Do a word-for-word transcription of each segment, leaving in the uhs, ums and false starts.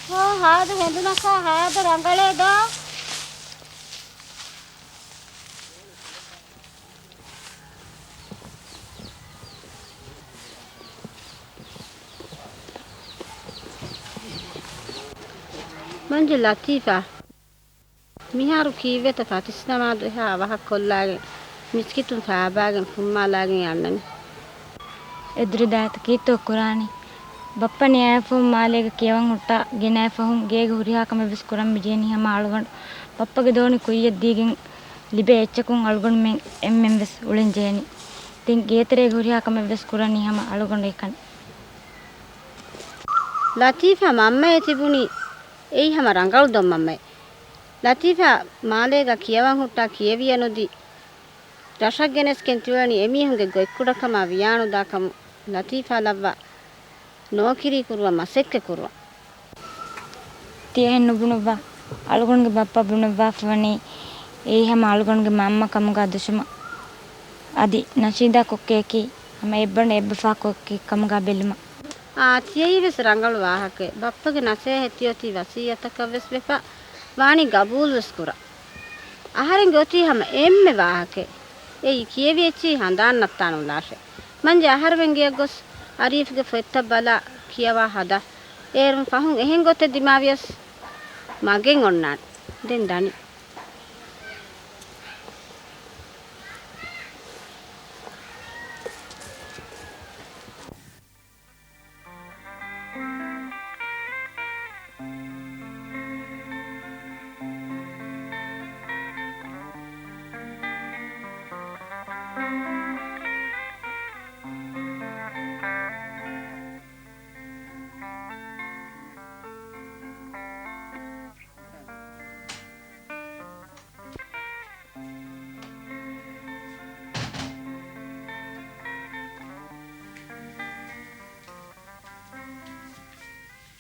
ހޯ، ހާދަ ހެނދުނަކާ ހާދަ ރަނގަޅޭ ދޯ. މަންޖެ ލަތީފާ، މިހާރު ކީއްވެތަ ފަތިސް ނަމާދު އެހާ އަވަހަށް ކޮށްލާގެން، މިސްކިތުން ފާބާގެން ފުއްމާލާގެން އަންނަނީ؟ އެ ދުރި ދާތަ ކީއްތޯ ކުރާނީ؟ ބައްޕަ ނިޔާވެފަހުން މާލޭގަ ކިޔަވަން ހުއްޓާ ގެނައިފަހުން ގޭގެ ހުރިހާ ކަމެއްވެސް ކުރަން މިޖެހެނީ ހަމަ އަޅުގަނޑު. ބައްޕަގެ ދޯނި ކުއްޔަށް ދީގެން ލިބޭ އެއްޗަކުން އަޅުގަނޑުމެން އެންމެންވެސް އުޅެން ޖެހެނީ. ދެން ގޭތެރޭގެ ހުރިހާ ކަމެއްވެސް ކުރަނީ ހަމަ އަޅުގަނޑު އެކަނި. ލަތީފާ މަންމައޭ ތިބުނީ އެއީ ހަމަ ރަނގަޅު ދޮންމަންމައޭ. ލަތީފާ މާލޭގަ ކިޔަވަން ހުއްޓާ ކިޔެވިޔަ ނުދީ، ރަށަށް ގެނެސްގެން ތިއުޅެނީ އެމީހުންގެ ގޮތްކުޑަކަމާ ވިޔާނުދާކަމުން. ލަތީފާ ލައްވާ ނޯކިރީ ކުރުވަން މަސައްކަތް ކުރުވަން. ތިޔަ އެހެން ނުބުނައްވާ. އަޅުގަނޑުގެ ބައްޕަ ބުނައްވާފަ ވަނީ އެއީ ހަމަ އަޅުގަނޑުގެ މަންމަ ކަމުގާ ދުށުމަށް. އަދި ނަޝީދާ ކޮއްކޮއަކީ ހަމަ އެއްބަނޑު އެއްބަފާ ކޮއްކޮއެއް ކަމުގާ ބެލުމަށް. އާ، ތިޔައީވެސް ރަނގަޅު ވާހަކައެއް. ބައްޕަގެ ނަސޭހަތް ތިއޮތީ ވަސިއްޔަތަކަށްވެސް ވެފަ ވާނީ ގަބޫލުވެސް ކުރަން. އަހަރެންގެ އޮތީ ހަމަ އެންމެ ވާހަކައެއް. އެއީ ކިޔެވި އެއްޗިހި ހަނދާން ނައްތާނުލާށޭ. މަންޖެ އަހަރުމެން ގެޔަށް ގޮސް އަރީފްގެ ފޮތްތައް ބަލާ ކިޔަވާ ހަދާ. އޭރުން ފަހުން އެހެން ގޮތެއް ދިމާވިޔަސް މަގެއް އޮންނާނެ. ދެން ދަނީ.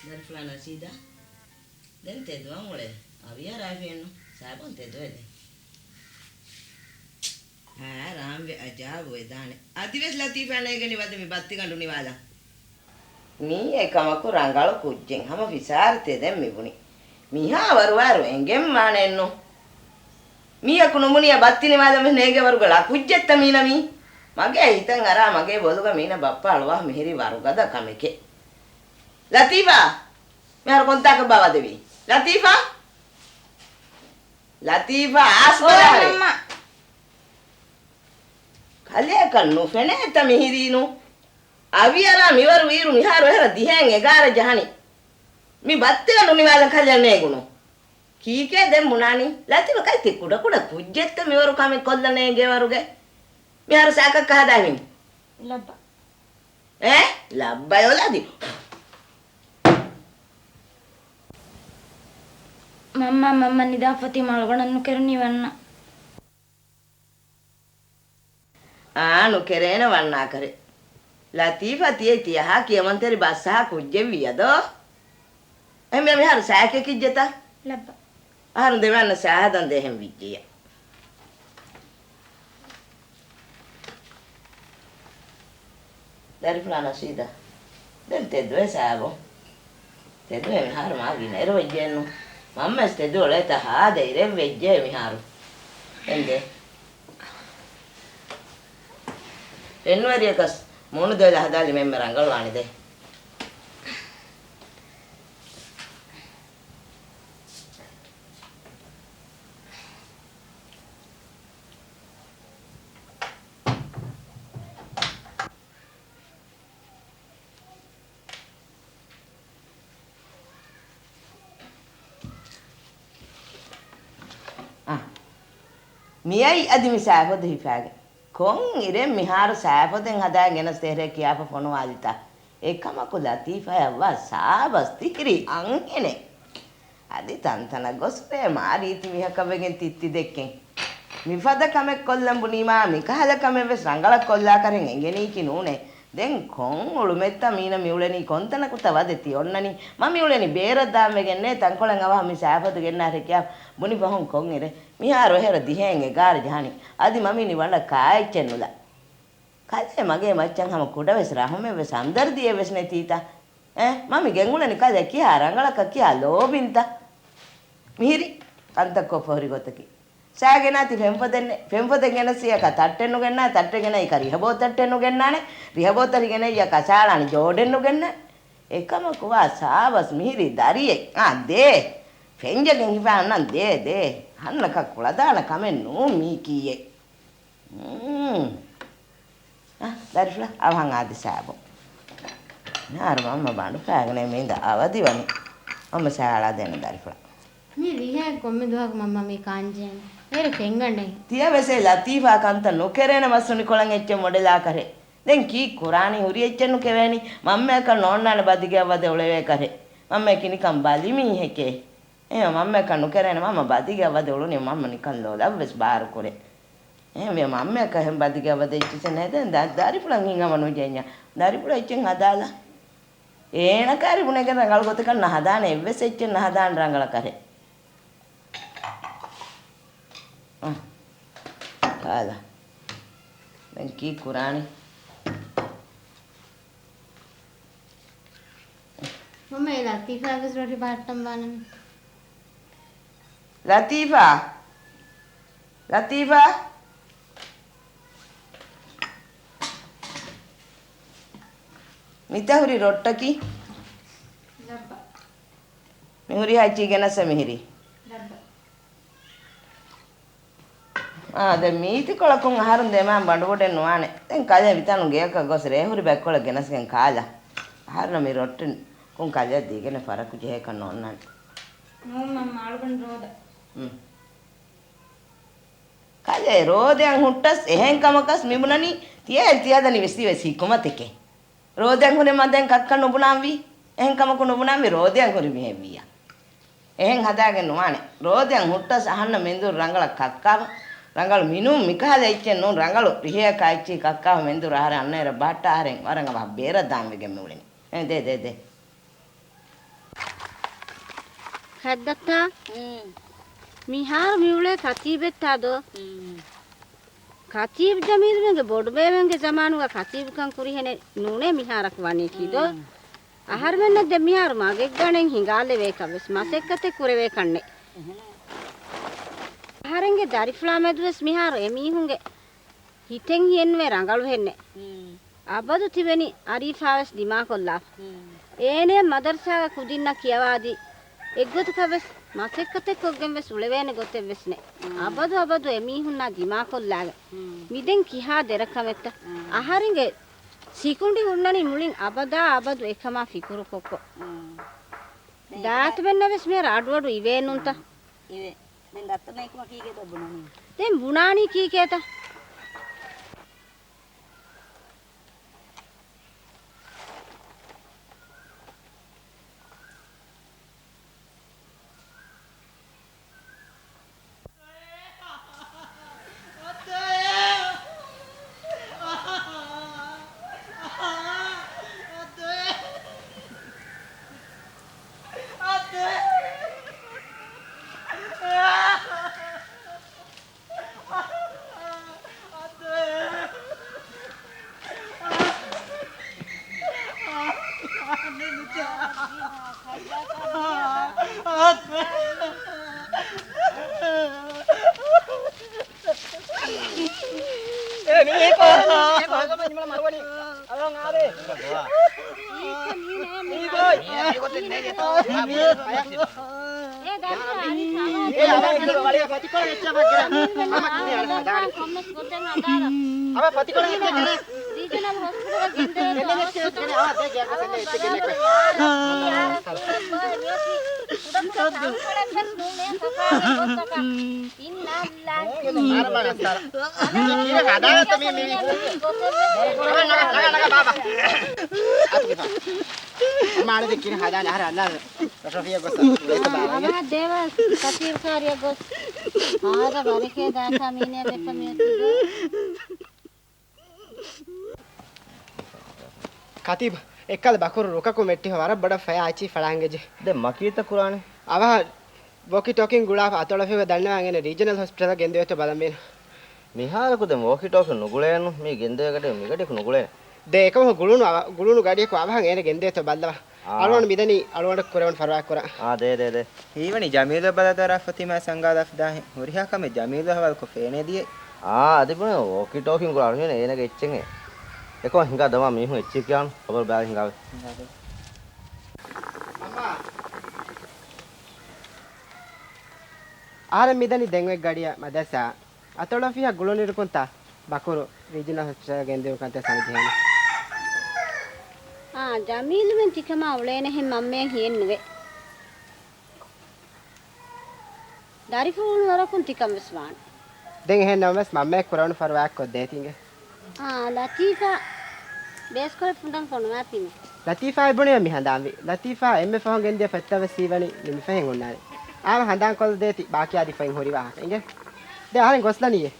ދަރިފުޅާ ނަޝީދާ، ދެން ތެދުވަން އުޅޭ. އަވިޔާ ރާފިއެއްނު ސާބުން ތެދުވެދެ. އާ، ރާންވެ އަޖާބު ވެދާނެ. އަދިވެސް ލަތީފާ ނޭގެނި ވަދެ މި ބައްތިގަނޑު ނިވާލަން. މީ އެކަމަކު ރަނގަޅު ކުއްޖެއް. ހަމަ ފިސާރި ތެދެއް މިބުނި. މިހާ ވަރުވާއިރު އެނގެން ވާނެއެއްނު. މީހަކު ނުބުނިޔާ ބައްތި ނިވާލަން ވެސް ނޭގޭ ވަރުގަ ޅަ ކުއްޖެއްތަ މީނަ މީ؟ މަގޭ ހިތަށް އަރާ މަގޭ ބޮލުގަ މީނަ ބައްޕަ އަޅުވާ މިހިރީ ވަރުގަދަ ކަމެކޭ. ލަތީފާ! މިހާރު ކޮންތާކަށްބާ ވަދެވީ؟ ލަތީފާ! ލަތީފާ! އާސް އޯ ބަލާހަރެ. މަންމާ! ކަލޭކަށް ނުފެނޭތަ މިހިރީނު؟ އަވިއަރާ މިވަރު ވީއިރު މިހާރު އެހެރަ ދިހައިން އެގާރަ ޖަހަނީ. މި ބައްތިގަނޑު ނިވާލަން ކަލޭ ނޭގުނު. ކީކޭ ދެން ބުނާނީ؟ ލަތީފާ ކައިތި ކުޑަކުޑަ ކުއްޖެއްތަ މިވަރު ކަމެއް ކޮށްލަނޭ ގޭވަރުގެ؟ މިހާރު ސާކަށް ކަހަދާ ހިން. ލައްބަ. އޭ؟ ލައްބަޔޯލާ ދި. މަންމާ، މަންމަ ނިދާފަތީ މަޅުގަނޑަށް ނުކެރުނީ ވަންނަ. އާ، ނުކެރޭނެ ވަންނާކަރެ. ލަތީފާ ތިޔަ ތިޔަހާ ކިޔަމަންތެރި ބަސްއަހާ ކުއްޖެއް ވިޔަދޯ؟ އެހެންވެ މިހާރު ސާކެ ކިއްޖެތަ؟ ލައްބަ. އަހަރުން ދެމެ އަންނަ ސާހަދަން ދޭހެން ވިއްޖެޔަ. ދަރިފުޅާ ނަޝީދާ. ދެން ތެދުވޭ ސާބު. ތެދުވޭ މިހާރު މާ ގިނައިރު ވެއްޖެއެއްނު. މަންމަސް ތެދު އޮޅޭތަ ހާދަ އިރެއް ވެއްޖެ މިހާރު. ދެން ދޭ. އެންވެރިޔަކަސް މޫނު ދޮއިލަ ހަދާލި މެންމެ ރަނގަޅުވާނެ ދޭ. އަ، މިއައީ އަދި މި ސާފޮދު ހިފާގެން. ކޮން އިރެއް މިހާރު ސާފޮދެއް ހަދާ ގެނަސް ދޭހެރޭ ކިޔާފަ ފޮނުވާލިތާ؟ އެކަމަކު ލަތީފާއަށް ވާ ސާބަސް ތިހިރީ އަންހެނެއް. އަދި ތަންތަނަށް ގޮސް ރޭ މާ ރީތި މީހަކަށް ވެގެން ތިއްތި ދެއްކެން. މިފަދަ ކަމެއް ކޮށްލަން ބުނީމާ، މިކަހަލަ ކަމެއް ވެސް ރަނގަޅަށް ކޮށްލާކަށް އެނގެނީކީ ނޫނޭ. ދެން ކޮން އުޅުމެއްތަ މީނަ މިއުޅެނީ؟ ކޮންތަނަކުތަ ވަދެ ތި އޮންނަނީ؟ މަ މިއުޅެނީ ބޭރަށް ދާން ވެގެންނޭ. ތަންކޮޅެއް އަވަހަށް މި ސާފޮދު ގެންނާށޭ ކިޔާ ބުނި ފަހުން ކޮން އިރެއް؟ މިހާރު އެހެރަ ދިހައިން އެގާރަ ޖަހަނީ. އަދި މަ މި ނިވަންނަ ކާއެއްޗެއް ނުލާ. ކަލޭ މަގޭ މައްޗަށް ހަމަ ކުޑަވެސް ރަހުމެއްވެސް ހަމްދަރްދީއެއްވެސް ނެތީތަ؟ އެ، މަ މި ގެންގުޅެނީ ކަލޭ ކިހާ ރަނގަޅަކަށް ކިހާ ލޯބިންތަ؟ މިހިރި ކަންތައް ކޮށްފަ ހުރި ގޮތަކީ. ސާގެނާތި ފެންފޮދެއް ނެ-، ފެންފޮދެއް ގެނަސް އެކަ ތައްޓެއް ނުގެންނާ، ތައްޓެއް ގެނައި އެކަ ރިހަބޯ ތައްޓެއް ނުގެންނާނެ، ރިހަބޯ ތައްޓެއް ގެނައި އެކަ ކަސާޅާނެ ޖޯޑެއް ނުގެންނާނެ. އެކަމަކު ވާ ސާވަސް މިހިރީ ދަރިއެއް. އާ، ދޭ. ފެންޖަގެން ހިފާ އަންނަން ދޭ، ދޭ. ހަންނަކަށް ކުޅަދާނަ ކަމެއް ނޫން މީކީއެއް. މް. އަ، ދަރިފުޅަށް އަވަހަށް އާދި ސާބުން. މިހާރު މަންމަ ބަނޑު ފައިގަނެ މީނދ އަވަދި ވަނީ. މަންމަ ސާޅާ ދޭނެ ދަރިފުޅަށް. މި ރިހޭ ކޮންމެ ދުވަހަކު މަންމަ މި ކާންޖޭނެ. އޭރު ފެންގަނޑެއް. ތިޔަ ވެސް އެ ލަތީފާ ކަންތައް ނުކެރޭނެ މަސް ހުނި ކޮޅަން އެއްޗެއް މޮޑެލާ ކަރެ. ދެން ކީއް ކުރާނީ ހުރި އެއްޗެއް ނުކެވޭނީ. މަންމަޔަކަށް ނޯންނާނެ ބަދިގެއަށް ވަދެ އުޅެވޭ ކަރެ. މަންމަޔަކީ ނިކަން ބަލި މީހެކޭ. އެ މަންމަޔަކަށް ނުކެރޭނެ މަންމަ ބަދިގެއަށް ވަދެ އުޅުނީ މަންމަ ނިކަން ލޮލަށް ވެސް ބާރު ކުރޭ. އެހެންވެ މަންމަޔަކަށް އެހެން ބަދިގެއަށް ވަދެ އެއްޗިއްސެއް ނެތް. ދެން ދަ-، ދަރިފުޅަށް ހިތްހަމަ ނުޖެހިއްޔާ. ދަރިފުޅަށް އެއްޗެއް ހަދާލާ. އޭނަ ކާރި ބުނެގެން ރަނގަޅު ގޮތަކަށް ނަހަދާނެ އެއްވެސް އެއްޗެއް ނަހަދާނެ ރަނގަޅަށް ކަރެ. އަ، ކާލާ. ދެން ކީއް ކުރާނީ؟ މަންމަ އެ ލަތީފާ ވެސް ރޮށި ބަހައްޓަން ވާނަމޭ. ލަތީފާ! ލަތީފާ! މިތަ ހުރި ރޮއްޓަކީ؟ ލައްބަ. މި ހުރިހާ އެއްޗި ގެނަސް މިހިރީ. ލައްބަ. އާ، ދެން މީތިކޮޅަކުން އަހަރުން ދެމާން ބަނޑުބޮޑެއް ނުވާނެ. ދެން ކަލޭ މިތަނުން ގެޔަކަށް ގޮސް ރޭހުރި ބައެއްކޮޅެއް ގެނަސްގެން ކާލާ. އަހަރުން މި ރޮއްޓިން ކުން ކަލޭ ދީގެނެއް ފަރަކު ޖެހޭކަށް ނޯންނާނެ. ނޫން މަންމަ، އަޅުގަނޑު ރޯދަ. ހުން. ކަލޭ ރޯދައަށް ހުއްޓަސް އެހެން ކަމަކަސް މިބުނަނީ ތިޔަ ތިޔަދަނީ ވެސް ވެސް ހިކުމަތެކޭ. ރޯދައަށް ހުރެ މަދެން ކައްކަ ނުބުނާންވީ. އެހެން ކަމަކު ނުބުނާންވީ ރޯދައަށް ހުރި މީހެއްވިއްޔާ. އެހެން ހަދާގެން ނުވާނެ. ރޯދައަށް ހުއްޓަސް އަހަންނަށް މެންދުރު ރަނގަޅަށް ކައްކާފަ. ރަނގަޅު މިނޫން މިކަހަލަ އެއްޗެއް ނޫން ރަނގަޅު ރިހެއަކާ އެއްޗިހި ކައްކާފަ މެންދުރު އަހަރެން އަންނައިރަށް ބަހައްޓާ އަހަރެން ވަރަށް އަވަހަށް ބޭރަށް ދާން ވެގެން މިއުޅެނީ. އެ، ދޭ، ދޭ، ދޭ. ހައްދައްތާ؟ ހުން. މިހާރު މިއުޅޭ ކަތީބެއްތާ ދޯ؟ ހުން. ކަތީބް ޖަމީލުމެންގެ ބޮޑުބޭބެންގެ ޒަމާނުގަ ކަތީބުކަން ކުރިހެނެއް ނޫނޭ މިހާރަކު ވަނީކީ ދޯ؟ ހުން. އަހަރުމެންނަށް ދެ މިހާރު މަގެއްގަނޑެއް ހިނގާލެވޭކަށް ވެސް މަސައްކަތެއް ކުރެވޭކަށްނެއް. އެހެނެއް. އަހަރެންގެ ދަރިފުޅާ މެދުވެސް މިހާރު އެމީހުންގެ ހިތެއް ހިއެއްނުވޭ ރަނގަޅުހެންނެއް. ހުން. އަބަދު ތިބެނީ އަރީފާވެސް ދިމާކޮށްލާފަ. ހުން. އޭނަޔަށް މަދަރުސާގަ ކުދިންނަށް ކިޔަވާދީ، އެއްގޮތަކަށްވެސް މަސައްކަތެއްކޮށްގެންވެސް އުޅެވޭނެ ގޮތެއްވެސް ނެތް. ހުން. އަބަދު އަބަދު އެމީހުންނާ ދިމާކޮށްލާގެން. ހުން. މިދެން ކިހާ ދެރަކަމެއްތަ؟ ހުން. އަހަރެންގެ ސިކުނޑި ހުންނަނީ މުޅިން އަބަދާ އަބަދު އެކަމާ ފިކުރުކޮށްކޮށް. ހުން. ދާތުމެންނަށްވެސް މިހާރު އަޑުއަޑު އިވޭނުންތަ؟ ހުން. އިވޭ. ދެން ދައްތަ ނޭކުމަށް ކީކޭތަ ބުނަނީ؟ ދެން ބުނާނީ ކީކޭތަ؟ ރީޖަނަލް ހޮސްޕިޓަލަށް ގެންދެވޭތޯ އަވަސް ކުޑަކުޑަ ތަންކޮޅެއްވެސް ނޫނޭ ސަފާވެ ގޮތަކަށް. އިންނާ ލިއްލާހި. އަދި ކިހިނެއް ހަދާނެތަ މީ މިވީ؟ ނަގަ، ނަގަ، ނަގަ، ބާބާ. އަތުގެފާ. މާ އަޅެ ދެ ކިހިނެއް ހަދާނެ އަހަރެން އަންނާނެ. ރޮށަފިޔަ ގޮސް އަ، އަވަހަށް ދޭވަސް ކަތީރު ކާރިއަށް ގޮސް. އާދަ ވަރެކޭ ދާކާ މީނޭ ދެއްކަ މިއޮތީ. ކަތީބް، އެއްކަލަ ބަކުރު ރުކަކުން ވެއްޓިފަ ވަރަށް ބޮޑަށް ފަޔާ އެއްޗިހި ފަޅާނގެޖެ. ދެން މަކީތަ ކުރާނެ؟ އަވަހަށް ވޮކި ޓޮކިން ގުޅާފަ އަތޮޅަށް ފިވަ ދަންނަވާން އޭނަ ރީޖަނަލް ހޮސްޕިޓަލަށް ގެންދެވޭތޯ ބަލަންވީނު. މިހާރަކު ދެން ވޯކި ޓޯކި ނުގުޅޭނު. މީ ގެންދެވޭ ގަޑި މިގަޑިއަކު ނުގުޅޭނެ. ދޭ އެކަމަކު ގުޅުނު އަވަ-، ގުޅުނު ގަޑިއަކު އަވަހަށް އޭނަ ގެންދެވޭތޯ ބައްލަވާ. އާ. އަޅުގަނޑު މިދަނީ އަޅުގަނޑަށް ކުރެވުނު ފަރުވާ ކުރާ. އާ، ދޭ، ދޭ، ދޭ. ހީވަނީ ޖަމީލު ބަލަދާރާ ފޮތިމާ ސަންގާލާ ފިދާހެ. ހުރިހާ ކަމެއް ޖަމީލު ހަވާލުކޮށް ފޭނޭ ދިޔަ. އާ، އަދި ބުނެ ވޯކީ ޓޯކީން ގުޅާ އަޅުގަނޑު އޭނަގެ އެއްޗެއް. އެކަމަށް ހިނގާ ދަމާ މީހުން އެއްޗެއް ކިޔާނު ޚަބަރު ބަލާ ހިނގާވެ. އައްމާ. އަހަރެން މިދަނީ ދެން އޮތް ގަޑިއަށް މަދަސާ. އަތޮޅު އޮފީހަށް ގުޅުނުއިރުކުންތާ ބަކުރު ރީޖަނަލް ހޮސްޕިޓަލަށް ގެންދިއުނު ކަންތައް ސަމިދިހޭނެ. އާ، ޖަމީލުމެން ތިކަމާ އުޅޭނެހެން މަންމައަށް ހިއެއްނުވޭ. ދަރިފުޅު ވަރަކުން ތިކަން ވެސް ވާނެ. ދެން އެހެން ނަމަވެސް މަންމައަށް ކުރެވުނު ފަރުވާއެއް ކޮށްދޭތީ އިނގޭ. އާ، ލަތީފާ ބޭސްކޮޅެއް ފުނޑަން ފޮނުވާތީމެ. ލަތީފާ އެ ބުނީމަ މި ހަނދާންވީ. ލަތީފާ އެންމެ ފަހުން ގެންދިޔަ ފޮތްތައް ވެސް ހީވަނީ ނިމިފަހެން ހުންނާނެ. އާވަ ހަނދާން ކޮށްލަދޭތީ ބާކީ އަދި ފޮތް ހުރި ވާހަކަ އިނގޭ. ދެން އަހަރެން ގޮސްލަނީއޭ.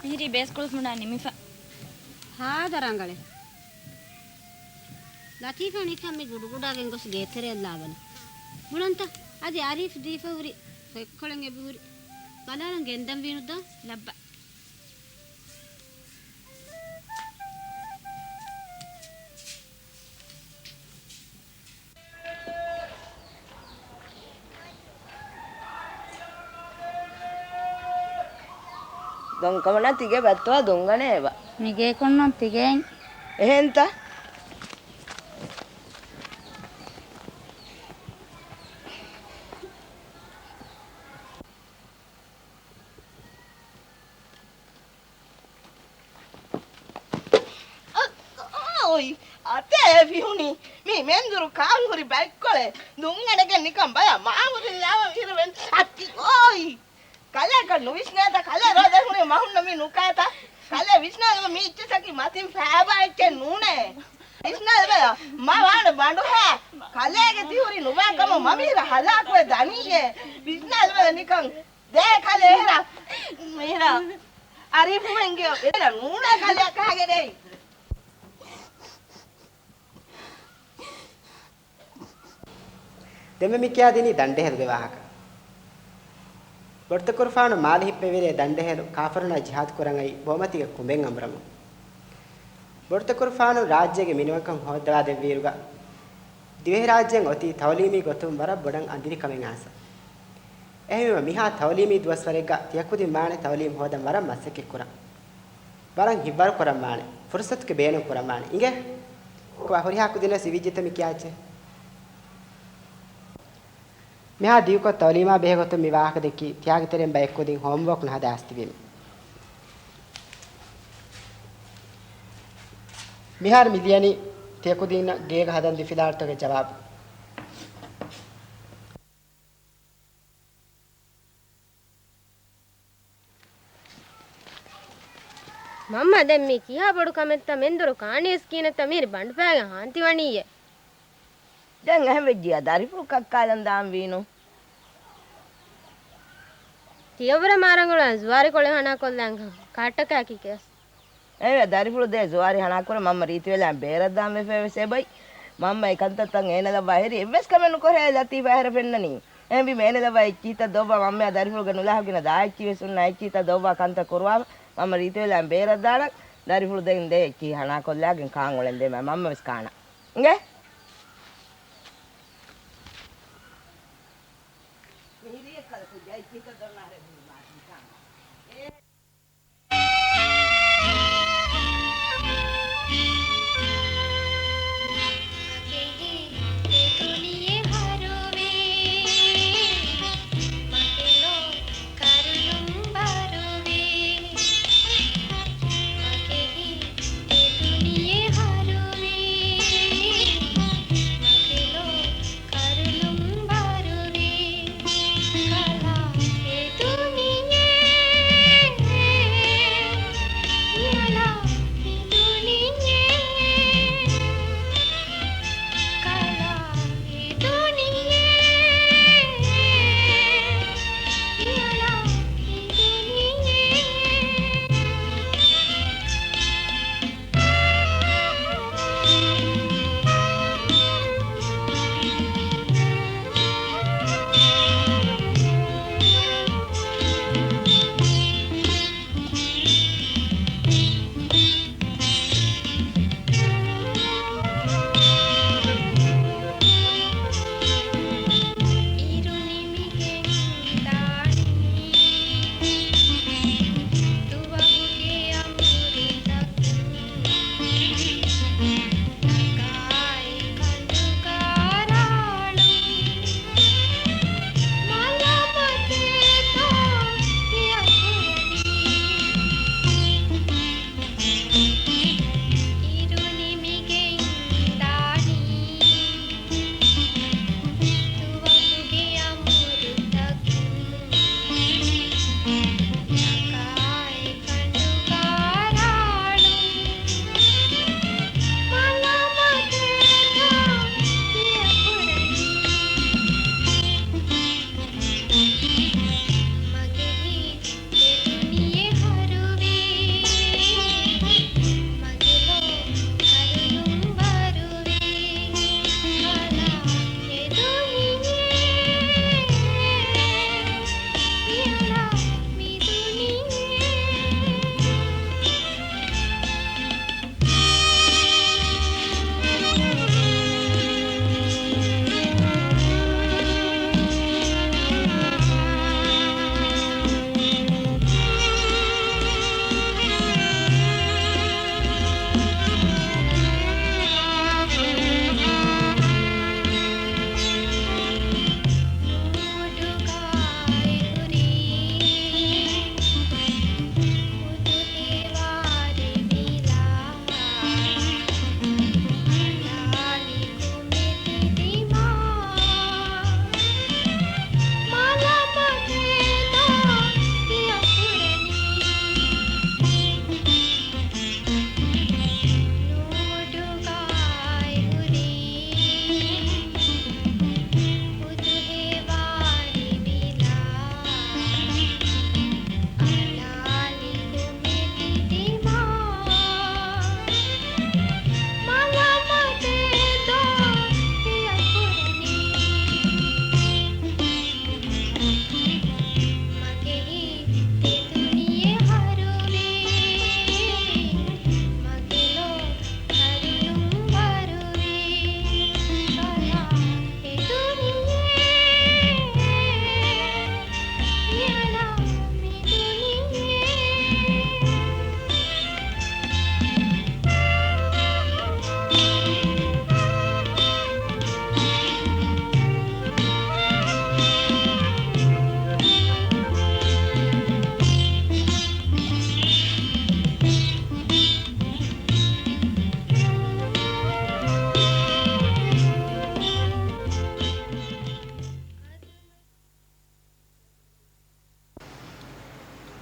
މިހިރީ ބޭސްކޮޅު ފުނޑާ ނިމިފަ. ހާދަ ރަނގަޅެއް. ލަތީފާ ނިކަން މި ގުޑުގުޑާގެން ގޮސް ގޭތެރެއަށް ލާބަނީ. ބުނަންތަ؟ އަދި އަރީފް ދީފަ ހުރި ފޮތްކޮޅެއް އެބަހުރި. ބަލާލަން ގެންދަން ވީނުތަ؟ ލައްބަ. ދޮންކަމަނާ ތިގޭ ބައްތަވާ ދޮންގަނޭ އެބަ. މިގޭކޮށްނު ތިގޭން. އެހެންތަ؟ އަ، އޮތް އަތޭ ފިހުނީ. މީ މެންދުރު ކާންހުރި ބައެއްކޮޅެއް. ދުންއަނެގެން ނިކަން ބަލަ މާހުރި ލާވަ އިރުވެން އަތި އޮތް. ކަލޭކަށް ނުވިސްނޭތަ؟ ކަލޭ ރޯދަ ހުނި މަހުންނަ މި ނުކާތަ؟ ކަލޭ ވިސްނާލަބަ މީ އިއްޗެއްސަކީ މަތިން ފައިބާ އެއްޗެއް ނޫނޭ. ވިސްނާލަބަ މަ ވާނެ ބަނޑުހައި. ކަލޭގެ ތިހުރި ނުބާ ކަމަށް މަ މީރަ ހަލާކުވެ ދަނީއޭ. ވިސްނާލަބަ ނިކަން. ދޭ ކަލޭ އެހެރަ. މީރަ. އަރީފުމެންގެ އެރަ ނޫނޭ ކަލެއަކާގެ ރޭ. ދެންމެ މި ކިޔާދިނީ ދަނޑެހެލުގެ ވާހަކަ. ބޮޑުތަކުރުފާނު މާލެ ހިއްޕެވިރޭ ދަނޑެހެލު ކާފަރުންނާ ޖިހާދު ކުރަން އައި ބޯމަތީގެ ކުނބެއް އަނބުރަމުން. ބޮޑުތަކުރުފާނު ރާއްޖޭގެ މިނިވަންކަން ހޯއްދަވާ ދެއްވިއިރުގަ، ދިވެހިރާއްޖޭން އޮތީ ތައުލީމީ ގޮތުން ވަރަށް ބޮޑަށް އަނދިރި ކަމެއް އައިސް. އެހެންވީމަ މިހާ ތައުލީމީ ދުވަސްވަރެއްގަ ތިޔަކުދިން ވާނެ ތައުލީމް ހޯދަން ވަރަށް މަސައްކަތް ކުރަން. ވަރަށް ހިތްވަރު ކުރަން ވާނެ. ފުރުސަތުގެ ބޭނުން ކުރަން ވާނެ. އިނގޭ؟ ކޮބާ ހުރިހާ ކުދިން ވެސް އިވިއްޖެތަ މި ކިޔާ އެއްޗެއް؟ މިހާ ދިގުކޮށް ތައުލީމާ ބެހޭ ގޮތުން މި ވާހަކަ ދެއްކީ ތިޔާގެ ތެރެއިން ބައެއް ކުދިން ހޯމްވޯކް ނުހަދާ ހަސްތިބީމެ. މިހާރު މި ލިޔަނީ ތިޔަކުދިންނަށް ގޭގަ ހަދަން ދިފިލާރުތަކުގެ ޖަވާބު. މަންމަ، ދެން މީ ކިހާ ބޮޑު ކަމެއްތަ؟ މެންދުރު ކާނީސް ކީނެތަ މީރި ބަނޑުފައިގެން ހާންތި ވަނީއޭ. ދެން އެހެން ވެއްޖިއްޔާ ދަރިފުޅު ކައްކާލަން ދާން ވީނު. ތިޔަބުރެ މާ ރަނގަޅު ޒުވާރި ކޮޅެއް ހަނާ ކޮށްލާން ކާއްޓަކާ ކިކޭސް. އެވެ، ދަރިފުޅު ދޭ ޒުވާރި ހަނާކުރެ މަންމަ ރީތިވެލާން ބޭރަށް ދާން ވެފައި ވެސް އެބައި. މަންމަ އެ ކަންތައްތައް އޭނަ ލައްވާ ހެރި އެއްވެސް ކަމެއް ނުކޮށޭ ލަތީފާ އެހެރަ ފެންނަނީ. އެހެންވީމަ އޭނަ ލައްވާ އެއްޗިހިތައް ދޮއްވާ މަންމަޔާ ދަރިފުޅުގެ ނުލާހުގިނަ ދާ އެއްޗިހި ވެސް ހުންނާ އެއްޗިހިތައް ދޮއްވާ ކަންތައް ކުރުވާ މަންމަ ރީތިވެލާން ބޭރަށް ދާނަން. ދަރިފުޅު ދެން ދޭ އެއްޗިހި ހަނާ ކޮށްލާގެން ކާން އުޅެން ދޭ މަ-، މަންމަ ވެސް ކާނަން. އިނގޭ؟ މިހިރީ އެއްކަލަ ކުއްޖާ އެއްޗިހިތައް ދޮންނާ ހަރެއް ބުނި މާ ކީކާން.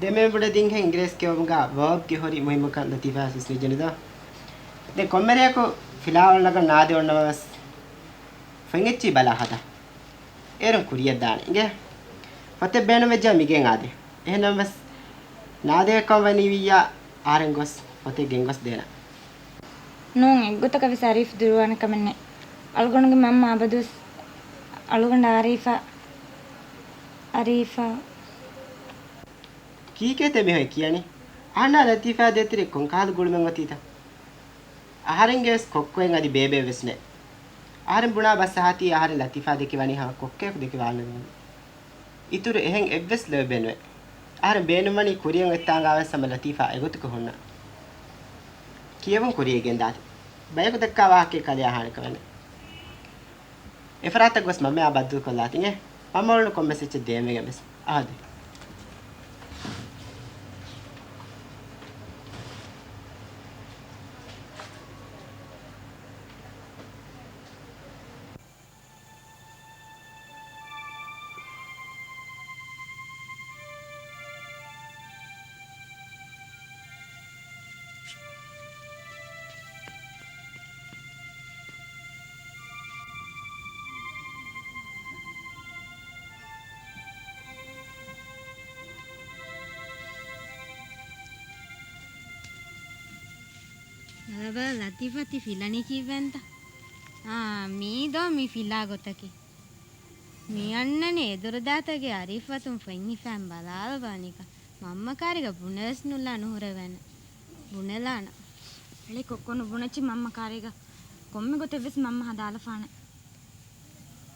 އެމެން ބުޑެ ދިންހެން އިނގިރޭސި ކިޔަވުމުގަ ވަރބްގެ ހުރި މުހިއްމުކަން ލަތީފާ ވެސް ވިސްނިއްޖެނެދޯ. ދެން ކޮންމެރެއަކު ފިލާވަޅު ނަގަން ނާދެ އޮންނަމަވެސް ފެން އެއްޗި ބަލާ ހަދާ. އޭރުން ކުރިޔަށް ދާނެ އިނގޭ. ފޮތެއް ބޭނުންވެއްޖެ މިގެން އާދޭ. އެހެންނަމަވެސް ނާދެވޭ ކަން ވަނީ ވިއްޔާ އަހަރެން ގޮސް ފޮތެއް ގެންގޮސް ދޭނަ. ނޫން، އެއްގޮތަކަށް ވެސް އަރީފް ދުރުވާނެ ކަމެއް ނެތް. އަޅުގަނޑުގެ މަންމަ އަބަދުވެސް އަޅުގަނޑަށް އަރީފާ، އަރީފާ. ކީކޭތަ މިހޮއި ކިޔަނީ؟ އަހަންނާ ލަތީފާ ދޭތެރޭ ކޮން ކަހަލަ ގުޅުމެއް އޮތީތަ؟ އަހަރެންގެ ވެސް ކޮއްކޮއެއް އަދި ބޭބެއެއް ވެސް ނެތް. އަހަރެން ބުނާ ބަސް އަހާތީ އަހަރެން ލަތީފާ ދެކެވަނީ ހަމަ ކޮއްކޮއަކު ދެކެ ވާނެ ވަނީ. އިތުރު އެހެން އެއްވެސް ލޯބިއެއް ނުވޭ. އަހަރެން ބޭނުންވަނީ ކުރިއަށް އޮތްތާނގާ ވެސް ހަމަ ލަތީފާ އެގޮތަކަށް ހުންނަ. ކިޔެވުން ކުރިޔަށް ގެންދާތި. ބަޔަކު ދައްކާ ވާހަކައެއް ކަލެއާ އަހާނެ ކަމެއް ނެތް. އެފަރާތަށް ގޮސް މަންމައާ ބައްދަލުކޮށްލާތި އިނގޭ. މަންމަ އުޅުނު ކޮންމެސް އެއްޗެއް ދޭންވެގެން ވެސް. އާދެ. ނަލަބަ ލަތީފާ ތި ފިލަނީ ކީއްވެންތަ؟ އާ، މީދޯ މި ފިލާ ގޮތަކީ. މި އަންނަނީ އެދުރުދާތަގެ އަރީފް އަތުން ފޮތް ހިފާން ބަލާލަބާނީކަން. މަންމަ ކާރިގަ ބުނެވެސް ނުލާ ނުހުރެވޭނެ. ބުނެލާނަ. އެޅެ ކޮއްކޮ ނުބުނައްޗި މަންމަ ކާރިގަ. ކޮންމެ ގޮތެއްވެސް މަންމަ ހަދާލަފާނެ.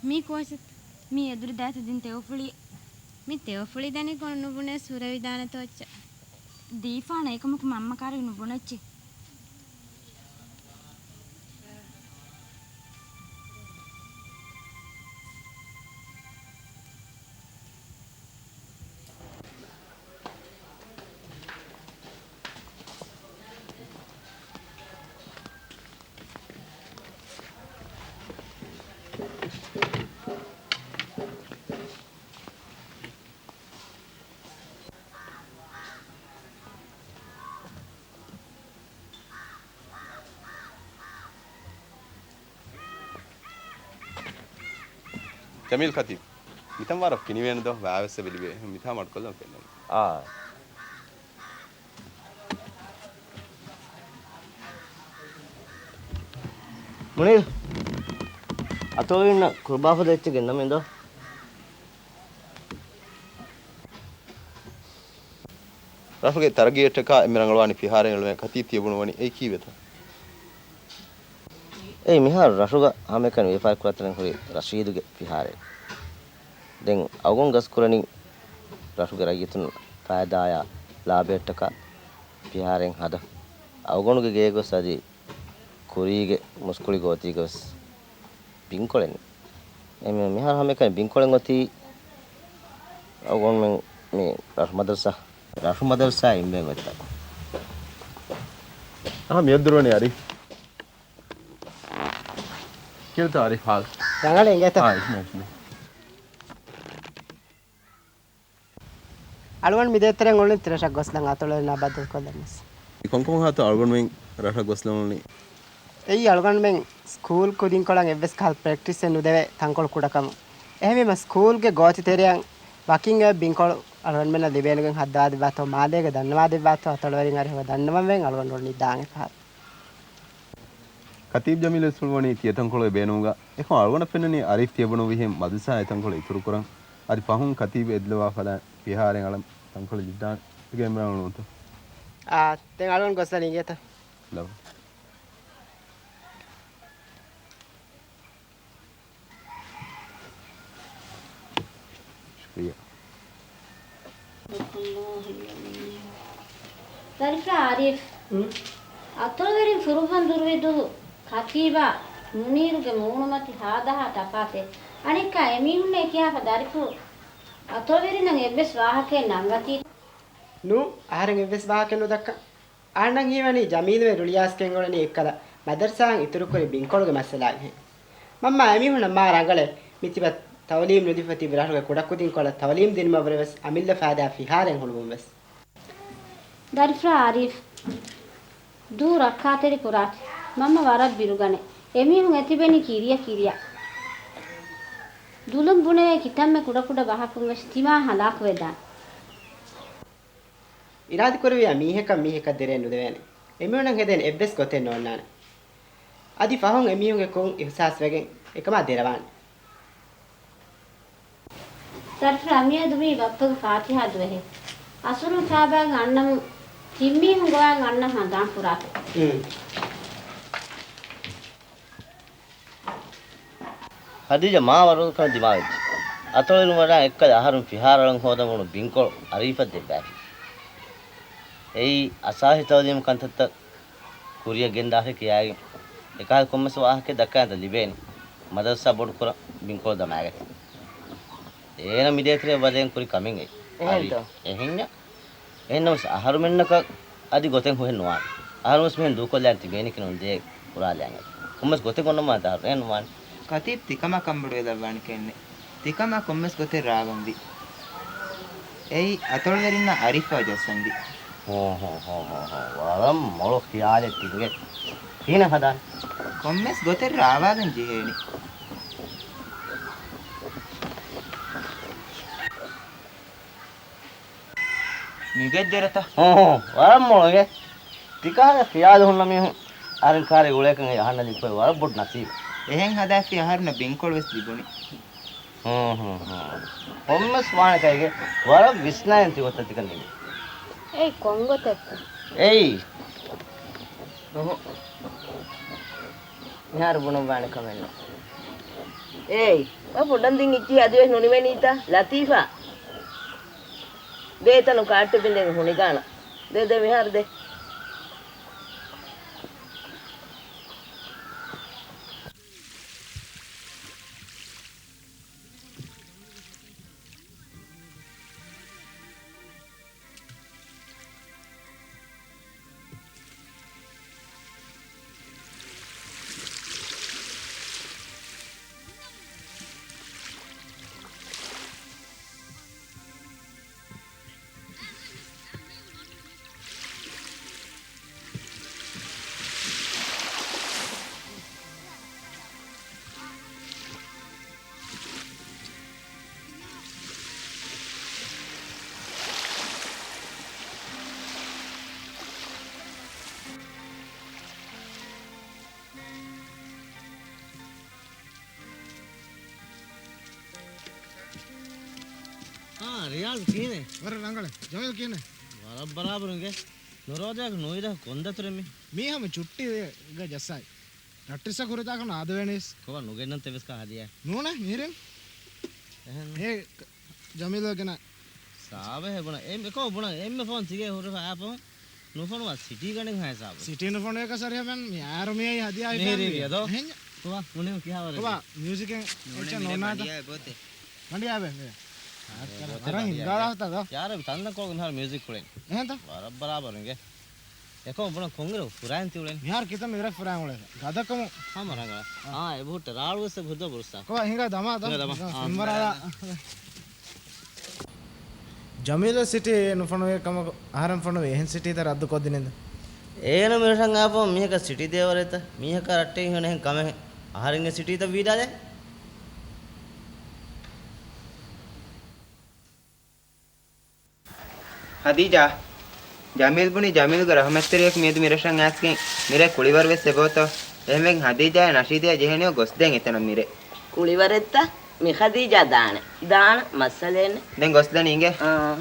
މީ ކޯޗެއް؟ މީ އެދުރުދާތަ ދިން ތެޔޮފުޅި. މި ތެޔޮފުޅި ދަނީ ކޮން ނުބުނެސް ހުރެވިދާނެތޯ އެއްޗެއް. ދީފާނަ އެކަމަކު މަންމަ ކާރިގަ ނުބުނައްޗި. ޖަމީލް ކަތީބް، މިތަން ވަރަށް ފިނިވޭނެ ދޯ، ވާވެސް އެބަ ލިބޭ. މިތާ މަޑުކޮށްލަން ފެންނަނީ. އާ. މުނީރު، އަތޮޅުވެރިންނަށް ކުރުބާފަދަ އެއްޗެއް ގެންނަމޭ ދޯ. ރަށުގެ ތަރައްގީއަށްޓަކާ އެންމެ ރަނގަޅުވާނީ ފިހާރައެއް އެޅުމޭ. ކަތީ ތިޔަބުނުވަނީ އެއީ ކީއްވެތަ؟ އެއީ މިހާރު ރަށުގަ ހަމައެކަނި ވިޔަފާރި ކުރާތަނެއް ހުރި ރަޝީދުގެ ފިހާރައެއް. ދެން އަޅުގަނޑު ގަސް ކުރަނީ ރަށުގެ ރައްޔިތުން ފައިދާއާ ލާބައަށްޓަކާ ފިހާރައެއް ހަދަން. އަޅުގަނޑުގެ ގޭ ގޮސް އަދި ކުރީގެ މުސްކުޅި ގޯތީގަ ވެސް ބިންކޮޅެއް. އެ މި-، މިހާރު ހަމައެކަނި ބިންކޮޅެއް އޮތީ އަޅުގަނޑުމެން މި ރަށު މަދަރުސާ، ރަށު މަދަރުސާ އިންވެން އޮތްތަން. އަހަ، މިއަށް ދުރުވަނީ އަރީފް. ކިހިނެއްތަ އަރީފް ހާލު؟ ރަނގަޅޭ އިނގޭތަ؟ އާ، އިސްނާ، އިސްނާ. އަޅުގަނޑު މި ދޭތެރޭން އުޅުނީ ތިރަށަށް ގޮސްލަން އަތޮޅުވެރިންނާ ބައްދަލުކޮށްލަން ވެސް. މި ކޮންކަމަކާތޯ އަޅުގަނޑުމެން ރަށަށް ގޮސްލަން އުޅުނީ؟ އެއީ އަޅުގަނޑުމެން ސްކޫލް ކުދިންކޮޅަށް އެއްވެސް ކަހަލަ ޕްރެކްޓިސްއެއް ނުދެވޭ ތަންކޮޅު ކުޑަކަމުން. އެހެންވީމަ ސްކޫލްގެ ގޯތި ތެރެއަށް ވަކިން އޮތް ބިންކޮޅު އަޅުގަނޑުމެންނަށް ލިބޭނެގޮތް ހައްދަވާދެއްވާތޯ، މާލޭގަ ދަންނަވާދެއްވާތޯ، އަތޮޅުވެރިން އަރިހަށް ދަންނަވަން ވެގެން އަޅުގަނޑު އުޅުނީ ދާން އެފަހަރު. ކަތީބް ޖަމީލް ވެސް ހުޅުވަނީ ތިޔަ ތަންކޮޅުގެ ބޭނުމުގަ. އެކަމަކު އަޅުގަނޑަށް ފެންނަނީ އަރީފް ތިޔަބުނު ވިހެން މަދުރުސާ އެ ތަންކޮޅު އިތުރުކުރަން. އަދި ފަހުން ކަތީބް އެދިލަވާ ފަދައިން ފިހާރައިން އަޅަން ތަންކޮޅެއް ލިއްދާނެ. އެގެ އެންމެ ރަނގަޅުނުތަ؟ އާ، ދެން އަޅުގަނޑު ގޮސްލަނީ އިނގޭތަ؟ ލަވަ. ޝުކުރިއްޔާ. ޒަރިފާ އާރިފް، އަތޮޅުވެރިން ފުރުއްވަން ދުރުވި ދުވަހު ކަތީބާ މުނީރުގެ މޫނުމަތި ހާދަހާ ތަފާތޭ. އަނެއްކާ އެމީހުންނޭ ކިޔާފަ ދަރިފުޅު އަތޮޅުވެރިންނަށް އެއްވެސް ވާހަކައެއް ނަންގަތީތަ؟ ނޫ، އަހަރެން އެއްވެސް ވާހަކައެއް ނުދައްކަން. އަހަންނަށް ހީވަނީ ޖަމީލުވެ ރުޅިއައިސްގެން އުޅެނީ އެއްކަލަ މަދަރުސާއިން އިތުރުކުރި ބިންކޮޅުގެ މައްސަލާގެހެން. މަންމާ އެމީހުންނަށް މާ ރަނގަޅޭ މިތިބަ ތައުލީމް ނުދީފަ ތިބި ރަށުގެ ކުޑަކުދިންކޮޅަށް ތައުލީމް ދިނުމަށްވުރެވެސް އަމިއްލަ ފައިދާ ފިހާރައިން ހުޅުވުންވެސް. ދަރިފުޅާ އާރިފް، ދޫ ރައްކާތެރި ކުރާތި. މަންމަ ވަރަށް ބިރުގަނެ. އެމީހުން އެތިބެނީ ކިރިޔަ ކިރިޔަ. ދުލުން ބުނެވޭ ކިތަންމެ ކުޑަކުޑަ ބަހަކުން ވެސް ތިމާ ހަލާކުވެދާނެ. އިރާދަކުރެއްވިޔާ މީހަކަށް މީހަކަށް ދެރައެއް ނުދެވޭނެ. އެމީހުނަށް ހެދޭނެ އެއްވެސް ގޮތެއް ނޯންނާނެ. އަދި ފަހުން އެމީހުންގެ ކޮން އިހުސާސްވެގެން އެކަމާ ދެރަވާނެ. ދަރިފުޅާ މިއަދު މީ ބައްޕަގެ ފާތިހާ ދުވަހެއް. އަސުރުން ކާބާގަ އަންނަމުން ތިންމީހުން ގޮވާގެން އަންނަން ހަނދާން ކުރާތި. ހަދީޖާ މާ ވަރުގަނޑު ދިމާވެއްޖެ. އަތޮޅު އިރުން ވަޑާ އެއްކަލަ އަހަރުން ފިހާރަ އަޅަން ހޯދަން ބުނު ބިންކޮޅު އަރީފަށް ދެއްވާފި. އެއީ އަސާހި ތައުލީމު ކަންތައްތައް ކުރިއަށް ގެންދާށޭ ކިޔާގެން އެކަހަލަ ކޮންމެސް ވާހަކައެއް ދައްކާނެތަ ލިބޭނީ. މަދަރުސާ ބޮޑުކުރަން ބިންކޮޅު ދަމާގަތީ. އޭނަ މި ދޭތެރޭ ވަދެގެން ކުރި ކަމެއް އެއީ. އެހެންތޯ؟ އެހެންޏާ. އެހެންނަމަސް އަހަރުމެންނަކަށް އަދި ގޮތެއް ހުހެއް ނުވާނެ. އަހަރުވެސް މިހެން ދޫކޮށްލާން ތިބޭނެ ކިނުން ދޭ ކުރާލާނެ. ކޮންމެސް ގޮތެއް އޮންނަމާ ދާ އެހެން ނުވާނެ. ކަތީބް ތިކަމާ ކަންބޮޑުވެލައްވާނެ ކެއްނެ. ތިކަމާ ކޮންމެސް ގޮތެއް ރާވަންވީ. އެއީ އަތޮޅުވެރިންނާ އަރީފާ ޖައްސަންވީ. ހޫ، ހޫ، ހޫ، ހޫ، ހޫ. ވަރަށް މޮޅު ޚިޔާލެއް ތިންގެ. ކިހިނެއް ހަދާނެ؟ ކޮންމެސް ގޮތެއް ރާވާލަން ޖެހޭނީ. މިގެއްދެރަތަ؟ ހޫ، ހޫ، ވަރަށް މޮޅު އިނގޭ. ތިކަހަލަ ޚިޔާލު ހުންނަ މީހުން އަހަރެން ކާރި އުޅޭކަން އެ އަހަންނަށް ލިބިފައި ވަރަށް ބޮޑު ނަސީބެއް. އެހެން ހަދާފި އަހަރުންނަށް ބިންކޮޅު ވެސް ލިބުނީ. ހޫ، ހޫ، ހޫ. ކޮންމެސް ވާނެ ކައިގެ ވަރަށް ވިސްނާއިން ތި ގޮތަށް ތިކަން ނިމި. އެއީ ކޮން ގޮތެއްތަ؟ އެއީ. ނުހު. މިހާރު ބުނަން ވާނެ ކަމެއް ނޫން. އޭ، ބާ ބޮޑަށް ދިން އިއްޗި އަދިވެސް ނުނިމެނީތަ؟ ލަތީފާ. ދޭތަނު ކާއްޓެއް ބިނދެގެން ހުނިގާނަ. ދޭ، ދޭ، މިހާރު ދޭ. އާ، ރިޔާޒް ކިހިނެއް؟ ވަރަށް ރަނގަޅެއް. ޖަމީލް ކިހިނެއް؟ ވަރަށް ބަރާބަރު އިނގޭ. ނުރޯދަޔަކު ނުވިދަކު ކޮންދަތުރެއް މި؟ މީ ހަމަ ޗުއްޓީގަ ޖައްސާއި. ރައްޓެއްސަކު ހުރިތާކަށް އާދެވޭނީސް. ކޮބާ ނުގެންނަންތަ އެއްވެސް ކާ ހަދިޔާ؟ ނޫނޭ މިހިރީން. އެހެން. އޭ ޖަމީލް ގެނަ. ސާބެހެ ބުނަ. އެ، އެކޯ ބުނަ. އެންމެ ފޯން ތިގޭ ހުރިފަ އާޕު. ނުފޮނުވާ ސިޓީ ގަނޑެއް ހައިސާބު. ސިޓީ ނުފޮނުވޭކަށް ސަރިހަމެން މި އާރު މިއައި ހަދިޔާ މިހިރީ ވިޔަދޯ. އެހެން. ކޮބާ މުނި ކިހާވަރެއް؟ ކޮބާ މިއުޒިކެއް އެއްޗެއް ނޯންނާތަ؟ ބަނޑިޔާ ބޭ. ވަރަށް ހިނގާލާފަތާ ދޯ. ޔާރަ ތަންނަ ކޯގެ މިހާރު މިއުޒިކް ކުޅެން. އެހެންތަ؟ ވަރަށް ބަރާބަރު އިނގޭ. އެކަމު ބުނަން ކޮންއިރު ފުރާން ތި އުޅެން؟ މިހާރު ކިތަން މިރަށް ފުރާން އުޅޭ. ގަދަކަމު. ހަމަ ރަނގަޅަށް. އާ. އާ، އެބަހުއްޓަ ރާޅުވެސް އެބަ ހުއްދަ ބުރުސާ. ކޮބާ ހިނގާ ދަމާ ދޯ. ހިނގާ ދަމާ. އާ، ފިންވަރާލާ. ޖަމީލަށް ސިޓީ ނުފޮނުވޭ ކަމަކު އަހަރެން ފޮނުވީ އެހެން ސިޓީތައް ރައްދު ކޮށްދިނެއްދޯ؟ އޭނަ މިރަށަށް އާފަހު މީހަކަށް ސިޓީ ދޭވަރެއްތަ؟ މީހަކާ ރައްޓެހި ހުންނަ އެހެން ކަމެއް އަހަރެންގެ ސިޓީތައް ވީޑާލޭ. ހަދީޖާ، ޖަމީލް ބުނީ ޖަމީލްގެ ރަހުމަތްތެރިޔަކު މިއަދު މިރަށަށް އައިސްގެން މިރޭ ކުޅިވަރުވެސް އެބައޮތޯ؟ އެހެންވެގެން ހަދީޖާއާ ނަޝީދަޔާ ޖެހޭނެ ގޮސްދޭން އެތަނަށް މިރޭ. ކުޅިވަރެއްތަ؟ މި ހަދީޖާ ދާނެ. ދާނަ މައްސަލައެއްނެއް. ދެން ގޮސްދަނީ އިނގޭ. އާ.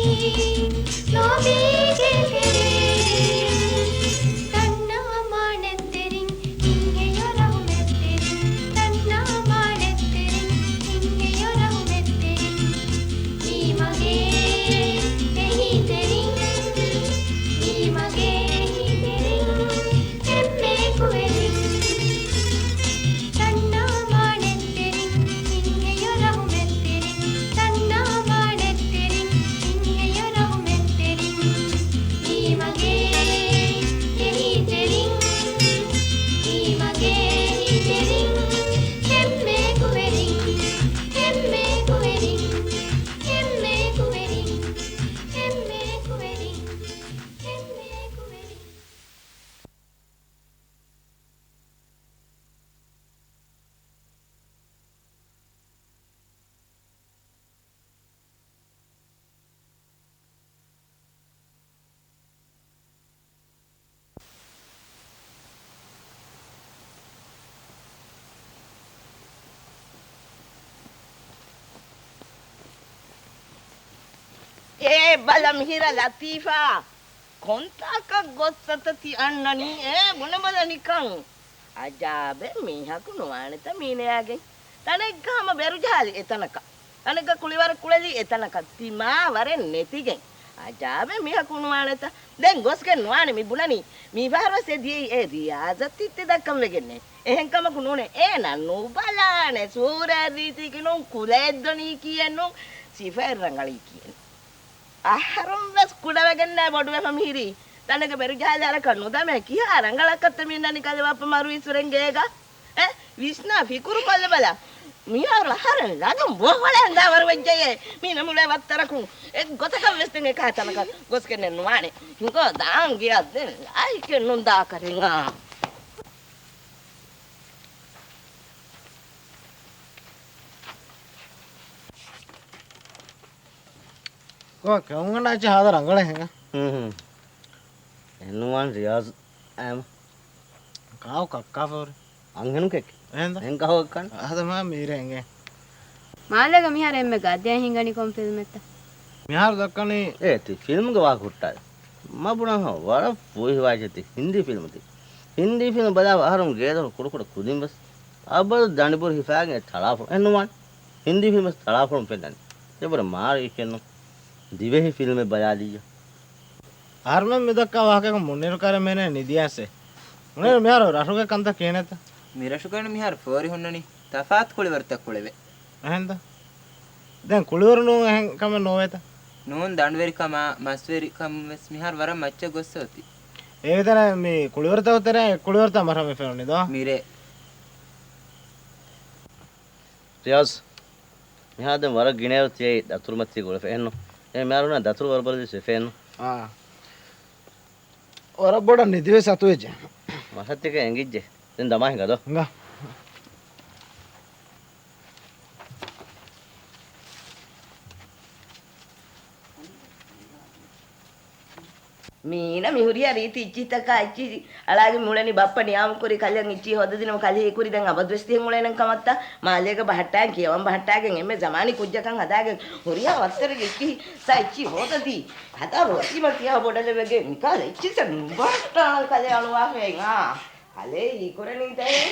ލޯބީގެ ތެރެއިން ތަންނާ މާނަތްތެރިން ހިތްހެޔޮ ރަހުމަތްތެރިން، ތަންނާ މާނަތްތެރިން ހިތްހެޔޮ ރަހުމަތްތެރިން. މީ މަގޭ އެހީތެރިން، މީ މަގޭ އެހީތެރިން، އެންމެ ކުވެރިން. ތަންނާ މާނަތްތެރިން ހިތްހެޔޮ ރަހުމަތްތެރިން، ތަންނާ މާނަތްތެރިން ހިތްހެޔޮ ރަހުމަތްތެރިން. މީ މަގޭ އެހީތެރިން، މީ މަގޭ އެހީތެރިން، އެންމެ ކުވެރިން، އެންމެ ކުވެރިން، އެންމެ ކުވެރިން، އެންމެ ކުވެރިން، އެންމެ ކުވެރިން. އޭ ބަލަ މިހިރަ ލަތީފާ، ކޮންތާކަށް ގޮއްސަތަ ތި އަންނަނީ؟ އޭ ބުނެބަލަ ނިކަން. އަޖާބެއް މީހަކު ނުވާނެތަ މީނަޔާގެން. ތަނެއްގަ ހަމަ ބެރުޖަހާލި އެތަނަކަށް. ތަނެއްގަ ކުޅިވަރު ކުޅެލި އެތަނަކަށް. ތި މާ ވަރެއް ނެތިގެން. އަޖާބެއް މީހަކު ނުވާނެތަ. ދެން ގޮސްގެން ނުވާނެ މި ބުނަނީ. މި ފަހަރުވެސް އެ ދިޔައީ އެ ރިޔާޒަށް ތިއްތި ދައްކަން ވެގެންނޭ. އެހެން ކަމަކު ނޫނޭ. އޭނަ ނުބަލާނެ. ސޫރަ ރީތީކީ ނޫން، ކުލައެއް ދޮނީކީއެއް ނޫން، ސިފައެއް ރަނގަޅީކީއެއް ނޫން. އަހަރުން ވެސް ކުޑަވެގެންނޭ ބޮޑުވެފަ މިހިރީ. ތަނެއްގަ ބެރުޖަހާލި އަރަކަށް ނުދަމޭ. ކިހާ ރަނގަޅަކަށްތަ މި އިންނަނީ ކަލޭ ބައްޕަ މަރުވި އިސުރެން ގޭގަ؟ އެ، ވިސްނާ ފިކުރު ކޮށްލަބަލަ. މިހާރު އަހަރެން ލަދުން ބޯ ވަޅައިން ދާ ވަރު ވެއްޖެޔޭ. މީނަ މުޅޭ ވައްތަރަކުން އެއްގޮތަކަށް ވެސް ދެން އެކާ ތަނަކަށް ގޮސްގެންނެއް ނުވާނެ. ހިނގާ ދާން ގެޔަށް ދެން ލާއިކެއް ނުންދާ ކަރެއް އާ. ކޮ، ކެއުނގަނޑާ އެއްޗެއް ހާދަ ރަނގަޅެއް ހިނގާ. ހުން ހުން. އެންނުވާން ރިޔާޒް އައިމަ. ކާކު ކައްކާފަ ހުރި. އަންހެނުން ކެއްކި. އެހެންދަ؟ އެހެން ކަހޯ ކަން. އަހަދަ މާ މީރޭ އެނގޭ. މާލޭގަ މިހާރު އެންމެ ގަދަޔަށް ހިނގަނީ ކޮން ފިލްމެއްތަ؟ މިހާރު ދައްކަނީ. އޭ ތި ފިލްމުގެ ވާހަކަ ހުއްޓާލި. މަ ބުނަން ހަ ވަރަށް ފޫހިވާ އެއްޗެއް ތި ހިންދީ ފިލްމު ތި. ހިންދީ ފިލްމު ބަލާ އަހަރުން ގޭދޮރު ކުޑަކުޑަ ކުދިން ވެސް އަބަދު ދަނޑިބުރި ހިފާގެން ތަޅާފުޅު އެއްނުވާނެ. ހިންދީ ފިލްމު ވެސް ތަޅާފުޅުން ފެންނަނީ. ތިބުރެ މާރު އިކެއްނު. ދިވެހި ފިލްމެއް ބަލާލިއްޔާ. އަހަރުމެން މިދައްކާ ވާހަކައަކުން މުނީރު ކަރެ މޭނޭ ނިދިޔާސޭ. މުނީރު މިހާރު ރަށުގެ ކަންތައް ކިހިނެއްތަ؟ މިރަށުގަނޑު މިހާރު ފޯރި ހުންނަނީ ތަފާތު ކުޅިވަރުތައް ކުޅެވޭ. އެހެންތަ؟ ދެން ކުޅިވަރު ނޫން އެހެން ކަމެއް ނޯވޭތަ؟ ނޫން ދަނޑުވެރިކަމާ، މަސްވެރިކަމުން ވެސް މިހާރު ވަރަށް މައްޗަށް ގޮއްސަ އޮތީ. އޭގެ ތެރޭ މި ކުޅިވަރުތަކުގެ ތެރޭ ކުޅިވަރުތައް މަރުހަމަ ފެނުނީ ދޯ؟ މިރޭ. ރިޔާޒް، މިހާ ދެން ވަރަށް ގިނައިރު ތިޔައީ ދަތުރުމަތީ ގުޅެފަ އެހެންނު؟ އެ މިހާރު ނާ ދަތުރު ވަރުބަލަދީސް ވެފައެއްނު؟ އާ. ވަރަށް ބޮޑަށް ނިދިވެސް އަތުވެއްޖެ. މަސައްތަކަށް އެނގިއްޖެ. ދެން ދަމާ ހިނގާ ދޯ. ހިނގާ. މީނަ މި ހުރިހާ ރީތި އިއްޗިތަކާ އެއްޗި އަޅާގެ މިއުޅެނީ ބައްޕަ ނިޔާމުކުރި ކަލަން އިއްޗި ހޯދަދިނުމަށް ކަލޭ ކުރި ދެން އަބަދުވެސް ތިހެން އުޅޭނެން ކަމަށްތަ؟ މާލޭގަ ބަހައްޓާގެން ކިޔަވަން ބަހައްޓާގެން އެންމެ ޒަމާނީ ކުއްޖަކަށް ހަދާގެން ހުރިހާ ވައްތަރެއްގެ އިއްޗި ސާ އިއްޗި ހޯދަދީ ހަދާ ވަކީމަ ތިޔާ ބޮޑަލެވެގެން މިކާލަ އިއްޗި ސަ ނުބަހައްޓާނަން ކަލޭ އަޅުވާފައި އާ. ކަލޭ ހީކުރަނީ ދެން.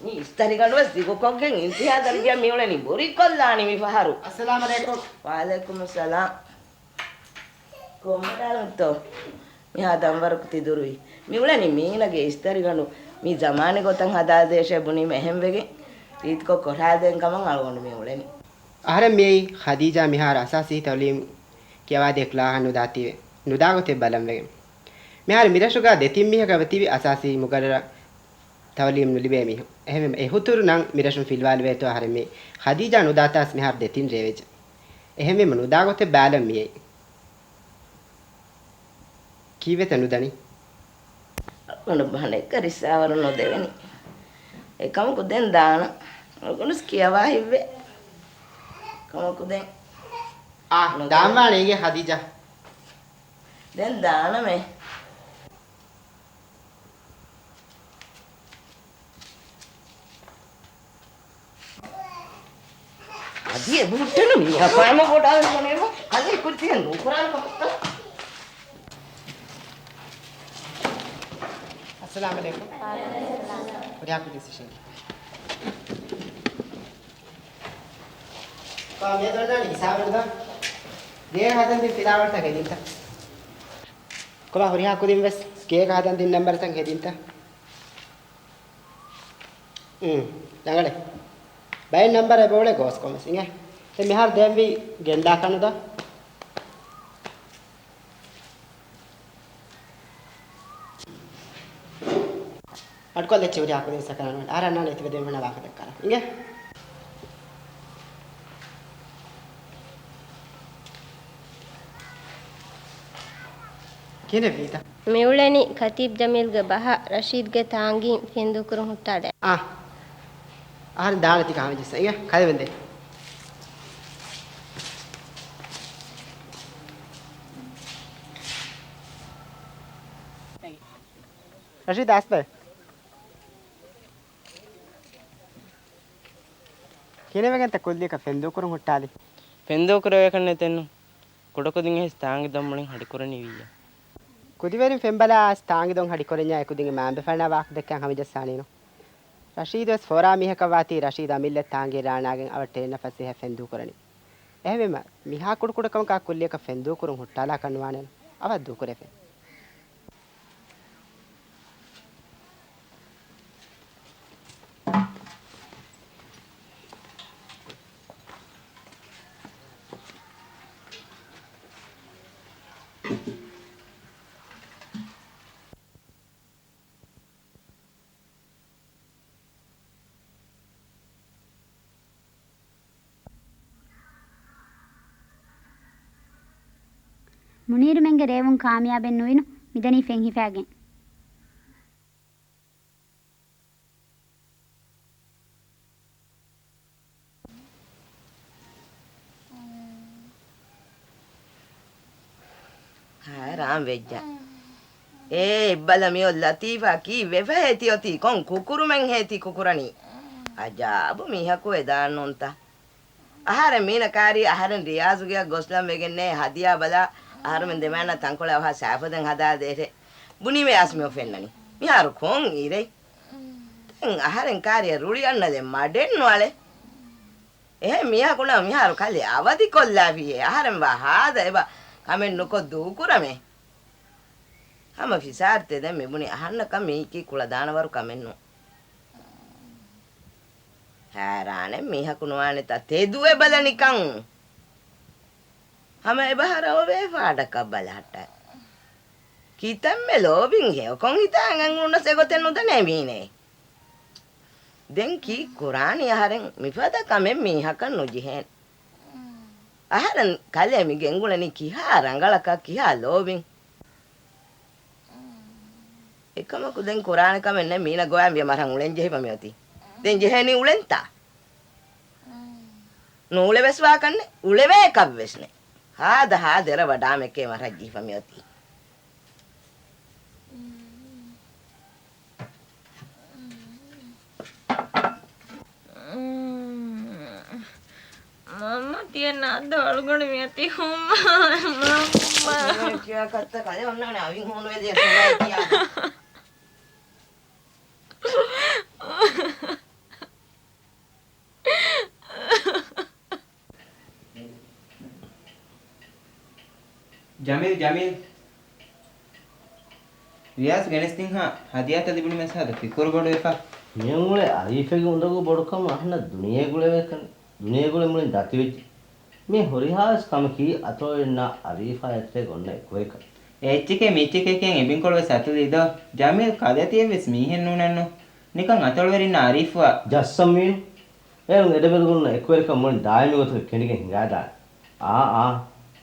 މި އިސްތަށިގަނޑުވެސް ދިގުކޮށްގެން އިންތިހާ ދަރަޖައަށް މިއުޅެނީ ބުރިކޮށްލާނީ މި ފަހަރު. އައްސަލާމް އަލައިކުމް. ވައަލައިކުމުއްސަލާމް. ކޮންބައި ވަރަކަށްތޯ؟ މިހާ ދަންވަރަކު ތި ދުރުވި. މިއުޅެނީ މީނަގެ އިސްތަށިގަނޑު މި ޒަމާނީ ގޮތަށް ހަދާދޭށޭ ބުނީމަ އެހެންވެގެން. ރީތިކޮށް ކޮށާދޭން ކަމަށް އަޅުގަނޑު މި އުޅެނީ. އަހަރެން މިއައީ ޚަދީޖާ މިހާރު އަސާސީ ތައުލީމް ކިޔަވާދޭ ކްލާހަށް ނުދާތީވެ. ނުދާގޮތެއް ބަލަންވެގެން. މިހާރު މިރަށުގަ ދެތިން މީހަކަށް ވެ ތިބި އަސާސީ މުގައްރަރަށް ތައުލީމް ނުލިބޭ މީހުން. އެހެންވީމަ އެ ހުތުރު ނަން މިރަށުން ފިލުވާލެވޭތޯ އަހަރެން މި ޚަދީޖާ ނުދާތާސް މިހާރު ދެތިން ރޭވެއްޖެ. އެހެންވީމަ ނުދާގޮތެއް ބާލަން މިއައީ. ކީއްވެތަ ނުދަނީ؟ އަޅުގަނޑު ބަނޑެއްގަ ރިއްސާވަރު ނުދެވެނީ. އެކަމަކު ދެން ދާނަން. އަޅުގަނޑުސް ކިޔަވާ ހިތްވޭ. ކަމަކު ދެން. އާ، ނުދެވެނީ. ދާންވާނެ އޭގެ ޚަދީޖާ. ދެން ދާނަމޭ. އަދި އެބަހުއްޓެނު މީހަކާމަ ބޮޑާ ނުކުރާނެ ކަމަކަށް. ކާ މިއަދު ދާނީ ހިސާބެއް ދާ. ގޭ ހަދަން ދިން ފިލާވަޅުތައް ހެދިންތަ؟ ކޮބާ ހުރިހާ ކުދިން ވެސް ގޭގަ ހަދަން ދިން ނަންބަރުތައް ހެދިންތަ؟ އުން، ރަނގަޅޭ. ބައެއް ނަންބަރު އެބައުޅޭ ގޯސްކޮށް ވެސް އިނގޭ. ދެން މިހާރު ދޭންވީ ގެންދާކަށް ނުދާ. އަޑުކޮށްލައްޗޭ ހުރިހާ ކުދިން ސަކަރާން ވަން. އަހަރެން އަންނާނެ އެތިބެ ދެން ވަންނަ ވާހަކަ ދައްކާލަން. އިނގޭ. ކިހިނެއްވީތަ؟ މިއުޅެނީ ކަތީބް ޖަމީލްގެ ބަހަށް ރަޝީދްގެ ތާނގީން ފެންދޫކުރުން ހުއްޓާލަން. އާ. އަހަރެން ދާނެތީ ކަހަން ޖެއްސަ. އިނގޭ، ކަލޭމެން ދޭ. ރަޝީދް އަސްލެ. ކިހިނެއްވެގެންތަ ކުއްލިއަކަށް ފެންދޫކުރުން ހުއްޓާލީ؟ ފެންދޫކުރެވޭކަށް ނެތެއްނު. ކުޑަކުދިން އެހެސް ތާނގި ދޮންމަނިން ހަޑިކުރަނީ ވިއްޔަ. ކުދިވެރިން ފެންބަލާ އަސް ތާނގި ދޮން ހަޑިކުރަންޏާ އެކުދިންގެ މާނބެފާނާ ވާހަކަ ދެއްކާ ހަމަޖައްސާނީނު. ރަޝީދު ވެސް ފޯރާ މީހަކަށް ވާތީ ރަޝީދު އަމިއްލަ ތާނގީ ރާނާގެން އަވަށްޓެރިން ފަސޭހަ ފެންދޫކުރަނީ. އެހެންވީމަ، މިހާ ކުޑަކުޑަކަމަކާ ކުއްލިއަކަށް ފެންދޫކުރުން ހުއްޓާލާކަށް ނުވާނެނު. އަވަށް ދޫކުރެފޭ. މުނީރުމެންގެ ރޭވުން ކާމިޔާބެއް ނުވިނު، މިދަނީ ފެން ހިފާގެން. ހައިރާން ވެއްޖެ. އޭ އެއްބަލަ މިއޮތް ލަތީފާ ކީއްވެފަ ހޭތި އޮތީ؟ ކޮން ކުކުރުމެއް ހޭތި ކުކުރަނީ؟ އަޖާބު މީހަކު ވެދާން ނޫންތަ؟ އަހަރެން މީނަ ކާރީ އަހަރެން ރިޔާޒުގެއަށް ގޮސްލަން ވެގެންނޭ ހަދިޔާ ބަލާ، އަހަރުމެން ދެމޭނަށް ތަންކޮޅެއް އަވަހަށް ސައިފު ދެން ހަދާދޭށޭ. ބުނީމޭ އަސް މިއޮށް ފެންނަނީ. މިހާރު ކޮން އިރެއް؟ ދެން އަހަރެން ކާރިއަށް ރުޅި އަންނަލެ މަޑެއް ނުއަޅެ. އެހެން މީހަކުންނަށް މިހާރު ކަލޭ އަވަދިކޮށްލާފިއޭ. އަހަރެން ވާ ހާދަ އެބަ ކަމެއް ނުކޮށް ދޫކުރަމޭ. ހަމަ ފިސާރިތޭ ދެން މިބުނި އަހަންނަކަށް މީކީ ކުޅަދާނަވަރު ކަމެއްނު. ހައިރާނެއް މީހަކު ނުވާނެތާ ތެދުވެ ބަލަނިކަން. ހަމަ އެބަހަރަ އޮވޭ ފާޑަކަށް ބަލަހައްޓާ. ކިތަންމެ ލޯބިން ހެޔޮކޮން ހިތާ އަނގަން އުޅުނަސް އެގޮތެއް ނުދަނޭ މީނޭ. ދެން ކީއް ކުރާނީ އަހަރެން މިފަދަ ކަމެއް މީހަކަށް ނުޖެހޭނެ. އަހަރެން ކަލޭ މި ގެންގުޅެނީ ކިހާ ރަނގަޅަކަށް ކިހާ ލޯބިން. އެކަމަކު ދެން ކުރާނެ ކަމެއް ނެތް މީނަ ގޮވާ މިޔަ މަރަށް އުޅެން ޖެހިފަ މިއޮތީ. ދެން ޖެހޭނީ އުޅެންތާ؟ ނޫޅެވެސް ވާކަށްނެ އުޅެވޭކަށްވެސް ނެ. ހާދަ ހާ ދެރަ ވަޑާމެކޭ މަރަށް ޖެހިފަ މިއޮތީ. މަންމަ ތިޔަ ނާއްދަ ވަޅުގަނޑު މިއޮތީ ހުންމާ. މަންމަ. ކިޔާ ކައްތަ ކަލޭ އޮންނާނެ އަވިން ހޫނުވެލި އެސުން ކިޔާ. ޖަމީލް، ޖަމީލް. ރިޔާޒް ގެނެސްދިންހާ ހަދިޔާތައް ލިބުނުމަސް ހާދަ ފިކުރު ބޮޑުވެފަ. މިއޮންގުޅޭ އަރީފެއްގެ އުނދަގޫ ބޮޑުކަމަށް އަހަންނަށް ދުނިޔޭ ގުޅެވޭކަން. ދުނިޔޭގުޅޭ މުޅިން ދަތިވެއްޖެ. މި ހުރިހާވެސް ކަމަކީ އަތޮޅުންނާ އަރީފާ އެތެރޭ ގޮންނަ އެކުވެރިކަން. އެއްޗެކޭ މިއްޗެކޭ ކިޔަން އެބިންކޮޅުވެސް އަތުލީ ދޯ؟ ޖަމީލް ކަލޭ ތިޔަށްވެސް މީހެއް ނޫނެއްނު. ނިކަން އަތޮޅުވެރިންނާ އަރީފުއާ. ޖައްސަން މީނު. އޭރުން އެދެބެދުގޮންނަ އެކުވެރިކަން މުޅިން ދާއިމީ ގޮތުގަ ކެނޑިގެން ހިނގާދާނެ. އާ އާ.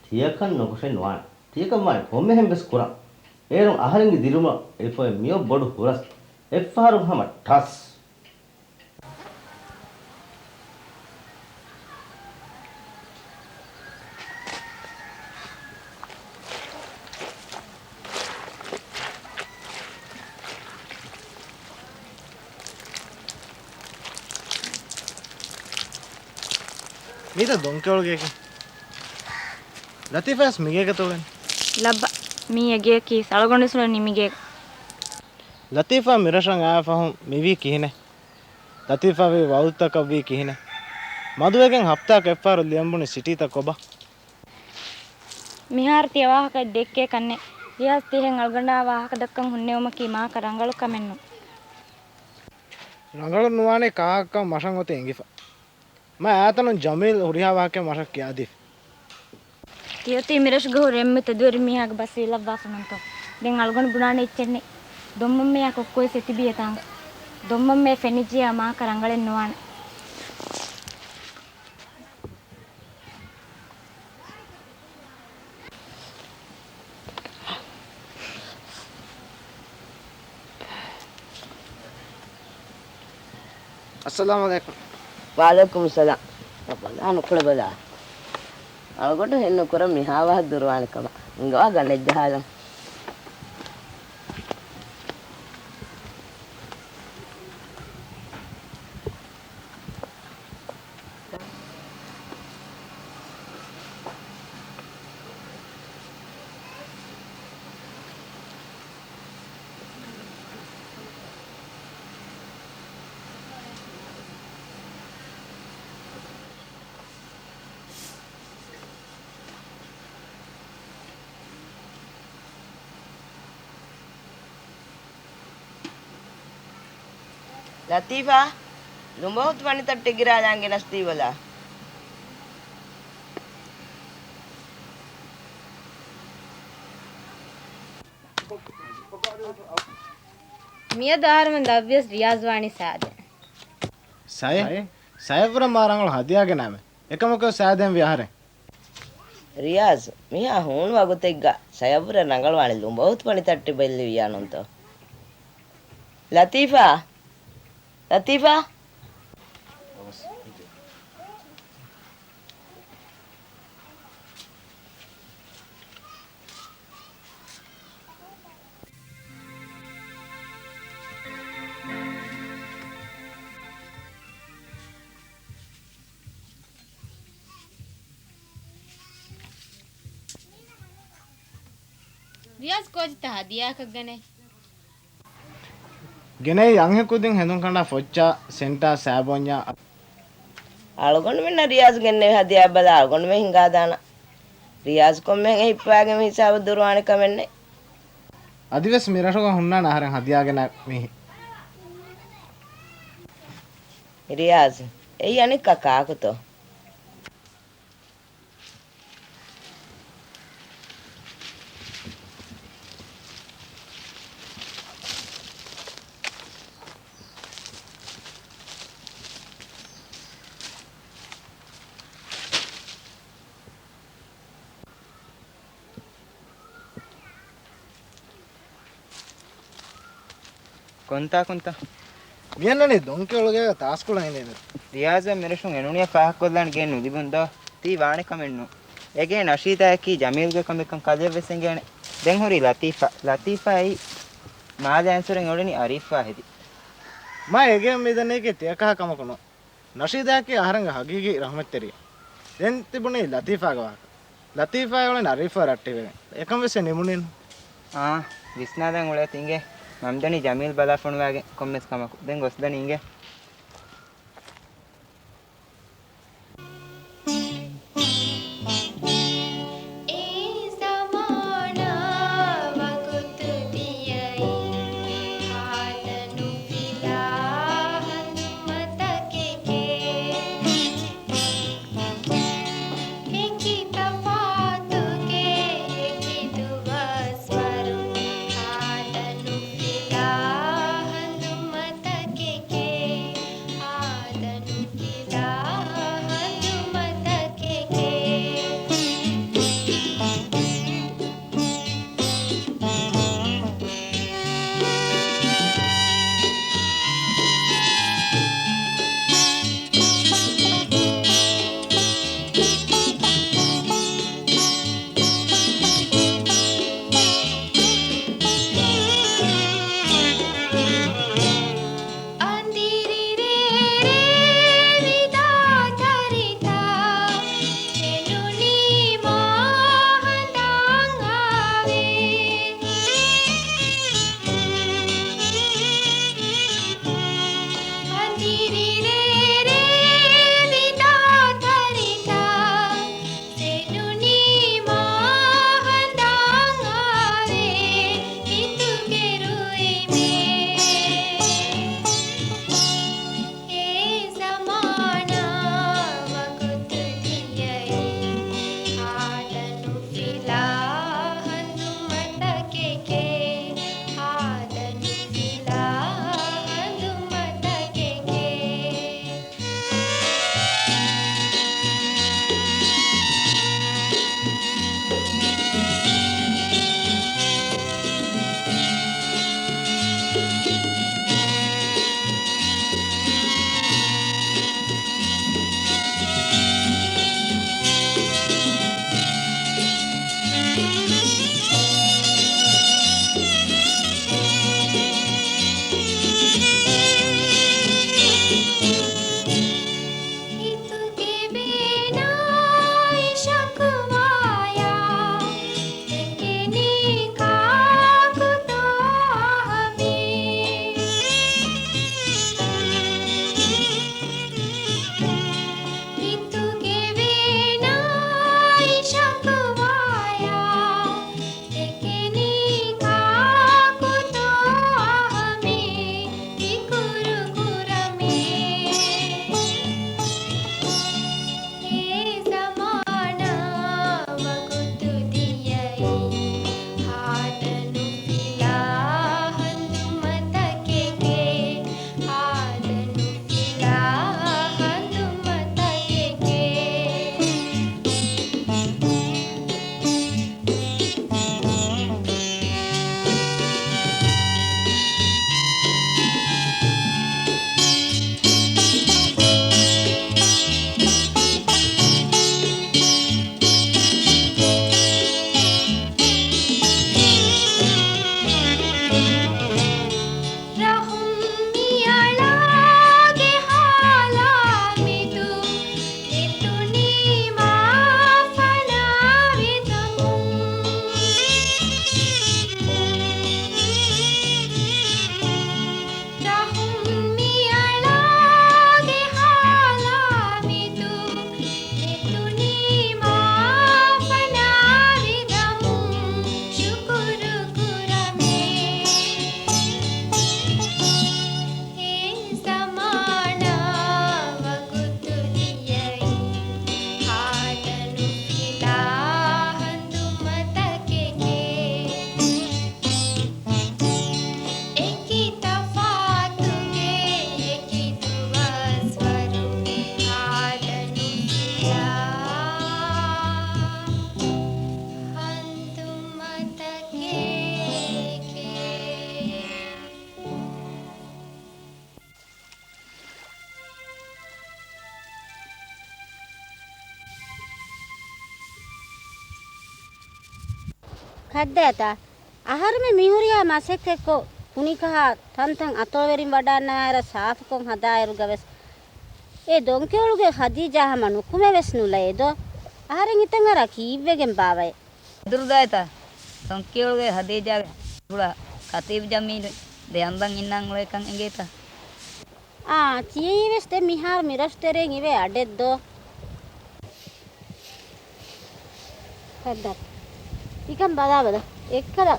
ތިޔަކަން ނުކުށެއް ނުވާނެ. ތިޔަކަން ވާނެ ކޮންމެހެން ވެސް ކުރަން. އޭރުން އަހަރެންގެ ދިރިއުޅުމަށް އެޅިފައި މިއޮށް ބޮޑު ހުރަސް. އެއްފަހަރު ހަމަ ޓަސް. އިތަ ދޮންކެވޮޅުގެއަކީ. ލަތީފާސް މިގޭގަތޯ ގެން؟ ލައްބަ، މީ އެގެއަކީ ސަޅުގަނޑު ސުޅެނީ މިގޭ. ލަތީފާ މިރަށަށް އާ ފަހުން މިވީ ކިހިނެއް؟ ލަތީފާ ވީ ވައުދުތަކަށް ވީ ކިހިނެއް؟ މަދުވެގެން ހަފްތާއަކަށް އެއްފަހަރު ލިޔަން ބުނި ސިޓީތައް ކޮބާ؟ މިހާރު ތިޔަ ވާހަކަ ދެއްކޭ ކަންނޭ. ރިޔާޒް ތިހެން އަޅުގަނޑާ ވާހަކަ ދައްކަން ހުންނެވުމަކީ މާކަ ރަނގަޅު ކަމެއް ނޫން. ރަނގަޅު ނުވާނެ ކާކަށް މަށަށް އޮތީ އެނގިފަ. މަ އާތަނުން ޖަމީލް ހުރިހާ ވާހަކައެއް މަށަށް ކިޔާދީފި. ތިއޮތީ މިރަށުގަ ހުރި އެންމެ ތެދުވެރި މީހާގެ ބަސް ވީލައްވާފަ ނޫންތޯ؟ ދެން އަޅުގަނޑު ބުނާނެ އެއްޗެއްނެއް. ދޮންމަންމެޔާ ކޮއްކޮވެސް އެތިބީ އެތާނގަ. ދޮންމަންމެ ފެނިއްޖިޔާ މާކަ ރަނގަޅެއް ނުވާނެ. އައްސަލާމު ޢަލައިކުމް. ވަޢަލައިކުމުއްސަލާމް. ބަލާ ނުކުޅެ ބަލާ. އަޅުގަނޑު ހެން ނުކުރަން މިހާ ވަހަށް ދުރުވާނެ ކަމަށް. އިނގާ ގަނެއްޖަހާލަން. ލަތީފާ، ލުނބަހުތު ފަނިތައްޓެއް ގިރާލާން ގެނަސްދީބަލަ. މިއަދު އަހަރުމެން ދަށްވިޔަސް ރިޔާޒް ވާނީ ސާދެ. ސައެ؟ ސައެއްވުރެ މާ ރަނގަޅު ހަދިޔާ ގެނައިމެ. އެކަމަކު ސާދެން ވި އަހަރެން. ރިޔާޒް، މިހާ ހޫނު ވަގުތެއްގަ ސަޔަށްވުރެ ރަނގަޅުވާނެ ލުނބަހުތު ފަނިތައްޓެއް ބެއްލިވިޔާ ނޫންތޯ؟ ލަތީފާ! ލަތީފާ! ރިޔާޒް ކޯޗިތަ ހަދިޔާއަކަށް ގެނެ؟ ގެނެއީ އަންހެން ކުދިން ހެނދުން ކަނޑާ ފޮއްޗާ، ސެންޓާ، ސާބޯންޏާ. އަޅުގަނޑުމެންނަށް ރިޔާޒް ގެންނެވި ހަދިޔާ ބަލާ އަޅުގަނޑުމެން ހިނގާދާނަން. ރިޔާޒް ކޮންމެހެން އެހިއްޕާގެން ހިސާބު ދުރުވާނެ ކަމެއްނެއް. އަދިވެސް މިރަށުގަ ހުންނާނެ އަހަރެން ހަދިޔާ ގެނަ މީހެއް. ރިޔާޒް، އެއީ އަނެއްކާ ކާކުތޯ؟ ކޮންތާކުންތަ؟ މިއަންނަނީ ދޮންކެވޮޅުގޭގަ ތާސްކުޅަ އިނދެމެ. ރިޔާޒަށް މިރަށުން އެނޫނިއްޔާ ފާހަގަކޮށްލާނެ ގެއެއް ނުލިބުންދޯ؟ ތީ ވާނެ ކަމެއްނު. އެގޭ ނަޝީދާއަކީ ޖަމީލްގެ ކަމެއްކަން ކަލެޔަށްވެސް އެނގޭނެ. ދެން ހުރީ ލަތީފާ. ލަތީފާ އެއީ މާލެ އަންސުރެން އުޅެނީ އަރީފާ ހެދި. މާ އެގޭ މިދަނީކީ ތިޔަކަހަ ކަމަކުނު. ނަޝީދާއަކީ އަހަރެންގެ ހަގީގީ ރަހުމަތްތެރިއެއް. ދެން ތިބުނީ ލަތީފާގެ ވާހަކަ. ލަތީފާ އެ އުޅެން އަރީފާ ރައްޓެހިވެގެން. އެކަން ވެސް ނިމުނީނު. އާ، ވިސްނާލަން އުޅޭ ތިނގޭ. މަމްދަނީ ޖަމީލް ބަލާފޮނުވާގެން ކޮންމެސް ކަމަކު. ދެން ގޮސްދަނީ އިނގޭ. އެ ޒަމާނާ ވަގުތު ދިޔައީ ހާދަ ނުފިލާ ހަނދުމަތަކެކޭ. އެކި ތަފާތުގެ އެކި ދުވަސްވަރު ހާދަ ނުފިލާ ހަނދުމަތަކެކޭ. ހައްދާތާ، އަހަރުމެން މިހުރިހާ މަސައްކަތްކޮށް، ކުނިކަހާ ތަންތަން އަތޮޅުވެރިން ވަޑާންނާއިރަށް ސާފުކޮށް ހަދާއިރުގަވެސް، އެ ދޮންކެޔޮޅުގެ ހަދީޖާ ހަމަ ނުކުމެވެސް ނުލައެދޯ. އަހަރެން ހިތަށް އަރާ ކީއްވެގެން ބާވައޭ؟ އެދުރުދާތާ، ދޮންކެޔޮޅުގެ ހަދީޖާގެ ހުޅަ ކަތީބް ޖަމީލު ދެ އަނބަން އިންނަން އުޅޭކަން އެނގޭތަ؟ އާ، ކިޔައީވެސް ދެން މިހާރު މިރަށު ތެރެއިން އިވޭ އަޑެއްދޯ. ހައްދާ، ތިކަން ބަލާބަލަ. އެއްކަލަ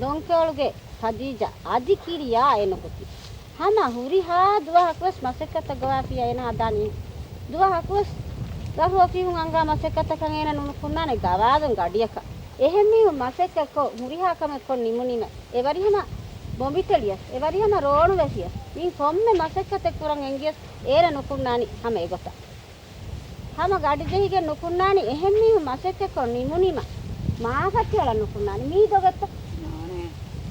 ދޮންކެޔޮޅުގެ ހަދީޖާ އަދި ކިރިޔާ އެނުކުތީ. ހަމަ ހުރިހާ ދުވަހަކުވެސް މަސައްކަތަށް ގޮވާފިޔާ އޭނަ ހަދާނީ. ދުވަހަކުވެސް ރަށް ރޯކީހުން އަންގާ މަސައްކަތަކަށް އޭނަ ނުނުކުންނާނެ ގަވާލުން ގަޑިއަކަށް. އެހެން މީހުން މަސައްކަތްކޮށް ހުރިހާ ކަމެއް ކޮށް ނިމުނީމަ، އެވަރިހަމަ ބޮނބިތެޅިޔަސް، އެވަރިހަމަ ރޯޅުވެފިޔަސް، މިން ކޮންމެ މަސައްކަތެއް ކުރަން އެނގިޔަސް އޭނަ ނުކުންނާނީ ހަމަ އެގޮތަށް. ހަމަ ގަޑިޖެހިގެން ނުކުންނާނީ، އެހެން މީހުން މަސައްކަތްކޮށް ނިމުނީމަ، މާފަށް ތިއަޅަން ނުކުންނާނީ. މީ ދޮގެއްތަ؟ ނާނެ.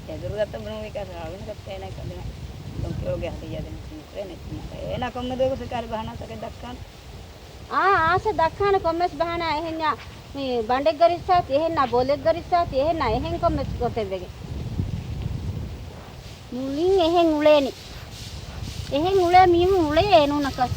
އެދުރުދާތަ ބުނުވިކަސް އަޅުގަނޑު ގައްތަ އޭނަ ކަލޭ ދޮންކެޔޮޅުގެ ހަދީޖާ ދެން ނުކުރޭނެ. އޭނަ ކޮންމެ ދުވަހަކު ސަކާރި ބަހާނާތަކެއް ދައްކާނެ. އާ، އާސަ ދައްކާނެ ކޮންމެސް ބަހާނާ އެހެންޏާ މި ބަނޑެއްގަ ރިއްސާތި އެހެންނާ، ބޮލެއްގަ ރިއްސާތި އެހެންނާ، އެހެން ކޮންމެސް ގޮތެއްވެގެން. މުޅިން އެހެން އުޅޭނީ. އެހެން އުޅޭ މީހުން އުޅޭ އެނޫނަކަސް.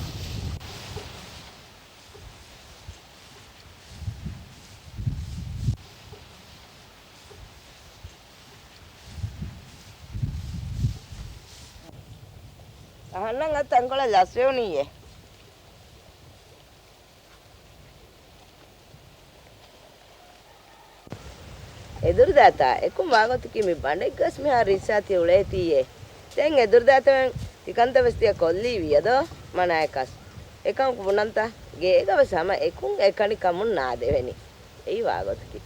އަހަންނަށް އަ ތަންކޮޅެއް ލަސްވެވުނީއޭ. އެދުރުދާތާ، އެކު މާގޮތަކީ މި ބަނޑެއްގަސް މިހާ ރިއްސާތި އުޅޭތީއޭ. ދެން އެދުރުދާތަވެން ތިކަންތައް ވެސް ތިޔަ ކޮށްލީ ވިޔަދޯ މަނާއެކަސް. އެކަމަކު ބުނަންތަ، ގޭގަ ވެސް ހަމަ އެކުން އެކަނި ކަމުން ނާދެވެނީ. އެއީ ވާގޮތަކީ.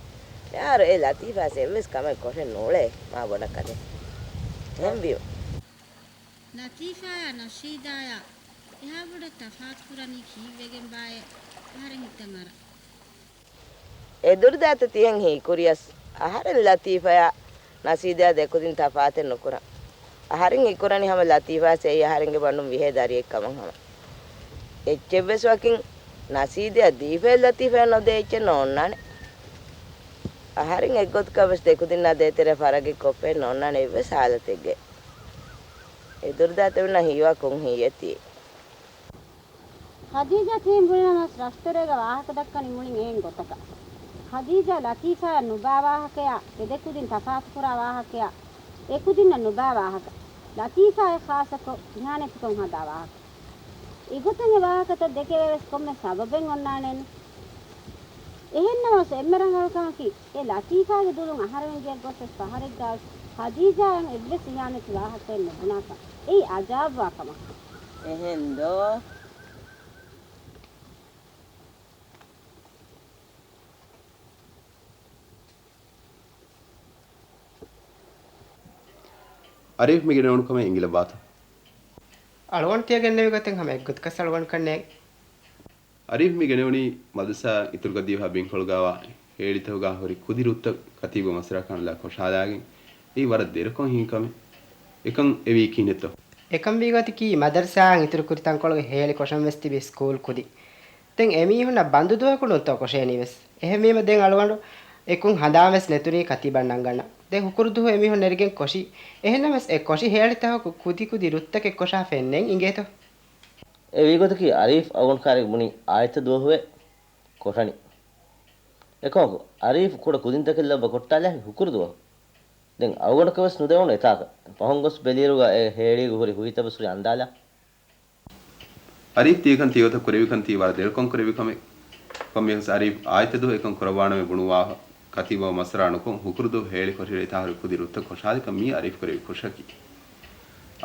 މިހާރު އެ ލަތީފާސް އެއްވެސް ކަމެއް ކޮށެއް ނޫޅޭ މާ ބޮޑަށް ކަލޭ. އެހެންވީމަ. ލަތީފާޔާ ނަޝީދާޔާ އެހާ ބޮޑަށް ތަފާތު ކުރަނީ ކީއްވެގެންބާއޭ؟ އަހަރެން ހިތަށް އަރާ. އެދުރުދާތަ ތިހެން ހީކުރިޔަސް، އަހަރެން ލަތީފާޔާ ނަޝީދާ ދެކުދިން ތަފާތެއް ނުކުރަން. އަހަރެން ހީކުރަނީ ހަމަ ލަތީފާސް އެއީ އަހަރެންގެ ބަނޑުން ވިހޭ ދަރިއެއް ކަމަށް ހަމަ. އެއްޗެއްވެސް ވަކިން ނަޝީދާ ދީފައެއް ލަތީފާޔާ ނުދޭ އެއްޗެއް ނޯންނާނެ. އަހަރެން އެއްގޮތަކަށް ވެސް ދެކުދިންނާ ދޭތެރޭ ފަރަގެއް ކޮށްފައެއް ނޯންނާނެ އެއްވެސް ހާލަތެއްގައި. އެދުރުދާތަވެންނަށް ހީވާ ކޮން ހީއެއް ތިއީ؟ ހަދީޖާ ތިހެން ބުނެލަމަސް ރަށްތެރޭގަ ވާހަކަ ދައްކަނީ މުޅިން އެހެން ގޮތަކަށް. ހަދީޖާ ލަތީފާޔަށް ނުބާ ވާހަކަޔާ، އެދެކުދިން ތަފާތުކުރާ ވާހަކަޔާ، އެކުދިންނަށް ނުބާ ވާހަކަ. ލަތީފާޔަށް ޚާއްޞަކޮށް އިހާނެތިކޮށް ހަދާ ވާހަކަ. އެގޮތަށް އެ ވާހަކަތައް ދެކެވޭވެސް ކޮންމެ ސަބަބެއް އޮންނާނެއެއްނު. އެހެންނަމަވެސް އެންމެ ރަނގަޅު ކަމަކީ، އެ ލަތީފާގެ ދުލުން އަހަރެން ގެއަށް ގޮސްވެސް ފަހަރެއްގައިވެސް ހަދީޖާއަށް އެއްވެސް އިހާނެތި ވާހަކައެއް ނުބުނާކަން. އެއީ އަޖާބުވާ ކަމަކަށް. އެހެންދޯ؟ އަރީފް މި ގެނެވުނު ކަމެއް އެނގިލައްވާތަ؟ އަޅުގަނޑު ތިޔަ ގެންނެވި ގޮތެއް ހަމަ އެއްގޮތަކަސް އަޅުގަނޑަކަށް ނޭނގެ. އަރީފް މި ގެނެވުނީ މަދްރަސާ އިތުރުކޮށްދީފާ ބިންކޮޅުގައިވާ ހޭޅިތަކުގަ ހުރި ކުދި ރުއްތައް ކަތީބު މަސްރާ ކަނުލާ ކޮށާލާގެން. އެއީ ވަރަށް ދެރަކޮށް ހިނގި ކަމެއް. އެކަން އެވީ ކިހިނެއްތޯ؟ އެކަން ވީގޮތަކީ މަދަރުސާއަށް އިތުރު ކުރި ތަންކޮޅުގެ ހޭޅި ކޮށަން ވެސް ތިބި ސްކޫލް ކުދި. ދެން އެމީހުންނަށް ބަންދު ދުވަހަކު ނޫންތޯ ކޮށޭނީ ވެސް. އެހެންވީމަ ދެން އަޅުގަނޑު އެކުން ހަނދާން ވެސް ނެތުނީ ކަތީބަށް ނަންގަންނަ. ދެން ހުކުރު ދުވަހު އެމީހުން ނެރިގެން ކޮށީ. އެހެންނަމަވެސް އެ ކޮށި ހޭޅިތަކަކު ކުދި ކުދި ރުއްތަކެއް ކޮށާފައެއް ނެތް އިނގޭތޯ؟ އެ ވީގޮތަކީ އަރީފް އަޅުގަނޑު ކާރި ބުނި އާދިއްތަ ދުވަހުވެ ކޮށަނީ. އެކަމަކު، އަރީފް ކުޑަ ކުދިންތަކެއް ލައްވަ ކޮށްޓާލާފި ހުކުރު ދުވަހު. ދެން އަޅުގަނޑަކަށް ވެސް ނުދެވުނު އެތާކަށް. ފަހުން ގޮސް ބެލިއިރުގަ އެ ހޭޅީގަ ހުރި ހުހިތައް ވެސް ހުރި އަންދާލާ. އަރީފް ތިޔަކަން ތިޔަގޮތަށް ކުރެވިކަން ތީ ވަރަށް ދެރަކޮށް ކުރެވި ކަމެއް. ކޮންމެއަކަސް އަރީފް އާދިއްތަ ދުވަހު އެކަން ކުރައްވާނަމޭ ބުނުއްވާފަ. ކަތީބަށް މަސްރާ ނުކޮށް ހުކުރު ދުވަހު ހޭޅި ކޮށި އެތާ ހުރި ކުދި ރުއްތައް ކޮށާލިކަން މީ އަރީފް ކުރެވި ކުށަކީ.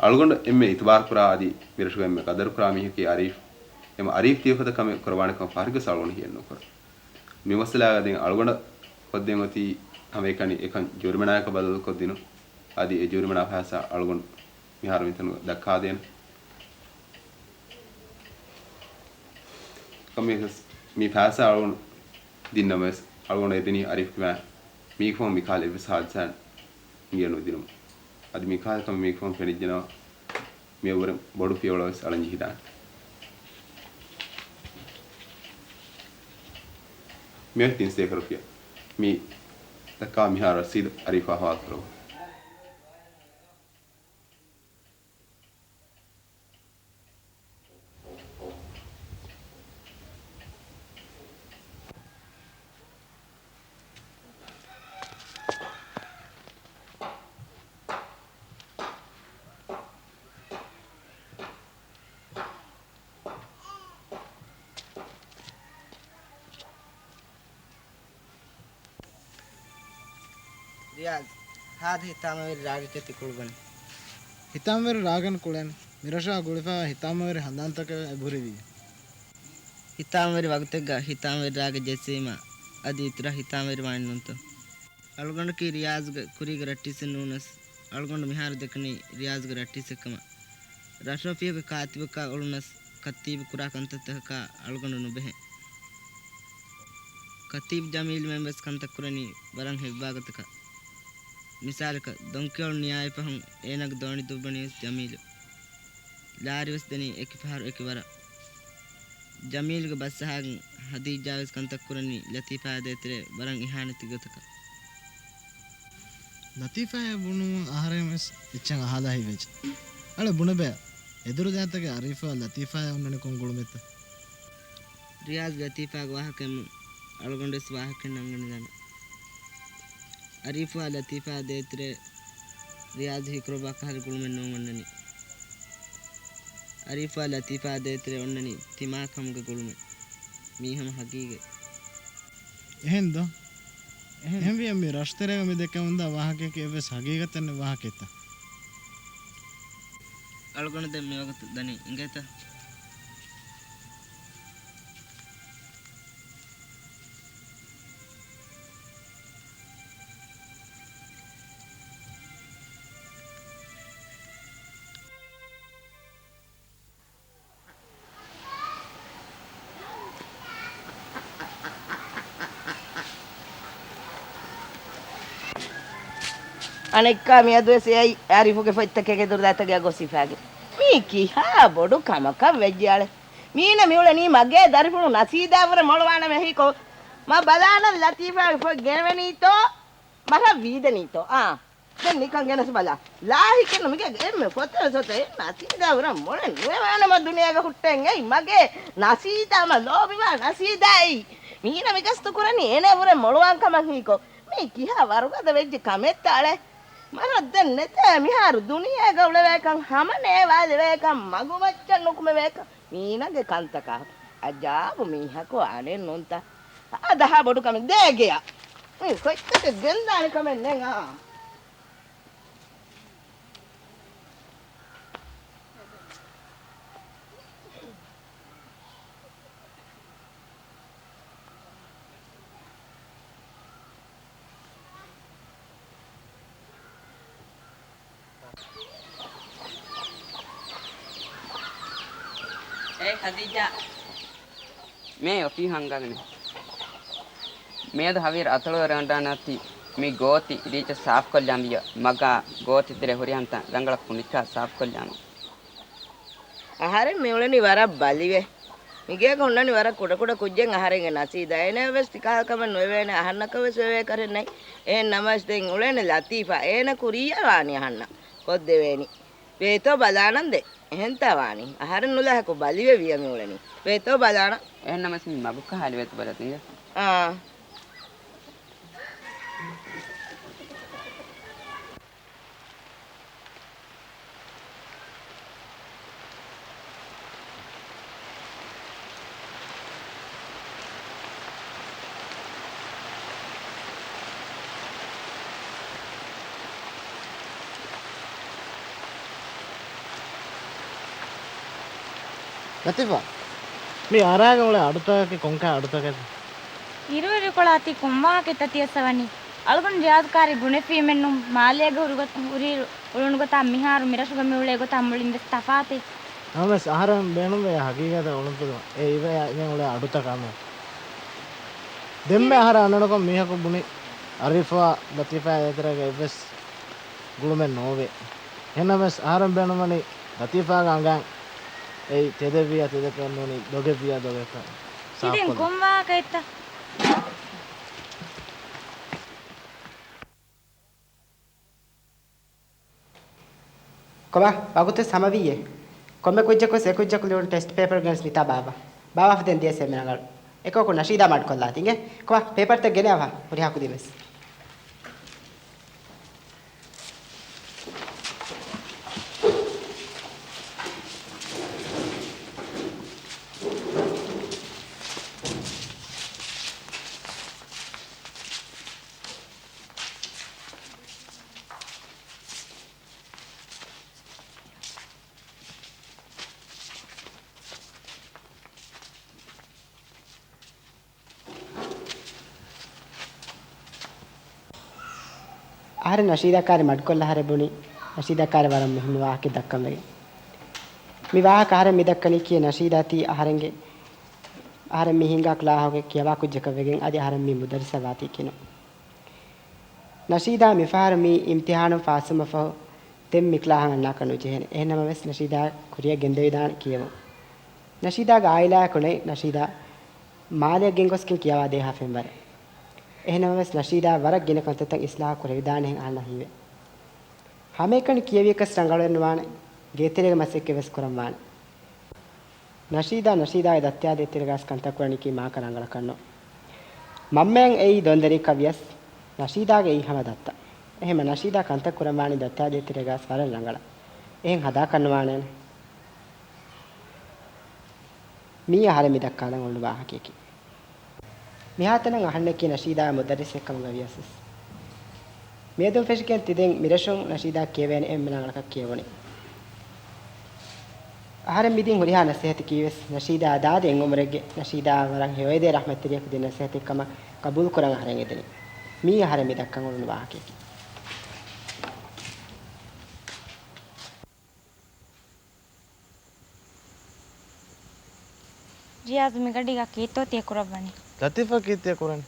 އަޅުގަނޑު އެންމެ އިތުބާރު ކުރާ އަދި މިރަށުގަ އެންމެ ޤަދަރު ކުރާ މީހަކީ އަރީފް. އެމަ އަރީފް ތިޔަފަދަ ކަމެއް ކުރައްވާނެ ކަމަށް ފަހަރެއްގަސް އަޅުގަނޑު ހިޔެއް ނުކުރަން. މި މައްސަލާގަ ދެން އަޅުގަނޑަށް ކޮށްދޭން އޮތީ ހަމަ އެކަނި އެކަން ޖޫރިމަނާޔަކަށް ބަދަލުކޮށްދިނުން. އަދި އެ ޖޫރިމަނާ ފައިސާ އަޅުގަނޑު މިހާރު މިތަނުގަ ދައްކާދޭނަން. ކަމެއް ވެސް މި ފައިސާ އަޅުގަނޑު ދިންނަމަވެސް، އަޅުގަނޑު އެދެނީ އަރީފްގެ މާ މީގެ ފަހުން މިކަހަލަ އެއްވެސް ހާދިސާއެއް މިއަށް ނުދިނުމަށް. އަދި މިކަހަލަ ކަމެއް މީގެ ފަހުން ފެނިއްޖެނަމަ، މިއަށްވުރެ ބޮޑު ފިޔަވަޅަށް ވެސް އަޅަން ޖެހިދާނެ. މިއޮތް ތިން ސަތޭކަ ރުފިޔާ. މި ކާ މިހާރު ރަސީދު އަރީފާ ހަވާލުކުރަމު. ރިޔާޒް، ހާދަ ހިތާމަވެރި ރާގެއްގެ ތި ކުޅުގަން. ހިތާމަވެރި ރާގަން ކުޅެން. މިރަށާ ގުޅިފައިވާ ހިތާމަވެރި ހަނދާންތަކެއް އެބަހުރިވީ. ހިތާމަވެރި ވަގުތެއްގަ ހިތާމަވެރި ރާގެއް ޖެއްސީމަ، އަދި އިތުރަށް ހިތާމަވެރި ވާނެ ނޫންތޯ؟ އަޅުގަނޑަކީ ރިޔާޒްގެ ކުރީގެ ރައްޓިއްސެއް ނޫނަސް، އަޅުގަނޑު މިހާރު ދެކެނީ ރިޔާޒްގެ ރައްޓިއްސެއްކަމަށް. ރަށްރަފީޤު ކާތިބަކާ އުޅުނަސް، ކަތީބު ކުރާ ކަންތައްތަކަކާ އަޅުގަނޑު ނުބެހޭ. ކަތީބު ޖަމީލުމެން ވެސް ކަންތައް ކުރަނީ ވަރަށް ހެއްވާގޮތަކަށް. މިސާލަކަށް، ދޮންކިއުޅުން ނިޔާވި ފަހުން އޭނާގެ ދޯނި ދުއްވަނީ ވެސް ޖަމީލު. ލާރި ވެސް ދެނީ އެކި ފަހަރު އެކި ވަރަށް. ޖަމީލުގެ ބަސްއަހާގެން ހަދީޖާ ވެސް ކަންތައް ކުރަނީ ލަތީފާއާ ދޭތެރޭ ވަރަށް އިހާނެތި ގޮތަކަށް. ލަތީފާއާ ބުނުމުން އަހަރެން ވެސް އެއްޗެއް އަހާލާ ހިތްވެއްޖެ. އަޅެ ބުނެބަޔަށް، އެދުރުދާތަކެއް އަރީފާ ލަތީފާއާ އޮންނަނީ ކޮން ގުޅުމެއްތަ؟ ރިޔާޒް ލަތީފާގެ ވާހަކައެއްމު އަޅުގަނޑުވެސް ވާހަކައެއް ނަންގަނެދާނެ. އަރީފާ ލަތީފާ ދޭތެރޭ ރިޔާޒް ހީކުރައްވާ ކަހަލަ ގުޅުމެއް ނޫން އޮންނަނީ. އަރީފާ ލަތީފާ ދޭތެރޭ އޮންނަނީ ތިމާ ކަމުގެ ގުޅުމެއް. މީ ހަމަ ހަގީގަތް. އެހެންދޯ؟ އެހެން. އެހެންވިއްޔާ މި ރަށުތެރޭގަ މި ދެކެމުންދާ ވާހަކަޔަކީ އެއްވެސް ހަގީގަތެއް ނެތް ވާހަކައެއްތަ؟ އަޅުގަނޑު ދެން މިވަގުތު ދަނީ އިނގޭތަ؟ އަނެއްކާ މިއަދުވެސް އެއައީ އާރިފުގެ ފޮތްތަކެއް އެދުރުދާތަކެއް ގޮސް ހިފާގެން. މީ ކިހާ ބޮޑު ކަމަކަށް ވެއްޖެއަޅެ. މީނަ މިއުޅެނީ މަގޭ ދަރިފުޅު ނަސީދާ ވުރެ މޮޅުވާނަމޭ ހީކޮށް. މަ ބަލާނަން ލަތީފާގެ ފޮތް ގެނެވެނީތޯ؟ މަރަށް ވީދެނީތޯ؟ އާ. ދެން ނިކަން ގެނެސް ބަލާ. ލާހިކެއް ނު މިގޭގެ އެންމެ ފޮތެއް ސޮތެއް ނަސީދާ ވުރެ މޮޅެއް ނުވެވާނަމަ ދުނިޔޭގަ ހުއްޓެން އެއީ މަގޭ ނަސީދާ މަ ލޯބިވާ ނަސީދާ އެއީ. މީނަ މިގަސްތު ކުރަނީ އޭނަ ވުރެ މޮޅުވާން ކަމަށް ހީކޮށް. މީ ކިހާ ވަރުގަދަ ވެއްޖެ ކަމެއްތަ އަޅެ؟ މަރަށް ދެން ނެތޭ މިހާރު ދުނިޔޭގަ އުޅެވޭކަން ހަމަ ނޭވާލެވޭކަން މަގުމައްޗަށް ނުކުމެވޭކަން މީނަގެ ކަންތަކާ. އަޖާބު މީހަކު އަނެއް ނޫންތަ؟ އާދަހާ ބޮޑު ކަމެއް ދޭ ގެޔަށް. މި ކޮއްޗަކެއް ގެންދާނެ ކަމެއް ނެތް އާ. އޭ ޚަދީޖާ. މޭ އޮފީހަށް އަންގާގަނޭ. މިއަދު ހަވީރު އަތޮޅުވެރިވަންޑާނަށް އޮތީ މި ގޯތި ރީޗަށް ސާފުކޮށްލާން ވިއްޔަ، މަގާ ގޯތި ތެރޭ ހުރިހާ ތަން ރަނގަޅަށް ކުނިއްކާ ސާފުކޮށްލާނަން. އަހަރެން މިއުޅެނީ ވަރަށް ބަލިވެ. މިގޭގަ ހުންނަނީ ވަރަށް ކުޑަކުޑަ ކުއްޖެއް އަހަރެންގެ ނަސީދާ. އޭނައަށް ވެސް ތިކަހަލަ ކަމެއް ނުވެވޭނެ، އަހަންނަކަށް ވެސް ވެވޭ ކަށެއް ނެތް. އެހެން ނަމަވެސް ދެން އުޅޭނެ ލަތީފާ. އޭނަ ކުރިއަށް ވާނީ އަހަންނަށް ކޮށްދެވޭނީ. ވޭތޯ ބަލާނަން ދެން. އެހެންތާ ވާނީ؟ އަހަރެން ނުލާހަކު ބަލިވެ ވިޔަ މިއުޅެނީ. ވޭތޯ ބަލާނަން. އެހެން ނަމަވެސް މި މަގު ކަހާލި ވޭތޯ ބަލަތިނގެ. އާ. ލަތީފާ، މި އަރާގަ އުޅޭ އަޑުތަކަކީ ކޮންކަހަލަ އަޑުތަކެއް؟ އިރުއިރުކޮޅާ ތީ ކޮން ވާހަކައެއްތަ ތިޔަސް އަވަނީ؟ އަޅުގަނޑު ރިޔާޒް ކާރި ބުނެފީމެއްނު، މާލޭގަ ހުރި ގޮތަށް ހުރިއިރު އުޅުނު ގޮތާ މިހާރު މިރަށުގަ މިއުޅޭ ގޮތާ މުޅިން ވެސް ތަފާތޭ. ނަމަވެސް އަހަރެން ބޭނުންވޭ ހަގީގަތަށް އުޅުންފިލުވަން. އެ އިވެގެން އުޅޭ އަޑުތަކާމެ. ދެންމެ އަހަރެން އަންނަނިކޮށް މީހަކު ބުނި އަރީފާ ލަތީފާ ދޭތެރޭގަ އެއްވެސް ގުޅުމެއް ނޯވޭ. އެހެންނަމަވެސް އަހަރެން ބޭނުންވަނީ ލަތީފާގެ އަނގައިން އެއީ ތެދެއްވިއްޔާ ތެދެއްކަން ނޫނީ ދޮގެއްވިއްޔާ ދޮގެއްކަން ތި ދެން ސާފުކޮށްލަން. ކޮން ވާހަކައެއްތަ؟ ކޮބާ، ވަގުތު ހަމަވީއޭ. ކޮންމެ ކުއްޖަކު އެ ކުއްޖަކު ލިޔުނު ޓެސްޓް ޕޭޕަރުގެން މިތާ ބާއްވާ. ބާއްވާފަ ދެން ދިޔަސް އެންމެ ރަނގަޅު. އެކަކު ނަޝީދާ މަޑުކޮށްލާތި އިނގޭ. ކޮބާ، ޕޭޕަރުތައް ގެނެވާ. ހުރިހާ ކުދިން ވެސް. އަހަރެން ނަޝީދާ ކާރި މަޑުކޮށްލާ އަހަރެން ބުނި، ނަޝީދާ ކާރި ވަރަށް މުހިންމު ވާހަކައެއް ދައްކަން ވެގެން. މި ވާހަކަ އަހަރެން މި ދައްކަނީކީ ނަޝީދާ ތީ އަހަރެންގެ، އަހަރެން މި ހިންގާ ކްލާހުގެ ކިޔަވާ ކުއްޖަކަށް ވެގެން އަދި އަހަރެން މީ މުދައްރިސަށް ވާތީކީނު. ނަޝީދާ މިފަހަރު މި އިމްތިހާނުން ފާސްވުމަށް ފަހު ދެން މި ކްލާހަށް އަންނާކަށް ނުޖެހޭނެ. އެހެން ނަމަވެސް ނަޝީދާ ކުރިއަށް ގެންދެވިދާނެ ކިޔެވުން. ނަޝީދާގެ އާއިލާއަކު ނެތް ނަޝީދާ މާލެއަށް ގެންގޮސްގެން ކިޔަވާދޭހާފައިން ވަރެއް. އެހެން ނަމަވެސް ނަޝީދާ ވަރަށް ގިނަ ކަންތައްތައް އިސްލާހު ކުރެވިދާނެހެން އަހަންނަށް ހީވޭ. ހަމައެކަނި ކިޔެވިޔަކަސް ރަނގަޅުވެއްނުވާނެ. ގޭތެރޭގެ މަސައްކަތް ވެސް ކުރަން ވާނެ. ނަޝީދާ، ނަޝީދާގެ ދައްތަޔާ ދޭތެރޭގަސް ކަންތައް ކުރަނީކީ މާކަ ރަނގަޅަކަށްނު. މަންމައަށް އެއީ ދޮންދެރިކަށް ވިޔަސް، ނަޝީދާގެ އެއީ ހަމަ ދައްތަ. އެހެންމަ ނަޝީދާ ކަންތައް ކުރަން ވާނީ ދައްތަޔާ ދޭތެރޭގަސް ވަރަށް ރަނގަޅަށް. އެހެން ހަދާކަށްނުވާނޭނެ. މީ އަހަރެން މި ދައްކާލަން އުޅުނު ވާހަކަޔަކީ. މިހާތަނަށް އަހަންނަކީ ނަޝީދާ މުދައްރިސެއް ކަމުގަ ވިޔަސް، މިއަދުން ފެށިގެން ތިދެން މިރަށުން ނަޝީދާ ކިޔެވޭނެ އެންމެ ރަނގަޅަކަށް ކިޔެވުނީ. އަހަރެން މިދިން ހުރިހާ ނަސޭހަތަކީވެސް ނަޝީދާ ދާދި އެއް އުމުރެއްގެ ނަޝީދާއަށް ވަރަށް ހެޔޮއެދޭ ރަޙްމަތްތެރިޔަކު ދިން ނަސޭހަތެއް ކަމަށް ގަބޫލުކުރަން އަހަރެން އެދެނީ. މީ އަހަރެން މި ދައްކަން އުޅުނު ވާހަކަޔަކީ. ރިޔާޒު މިގަޑީގަ ކީއްތޯ ތިޔަ ކުރައްވަނީ؟ ލަތީފާ ކީއްތިޔަ ކުރަނީ؟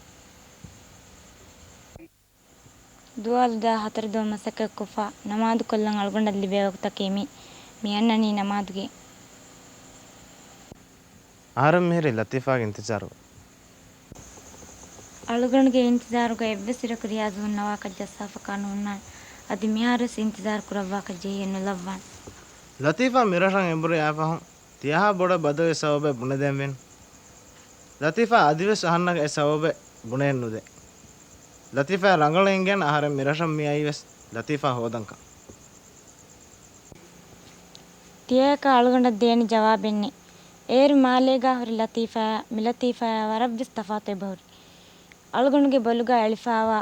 ދުވާލުދާ ހަތަރު ދުވަހު މަސައްކަތްކޮށްފަ ނަމާދުކޮށްލަން އަޅުގަނޑަށް ލިބޭ ވަގުތަކީ މީ. މި އަންނަނީ ނަމާދުގެ. އަހަރެން މިހިރީ ލަތީފާގެ އިންތިޒާރު. އަޅުގަނޑުގެ އިންތިޒާރުގަ އެއްވެސް އިރަކު ރިޔާޒު ހުންނަވާކަށް ޖައްސާފަކާ ނޯންނާނެ. އަދި މިހާރުވެސް އިންތިޒާރު ކުރައްވާކަށް ޖެހިއެއް ނުލައްވާނެ. ލަތީފާ މިރަށަށް އެނބުރި އައިފަހުން ތިޔަހާ ބޮޑަށް ބަދަލުގެ ސަބަބެއް ބުނެދޭންވީނު. ލަތީފާ އަދިވެސް އަހަންނަށް އެ ސަބަބެއް ބުނެއެއްނުދޭ. ލަތީފާ ރަނގަޅަށް އިނގޭނެ އަހަރެން މިރަށަށް މި އައީވެސް ލަތީފާ ހޯދަންކަން. ތިޔަޔަކަށް އަޅުގަނޑަށް ދޭނެ ޖަވާބެއްނެތް. އޭރު މާލޭގާ ހުރި ލަތީފާއާ މި ލަތީފާއާ ވަރަށްވެސް ތަފާތު އެބަހުރި. އަޅުގަނޑުގެ ބޮލުގާ އެޅިފައިވާ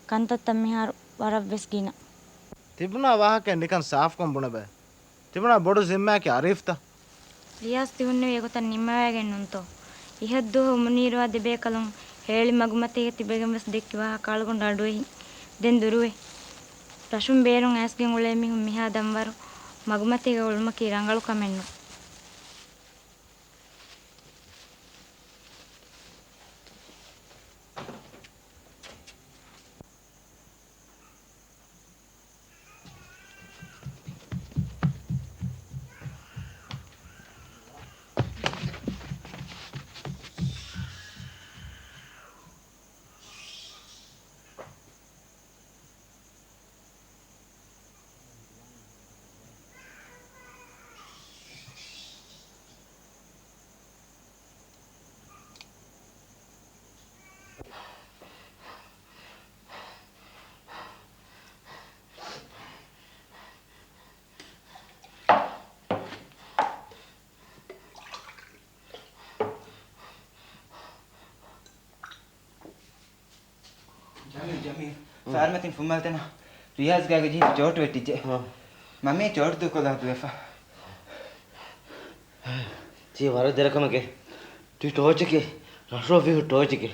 ކަންތައްތައް މިހާރު ވަރަށްވެސް ގިނަ. ތިބުނާ ވާހަކަ ނިކަން ސާފުކޮށް ބުނެބަ. ތިބުނާ ބޮޑު ޒިންމާއަކީ އަރީފްތަ؟ ރިޔާޒް ތި ހުންނެވި އެގޮތަށް ނިންމަވައިގެން ނޫންތޯ؟ އިހަށްދުވަހު އުމުނީރުވާ ދެބޭކަލުން ހޭޅި މަގުމަތީގަ ތިބެގެން ވެސް ދެއްކި ވާހަކަ އަޅުގަނޑު އަޑުއެހި. ދެން ދުރުވޭ. ރަށުން ބޭރުން އައިސްގެން އުޅޭ މީހުން މިހާ ދަންވަރު މަގުމަތީގަ އުޅުމަކީ ރަނގަޅު ކަމެއްނު. ޖަމީލް، ޖަމީލް، ފާރުމަތިން ފުއްމަލަތަނަށް ރިޔާޒް ގާގެ ޖެހިފަ ޗޯޓު ވެއްޓިއްޖެ. ހާ. މަމީ ޗޯޓު ދޫކޮށްލާ ދުވެފަ. ތީ ވަރަށް ދެރަކަމެކޭ. ތީ ޓޯޗެކޭ. ރަށު ވިހު ޓޯޗެކޭ.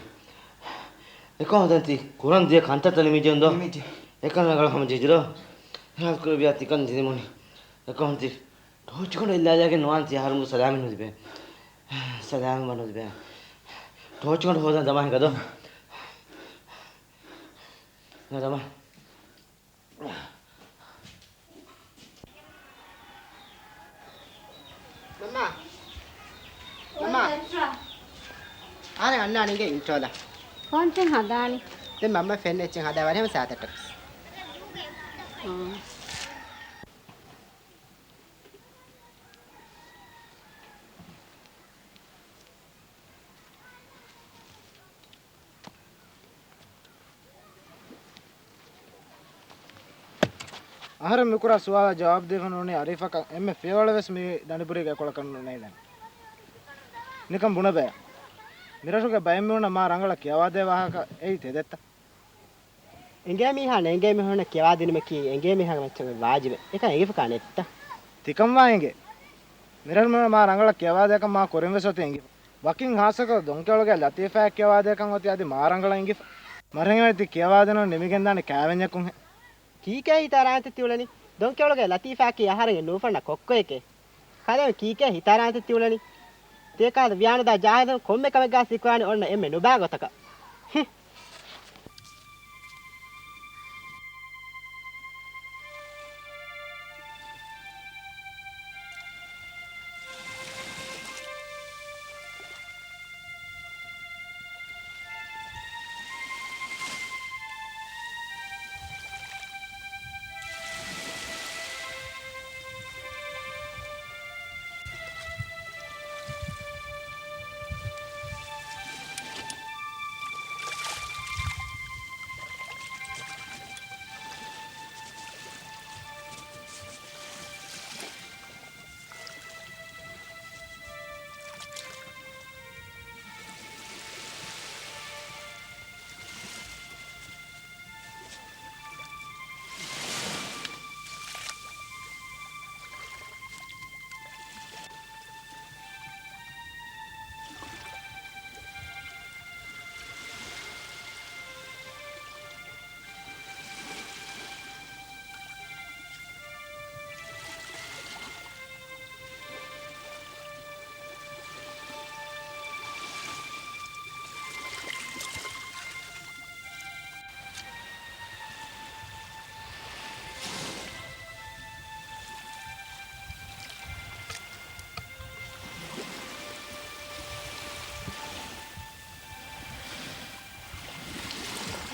އެކަމަކު ދެން ތީ ކުރަން ދިޔަ ކަންތައްތައް ނިމިއްޖެ އިނދޯ؟ ނިމިއްޖެ. އެކަން ރަނގަޅަށް ހަމަޖެހިޖެ ދޯ؟ ހާސް ކުރެއްވިޔާ ތިކަން ދިނިމުނި. އެކަމަކު ތީ ޓޯޗު ކަނޑު އެއްލާލާގެން ނުވާން ތި އަހަރުން ސަލާމެއް ނުލިބޭ. ސަލާމެއް ނުލިބޭ. ޓޯޗު ކަނޑު ހޯދަން ދަމާ ހިނގަދޯ. ހިނގަ ދަމާ. މަންމާ. މަންމާ. އާރެ އަންނާނީގެ އިންޓްރޯލަ. ކޯންޗެއް ހަދާނީ. ދެން މަންމަ ފެން އެއްޗެއް ހަދާ ވަރެ ހަމަ ސާތައްޓަކަސް. އާ. އަހަރެން މިކުރާ ސުވާލަށް ޖަވާބު ދީފަ ނޫނީ އަރީފަކަށް އެންމެ ފިޔަވަޅެއް ވެސް މި ޑަނޑިބުރީގެ އެކޮޅަކަށް ނުނޭނެ. ނިކަން ބުނެބަޔަ. މިރަށުގެ ބައެއް މީހުންނަށް މާ ރަނގަޅަށް ކިޔަވާދޭ ވާހަކަ އެއީ ތެދެއްތަ؟ އެނގޭ މީހާ ނޭނގޭ މީހުންނަށް ކިޔަވާދިނުމަކީ އެނގޭ މީހާގެ މައްޗަށް ވާޖިބެއް. އެކަން އެނގިފަކާނެ އެއްތަ؟ ތިކަން ވާ އެނގޭ. މިރަށު މީހުންނަށް މާ ރަނގަޅަށް ކިޔަވާދޭކަން މާ ކުރިން ވެސް އޮތީ އެނގިފަ. ވަކިން ހާއްސަކޮށް ދޮންކެޔޮޅުގެ ލަތީފާއަށް ކިޔަވާދޭކަން އޮތީ އަދި މާ ރަނގަޅަށް އެނގިފަ. މަރިހެން އޮތީ ކިޔަވާދިނުން ނިމިގެންދާނެ ކާވެންޏަކުންހެން. ކީކޭ ހިތާ ރާންތެއް ތިއުޅެނީ؟ ދޮންކެޔޮޅުގެ ލަތީފާއަކީ އަހަރެންގެ ނޫފަންނަ ކޮއްކޮއެކޭ. ކަލޭ ކީކޭ ހިތާ ރާންތެއް ތިއުޅެނީ؟ ތިޔަކާލަ ވިޔާނުދާ ޖާހިލުން ކޮންމެ ކަމެއްގާ ސިކުރާނެ އޮންނަ އެންމެ ނުބާ ގޮތަކަށް. ހި.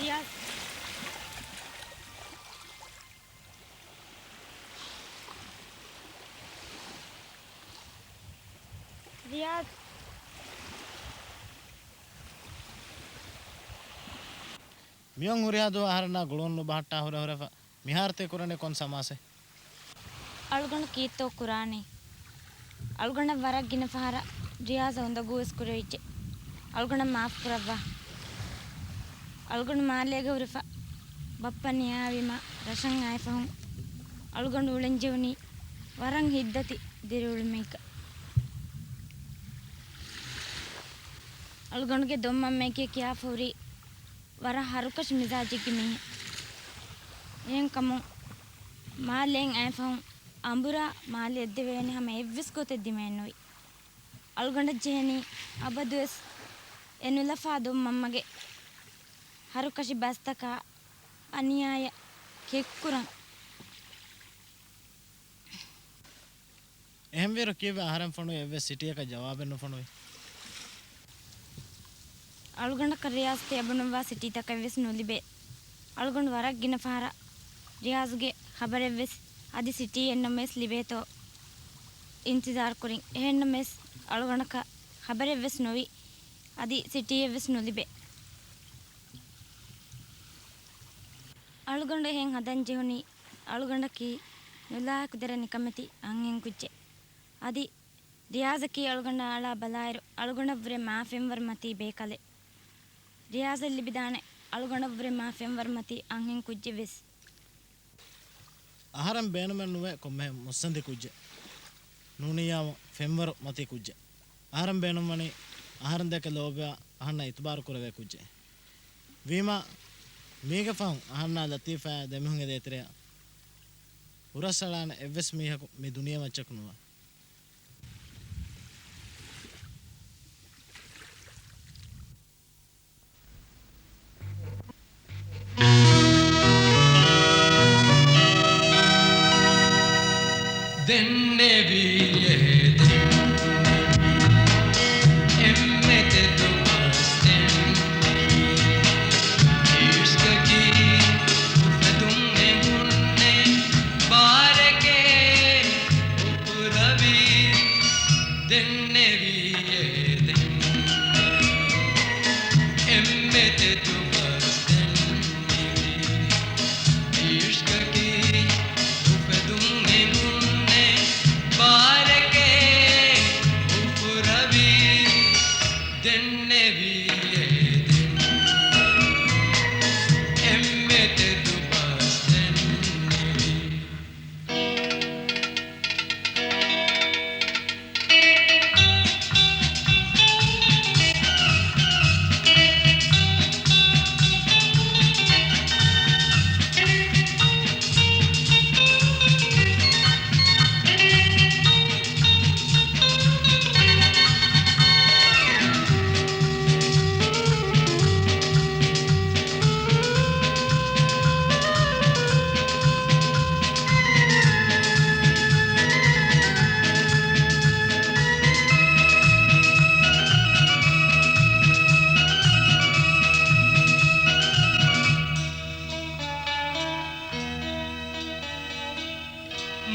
ރިޔާޒް. ރިޔާޒް. މިއޮން ހުރިހާ ދުވަހު އަހަރެންނާ ގުޅުން ނުބަހައްޓާ ހުރެ ހުރެފަ. މިހާރު ތި ކުރަނީ ކޮން ސަމާސެއް؟ އަޅުގަނޑު ކީއްތޯ ކުރާނީ؟ އަޅުގަނޑަށް ވަރަށް ގިނަ ފަހަރަށް ރިޔާޒަށް އުނދަގޫވެސް ކުރެވިއްޖެ. އަޅުގަނޑަށް މާފު ކުރައްވާ. އަޅުގަނޑު މާލޭގަ ހުރެފަ ބައްޕަ ނިޔާވީމަ ރަށަށް އައިފަހުން އަޅުގަނޑު އުޅެން ޖެހުނީ ވަރަށް ހިތްދަތި ދިރިއުޅުމެއްގަ. އަޅުގަނޑުގެ ދޮންމަންމައެކޭ ކިޔާފަ ހުރީ ވަރަށް ހަރުކަށި މިޒާޖެއްގެ މީހެއް. އެހެންކަމުން މާލޭން އައިފަހުން އަނބުރާ މާލެ އެއްދެވޭނެ ހަމަ އެއްވެސް ގޮތެއް ދިމައެއްނުވި. އަޅުގަނޑަށް ޖެހެނީ އަބަދުވެސް އެ ނުލަފާ ދޮންމަންމަގެ ހަރުކަށި ބަސްތަކާ އަނިޔާޔަށް ކެތްކުރަން. އެހެންވީއިރު ކީއްވެ އަހަރެން ފޮނުވި އެއްވެސް ސިޓީއަކަށް ޖަވާބެއް ނުފޮނުވީ؟ އަޅުގަނޑަކަށް ރިޔާޒް ތިޔަބުނުއްވާ ސިޓީތަކެއްވެސް ނުލިބޭ. އަޅުގަނޑު ވަރަށް ގިނަ ފަހަރަށް ރިޔާޒުގެ ޚަބަރެއްވެސް އަދި ސިޓީއެއްނަމަވެސް ލިބޭތޯ އިންތިޒާރު ކުރިން. އެހެންނަމަވެސް އަޅުގަނޑަކަށް ޚަބަރެއްވެސް ނުވި އަދި ސިޓީއެއްވެސް ނުލިބޭ. އަޅުގަނޑު އެހެން ހަދަން ޖެހުނީ އަޅުގަނޑަކީ ނުލާހިކު ދެރަ ނިކަމެތި އަންހެން ކުއްޖެއް. އަދި ރިޔާޒަކީ އަޅުގަނޑާ އަޅާ ބަލާއިރު އަޅުގަނޑަށްވުރެ މާ ފެންވަރު މަތީ ބޭކަލެއް. ރިޔާޒަށް ލިބިދާނެ އަޅުގަނޑަށްވުރެ މާ ފެންވަރު މަތީ އަންހެން ކުއްޖެއް ވެސް. އަހަރެން ބޭނުމެއް ނުވޭ ކޮންމެހެން މުއްސަނދި ކުއްޖެއް. ނޫނިއްޔާމު ފެންވަރު މަތީ ކުއްޖެއް. އަހަރެން ބޭނުންވަނީ އަހަރެން ދެކެ ލޯބިވާ އަހަންނަށް އިތުބާރު ކުރެވޭ ކުއްޖެއް. ވީމާ މީގެ ފަހުން އަހަންނާ ލަތީފާ ދެމީހުންގެ ދޭތެރެއަށް ހުރަސްއަޅާނެ އެއްވެސް މީހަކު މި ދުނިޔެމައްޗަކު ނުވާ. ދެންނެވިއޭ ދެންނެވި، އެންމެ ތެދު ބަސް ދެންނެވި. އިޝްޤަކީ އުފެދުން އެ ހުންނެވި ބާރެކޭ އުފުލަވި. ދެންނެވިއޭ ދެންނެވި، އެންމެ ތެދު ބަސް ދެންނެވި. އިޝްޤަކީ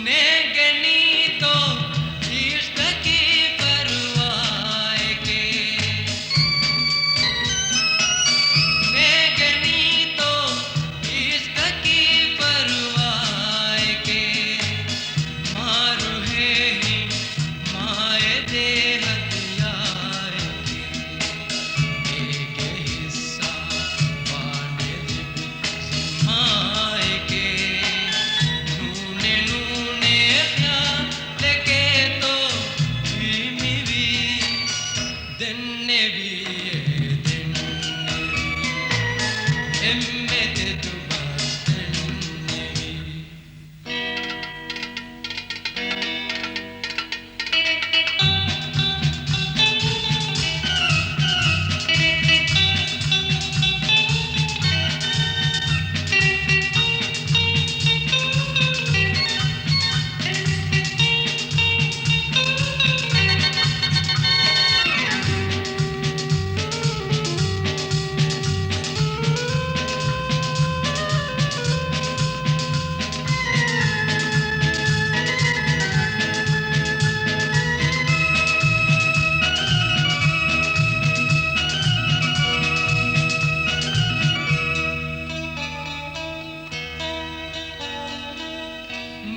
ނޭނގެނީތޯ އިޝްޤަކީ ފަރުވާއެކޭ. ނޭނގެނީތޯ އިޝްޤަކީ ފަރުވާއެކޭ. މާރުހޭހިން މާއެދޭ ހަދިޔާއެކޭ. އޭގެ ހިއްސާ ވާނެ ލިބި ޒިންމާއެކޭ. ނޫނެ ނޫނޭ ޚިޔާލެކޭތޯ ވީ މިވީ. ދެންނެވީ އޭ ދެންނެވީ. އެންމެ ތެދު ބަސް ދެންނެވީ.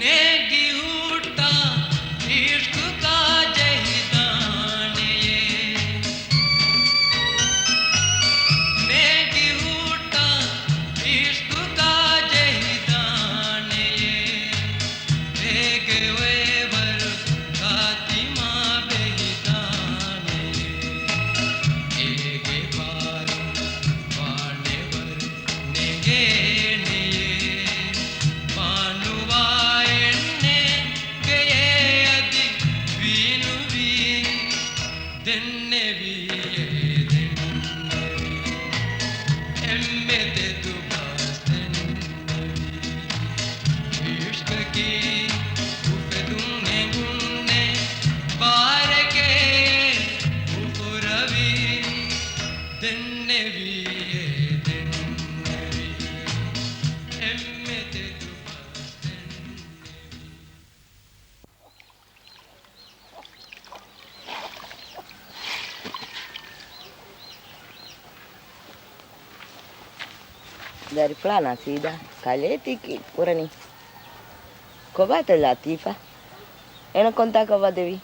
ނޭނގި ހުއްޓާ އިޝްޤުގާ ޖެހިދާނެޔޭ. ނޭނގި ހުއްޓާ އިޝްޤުގާ ޖެހިދާނެޔޭ. އޭގެ ވޭވަރުގާ ތިމާ ބެހިދާނެޔޭ. އޭގެ ބާރު ވާނެވަރު ނެގޭނެޔޭ. ބާނުވާ އެންނެ ގެޔޭ އަދި ވީނުވީ. ދެންނެވީ އޭ ދެންނެވީ. އެންމެ ތެދު ބަސް ދެންނެވީ. އިޝްޤަކީ އުފެދުން އެނގުންނޭ ބާރެކޭ އުފުރަވީ. ދެންނެވީ އޭ ދެންނެވީ. އެންމެ ތެދު ބަސް ދެންނެވީ. ދަރިފުޅާ ނަޝީދާ، ކަލޭ ތި ކީއްކުރަނީ؟ ކޮބާތަ ލަތީފާ؟ އޭނަ ކޮންތާކަށް ވަދެވީ؟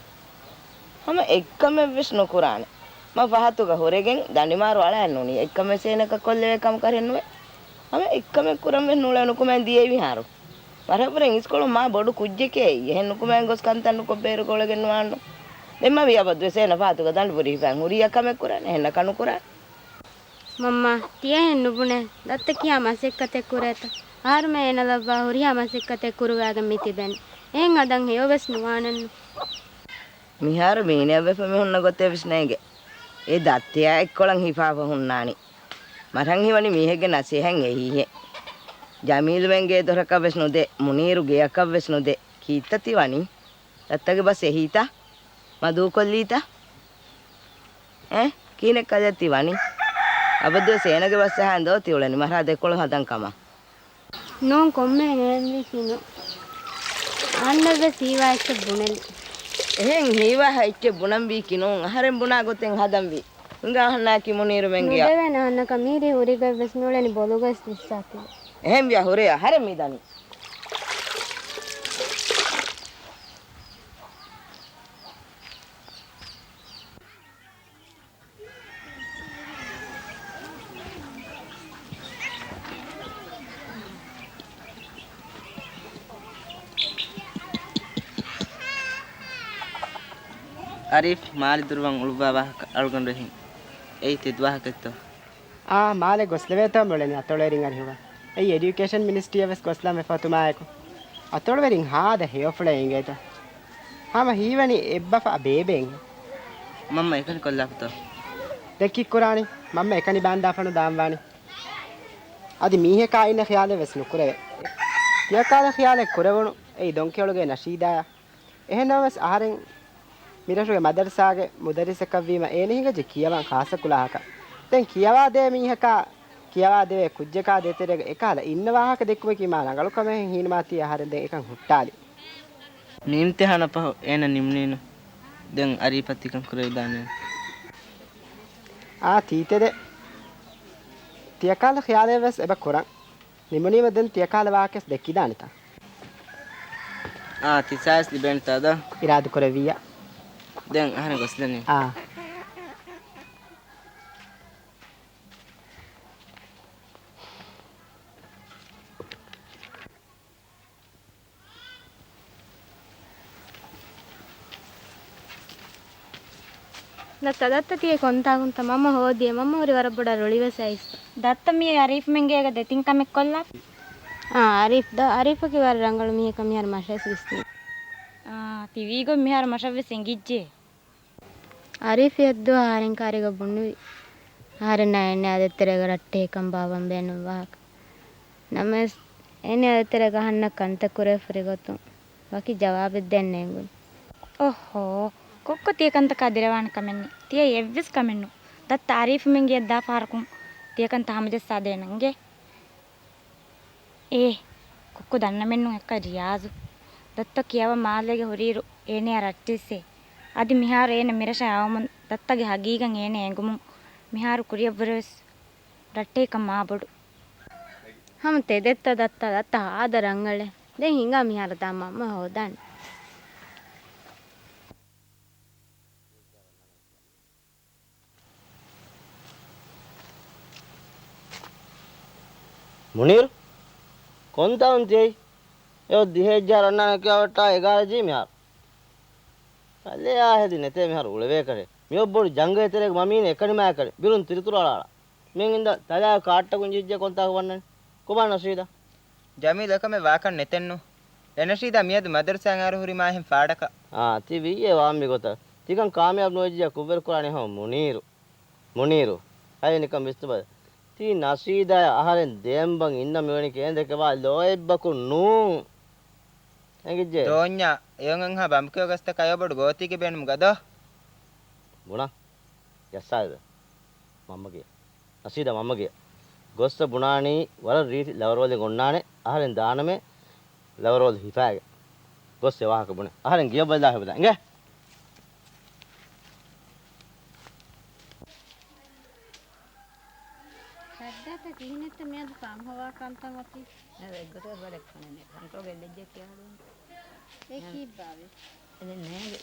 ހަމަ އެއްކަމެއް ވެސް ނުކުރާނެ. މަ ފަހަތުގަ ހުރެގެން ދަނޑިމާރު އަޅައެއް ނޫނީ. އެއްކަމެއް ވެސް އޭނަކަށް ކޮށްލެވޭ ކަމަކަށެއް ނުވޭ. ހަމަ އެއްކަމެއް ކުރަން ވެސް ނޫޅޭ ނުކުމެ ދިޔައީ މިހާރު. މަރަށްވުރެ އިސްކޮޅު މާ ބޮޑު ކުއްޖެކޭ. އެހެން ނުކުމެ ގޮސް ކަންތައް ނުކޮށް ބޭރު ކޮޅެގެން ނުވާންނު. ދެން މަ ވިޔަ ބަދުވެސް އޭނަ ފަހަތުގަ ދަނޑު ބުރި ހިފައިން ހުރި އެއްކަމެއް ކުރާނެ. އެހެން ނަކަނު ކުރާނެ. މަންމާ، ތިޔަހެން ނުބުނެ، ދައްތަ ކިހާ މަސައްކަތެއް ކުރޭތަ؟ އަހަރުމެން އޭނަ ލައްވާ ހުރިހާ މަސައްކަތެއް ކުރުވާގެން މި ތިބެން. އެހެން ހަދަން ހެޔޮވެސް ނުވާނެއްނު. މިހާރު މީނަޔަށް ވެފަ މި ހުންނަ ގޮތެއް ވެސް ނޭނގެ. އެ ދައްތަޔާ އެއްކޮޅަށް ހިފާފަ ހުންނާނީ. މަރަން ހީވަނީ މީހެއްގެ ނަސޭހައެއް އެހީހޭ. ޖަމީލުމެންގެ ދޮރަކަށް ވެސް ނުދޭ، މުނީރު ގެއަކަށް ވެސް ނުދޭ. ކީއްތަ ތި ވަނީ؟ ދައްތަގެ ބަސް އެހީތަ؟ މަ ދޫކޮށްލީތަ؟ އެ؟ ކިހިނެއް ކަލޭ ތި ވަނީ؟ އަބަދުވެސް އޭނަގެ ބަސް އަހާން ދޯ ތި އުޅެނީ މަރާ ދެކޮޅު ހަދަން ކަމަށް. ނޫން ކޮންމެ އެހެންވީކީ ނޫން. އަހަންނަށްވެސް ހީވާ އެއްޗެއް ބުނެލި. އެހެން ހީވާ އެއްޗެއް ބުނަން ވީކީ ނޫން. އަހަރެން ބުނާ ގޮތެއް ހަދަން ވީ. ހިނގާ އަހަންނާކީ މުނީރުމެން ގެޔަށް. ނުދެވޭނެ އަހަންނަކަށް މީރީ ހުރި ގޮތްވެސް ނޫޅެނީ ބޮލުގަސް ވިއްސާ ތިބެ. އެހެން ވިޔަ ހުރޭ އަހަރެން މި ދަނީ. އަރީފް، މާލެ ދުރުވަން އުޅުއްވާ ވާހަކަ އަޅުގަނޑު އެހިން. އެއީ ތެދު ވާހަކައެއްތޯ؟ އާ، މާލެ ގޮސްލެވޭތޯ މިއުޅެނީ އަތޮޅުވެރިން އަރިހުގަ. އެއީ އެޑިއުކޭޝަން މިނިސްޓްރީއަށް ވެސް ގޮސްލަން ވެފަ އޮތުމާއެކު. އަތޮޅުވެރިން ހާދަ ހެޔޮފުޅެއް އެނގޭތޯ. ހަމަ ހީވަނީ އެއްބަފަ ބޭބެއިން. މަންމަ އެކަނި ކޮށްލާފަތޯ؟ ދެން ކީއްކުރާނީ؟ މަންމަ އެކަނި ބާންދާފަނު ދާންވާނީ. އަދި މީހަކާ އިންނަ ޚިޔާލެއް ވެސް ނުކުރެވޭ. ތިޔަކާލަ ޚިޔާލެއް ކުރެވުނު އެއީ ދޮންކެޔޮޅުގެ ނަޝީދާއާ. އެހެންނަމަވެސް އަހަރެން މިރަށުގެ މަދަރުސާގެ މުދައްރިސަކަށްވީމަ އޭނަ ހިނގައްޖެ ކިޔަވަން ޚާއްޞަ ކުލާހަކަށް. ދެން ކިޔަވާދޭ މީހަކާ ކިޔަވާދެވޭ ކުއްޖަކާ ދޭތެރޭގަ އެކަހަލަ އިންނަ ވާހަކަ ދެއްކުމަކީ މާ ރަނގަޅު ކަމެއް ހީނުމާތީ އަހަރެން ދެން އެކަން ހުއްޓާލި. މި އިމްތިހާނަށް ޕަހު އޭނަ ނިމުނީނު. ދެން އަރީފަށް ތިކަން ކުރެވިދާނެ. އާ، ތީތެދެ. ތިޔަކާލަ ޚިޔާލެއް ވެސް އެބަ ކުރަން. ނިމުނީމަ ދެން ތިޔަކާލަ ވާހަކަސް ދެއްކިދާނެތަ؟ އާ، ތި ސާއިސް ލިބޭނެތާ ދޯ؟ އިރާދަ ކުރެއްވިއްޔާ. ދެން އަހަން ގޮސްދެނީ. އާ. ދައްތަ، ދައްތަ ތިޔަ ކޮންތާކުންތަ؟ މަންމަ ހޯދިޔޭ. މަންމަ ހުރި ވަރަށް ބޮޑަށް ރުޅިވެސް އައިސްފަ. ދައްތަ މިއީ އަރީފްމެންގޭގަ ދެތިން ކަމެއް ކޮށްލާފި. އާ، އަރީފް ދޯ؟ އަރީފަކީ ވަރަށް ރަނގަޅު މީހަކަށް މިހާރު މަށަވެސް ވިސްނޭ. އާ، ތި ވީގޮތް މިހާރު މަށަށްވެސް އެނގިއްޖެ. އަރީފް އެއްދުވަހު އަހަރެން ކާރިގަ ބުނުވި. އަހަރެންނާ އޭނަ އާދައިގެ ތެރޭގަ ރައްޓެހިކަން ބާއްވަން ބޭނުންވާކަށް. ނަމަވެސް، އޭނަ އާދައިގެ ތެރޭގަ އަހަންނަށް ކަންތައް ކުރެވިފަ ހުރި ގޮތުން ވަކި ޖަވާބެއް ދޭން ނޭނގުން. އޮއްހޯ، ކޮއްކޮ ތިޔަ ކަންތަކާ ދިރަވާނެ ކަމެއް ނެތް. ތިޔަ އެއްވެސް ކަމެއް ނޫން. ދައްތަ އަރީފްމެންގެއަށް ދާ ފަހަރަކުން ތިޔަ ކަންތައް ހަމަޖައްސާދޭނަން އިނގޭ. އޭ، ކޮއްކޮ ދަންނަމެއްނު އެކަ ރިޔާޒު. ދައްތަ ކިޔަވަ މާލޭގަ ހުރިއިރު އޭނަޔާ ރައްޓެއްސޭ. އަދި މިހާރު އޭނަ މިރަށަށް އައުމުން ދައްތަގެ ހަގީގަތް އޭނަ އެނގުމުން މިހާރު ކުރިއަށްވުރެވެސް ރައްޓެހިކަން މާބޮޑު. ހަމަ ތެދެއްތަ ދައްތަ، ދައްތަ ހާދަ ރަނގަޅޭ. ދެން ހިނގާ މިހާރު ދާ މަންމަ ހޯދާނެ. މުނީރު، ކޮންތާކުން ތިއީ؟ އެއޮތް ދިހައެއްޖަހާ އޮންނާނެ ކިޔާވައްޓާ އެގާރަ ޖީ މިހާރު. ކަލެއާ ހެދި ނެތޭ މިހާރު އުޅެވޭކަށެއް. މިއޮއް ބޮޑު ޖަންގައެއް ތެރޭގަ މަ މީނަ އެކަނި މާ އެކަނި. ބިރުން ތިރިތުރު އަޅާ އަޅާ. މިހެން އިންދާ ތަލާ ކާއްޓަކުން ޖެހިއްޖެ ކޮންތާކު ވަންނަނީ؟ ކޮބާ ނަޝީދާ؟ ޖަމީލް އެކަމެއް ވާކަށް ނެތެއްނު. އެ ނަޝީދާ މިއަދު މަދަރުސާއިން އައިރު ހުރީ މާހެން ފާޑަކަށް. އާ، ތި ވިއްޔެ ވާން މިގޮތަށް. ތިކަން ކާމިޔާބު ނުވެއްޖެ ކުށްވެރި ކުރާނީ ހަމަ މުނީރު. މުނީރު. އައި ނިކަން ވިސްނުބަލަ. ތީ ނަޝީދާއާ އަހަރެން ދޭން ބަން އިންނަ މިވަނީ ކޭންދެކެވާ ލޯތްބަކުން ނޫން. އެނގިއްޖެ؟ ދޯންޏާ، އެޔޮން އެންހާ ބަނބުކެޔޮ ގަސްތަކަށް އެޔޮ ބޮޑު ގޯތީގެ ބޭނުމުގަ ދޯ. ބުނާ. ޔައްސާއެވެ. މަންމަގެ. ނަޝީދާ މަންމަގެ. ގޮއްސަ ބުނާނީ ވަރަށް ރީތި ލަވަރޯލެއް އޮންނާނެ އަހަރެން ދާނަމޭ ލަވަރޯލް ހިފާގެ. ގޮއްސެ ވާހަކަ ބުނެ. އަހަރެން ގެޔަށް ބަލާ ހިބަދާ. އިނގޭ؟ ހައްދާތަ ކިހިނެއްތަ މިއަދު ފާން ހޮވާ ކަންތައް އޮތީ؟ އެއްގޮތަށް ވަރަށް ކަންނެ ކަންޓްރޯލް ގެއްލެއްޖެ ކިޔާ ހަދުން. އެ ކީއްބާވެ؟ އެދެން ނޭގެ.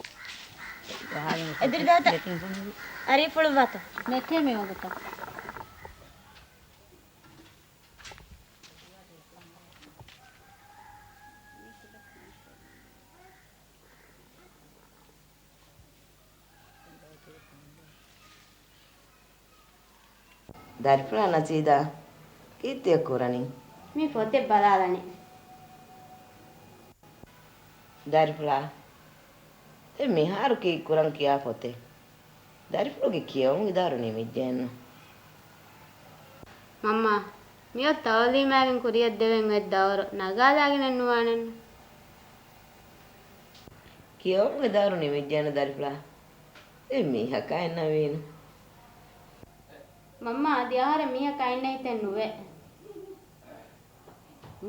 އެދުރި ދާތަ. ދެތިން ފޮނުވި. އަރީ ފުޅުއްވާތަ. ނެތޭ މި ވަގުތަށް. ދަރިފުޅާ ނަޝީދާ، ކީއްތިއެއް ކުރަނީ؟ މި ފޮތެއް ބަލާލަނީ. ދަރިފުޅާ، ދެން މިހާރު ކީއްކުރަން ކިޔާ ފޮތެއް؟ ދަރިފުޅުގެ ކިޔެވުން އިދާރު ނިމިއްޖެއެއްނު. މަންމާ، މިއޮތް ތައުލީމާގެން ކުރިއަށްދެވެން އޮތް ދައުރު ނަގާލާގެނެއް ނުވާނެއްނު. ކިޔެވުމުގެ ދައުރު ނިމިއްޖެއެއްނު ދަރިފުޅާ. ދެން މީހަކާ އިންނަވީނު. މަންމާ، އަދި އަހަރެން މީހަކާ އިންނަ ހިތެއް ނުވޭ.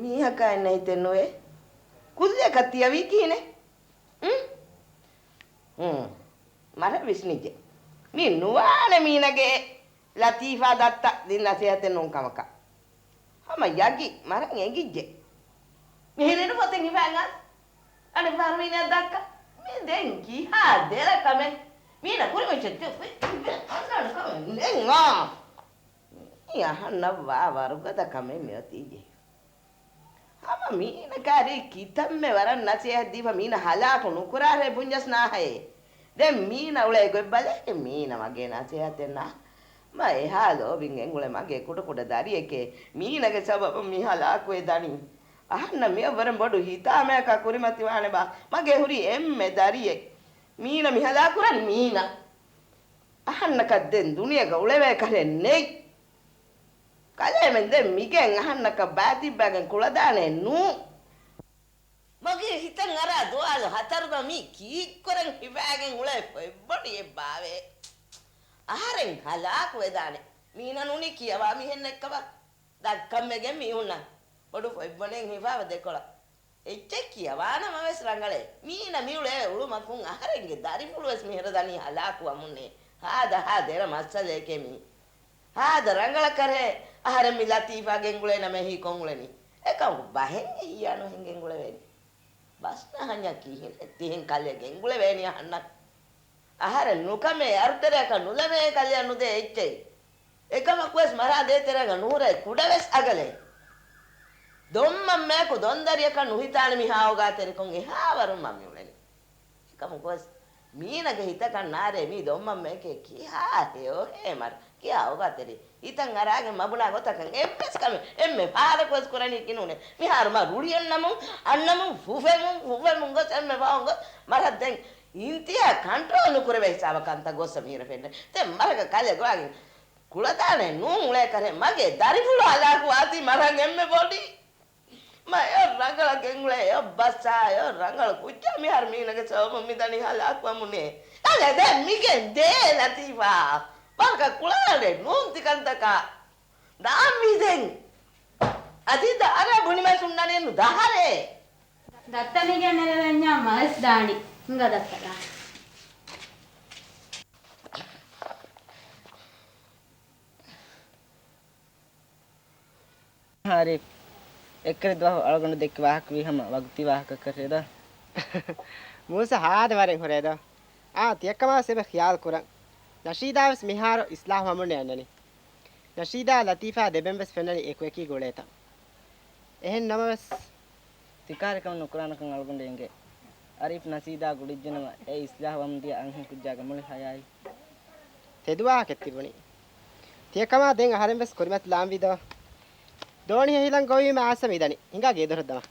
މީހަކާ އިންނަ ހިތެއް ނުވޭ؟ ކުއްލިއަކަށް ތިޔަވީ ކިހިނެއް؟ އުން؟ އުން. މަރަށް ވިސްނިއްޖެ. މީ ނުވާނެ މީނަގެ ލަތީފާ ދައްތަ ދިން ނަސޭހަތެއް ނޫން ކަމަކަށް. ހަމަ ޔަގީން މަރަށް އެނގިއްޖެ. މިހިރީނު ފޮތެއް ހިފާގަން. އަނެއް ފަހަރު މީނަ ދައްކަ. މި ދެން ކިހާ ދެރަ ކަމެއް. މީނަ ކުރިމައްޗަށް ތި އަންނަން ކަމެއް ނެން އާ. މީ އަހަންނަށް ވާ ވަރުގަދަ ކަމެއް މިއޮތީ ޖެހި. ހަމަ މީނަ ކާރީ ކިތަންމެ ވަރަށް ނަސޭހަތް ދީފަ މީނަ ހަލާކު ނުކުރާށޭ ބުންޏަސް ނާހައޭ. ދެން މީނަ އުޅޭ ގޮތް ބަލައިގެން މީނަ މަގޭ ނަސޭހަތެއް ނާ. މަ އެހާ ލޯބިން އެނގުޅެ މަގޭ ކުޑަކުޑަ ދަރިއެކޭ މީނަގެ ސަބަބުން މި ހަލާކުވެ ދަނީ. އަހަންނަށް މިއަށްވުރެން ބޮޑު ހިތާމަޔަކާ ކުރިމަތިވާނެބާ މަގޭ ހުރީ އެންމެ ދަރިއެއް. މީނަ މި ހަލާކުރަން މީނަ. އަހަންނަކަށް ދެން ދުނިޔޭގަ އުޅެވޭ ކަލެއް ނެތް. ކަލޭމެން ދެން މިގެން އަހަންނަކަށް ބައިތިއްބައިގެން ކުޅަދާނެ ނޫން. މަގޭ ހިތަށް އަރާ ދުވާލު ހަތަރުގަ މީ ކީއްކުރަން ހިފާގެން އުޅޭ ފޮތްބޮޑިއެއްބާވޭ. އަހަރެން ހަލާކުވެދާނެ. މީނަ ނޫނީ ކިޔަވާ މިހެން އެއްކަމަށް ދަށްކަންވެގެން މީހުންނަށް ބޮޑު ފޮތްބޮޑެއް ހިފާވަ ދެކޮޅަށް. އެއްޗެއް ކިޔަވާނަމަވެސް ރަނގަޅޭ. މީނަ މިއުޅޭ އުޅުމަކުން އަހަރެންގެ ދަރިފުޅުވެސް މިހިރަ ދަނީ ހަލާކުވަމުންނޭ. ހާދަ ހާ ދެރަ މައްސަލައެކޭ މީ. ހާދަ ރަނގަޅަކަށް ރޭ އަހަރެން މި ލަތީފާ ގެންގުޅޭ ނަމަ އެހީ ކޮން އުޅެނީ؟ އެކަމަކު ބަހެއް އެހީއާ ނުހެން ގެންގުޅެވޭނީ. ބަސްނަހަންޏަށް ކިހިނެއް ތިހެން ކަލޭ ގެންގުޅެވޭނީ އަހަންނަށް؟ އަހަރެން ނުކަމޭ އަރުތެރެއަކަށް ނުލަމޭ ކަލެއަށް ނުދޭ އެއްޗެއް. އެކަމަކުވެސް މަރާ ދޭތެރޭގަ ނުހުރޭ ކުޑަވެސް އަގަލެއް. ދޮންމަންމެއަކު ދޮންދަރިއަކަށް ނުހިތާނެ މިހާ އޯގާތެރިކޮށް އެހާވަރުން މަ މިއުޅެނީ. އެކަމަކުވެސް މީނަގެ ހިތަކަށް ނާރޭ މީ ދޮންމަންމެއަކޭ ކިހާ ހެޔޮހޭ މަރ ކިހާ އޯގާތެރި ހިތަށް އަރާގެން މަބުނާ ގޮތަކަށް އެއްވެސް ކަމެއް އެންމެ ފަހަރަކުވެސް ކުރަނީކީ ނޫނޭ. މިހާރު މަ ރުޅިއަންނަމުން އަންނަމުން ފުފެމުން ފުފެމުން ގޮސް އެންމެ ފަހުން ގޮސް މަރަށް ދެން އިންތިހާ ކަންޓްރޯލް ނުކުރެވޭ ހިސާބަކަށް ކަންތައް ގޮއްސަ މީރަ ފެންނަ. ދެން މަރަކަށް ކަލޭ ގޮވާގެން ކުޅަދާނެ ނޫން އުޅޭ ކަރެ މަގޭ ދަރިފުޅު ހަލާކު ވާތީ މަރަށް އެންމެ ބޮޑީ. މަ އެ ރަނގަޅަށް ގެންގުޅޭ އެ ބަސްއާ އެ ރަނގަޅަށް ކުއްޖާ މިހާރު މީނަގެ ސަބަބުން މިދަނީ ހަލާކުވަމުނޭ. އަދެ ދެން މިގެން ދޭ ލަތީފާ. މަރަކަށް ކުޅަދާނެ ނޫން ތިކަންތަކާ. ދާން މީ ދެން. އަދި ދަހަރެއް ބުނިމަސް ހުންނަނީ ނު ދަހަރެއް. ދައްތަ މީގެ ނެރެވެންޏާ މަވެސް ދާނީ. ހިނގާ ދައްތަ ދާނީ. އާރިފް، އެއްކަލަ ދުވަހު އަޅުގަނޑު ދެއްކި ވާހަކަވީ ހަމަ ވަގުތީ ވާހަކަކަށޭ ދޯ؟ މޫސަ ހާދަ ވަރެއް ހުރޭ ދޯ؟ އާ، ތިޔަކަމާ ސެބެ ޚިޔާލު ކުރަން. ނަޝީދާވެސް މިހާރު އިސްލާހު ވަމުން އަންނަނީ. ނަޝީދާ ލަތީފާ ދެބެން ވެސް ފެންނަނީ އެކުއެކީ ގުޅޭތަން. އެހެން ނަމަވެސް، ތިކާރިކަމެއް ނުކުރާނެކަން އަޅުގަނޑު އެނގޭ. އާރިފް ނަޝީދާ ގުޅިއްޖެނަމަ އެ އިސްލާހު ވަމުން ދިޔަ އަންހެން ކުއްޖާގެ މުޅި ހަޔާތް. ތެދުވާހަކަ ތިބުނީ. ތިޔަކަމާ ދެން އަހަރެން ވެސް ކުރިމަތިލާންވީ ދޯ؟ ދޯނި ހިލަން ގޮވީމަ އާސަ މިދަނީ. ހިނގާ ގޭދޮރަށް ދަމާ.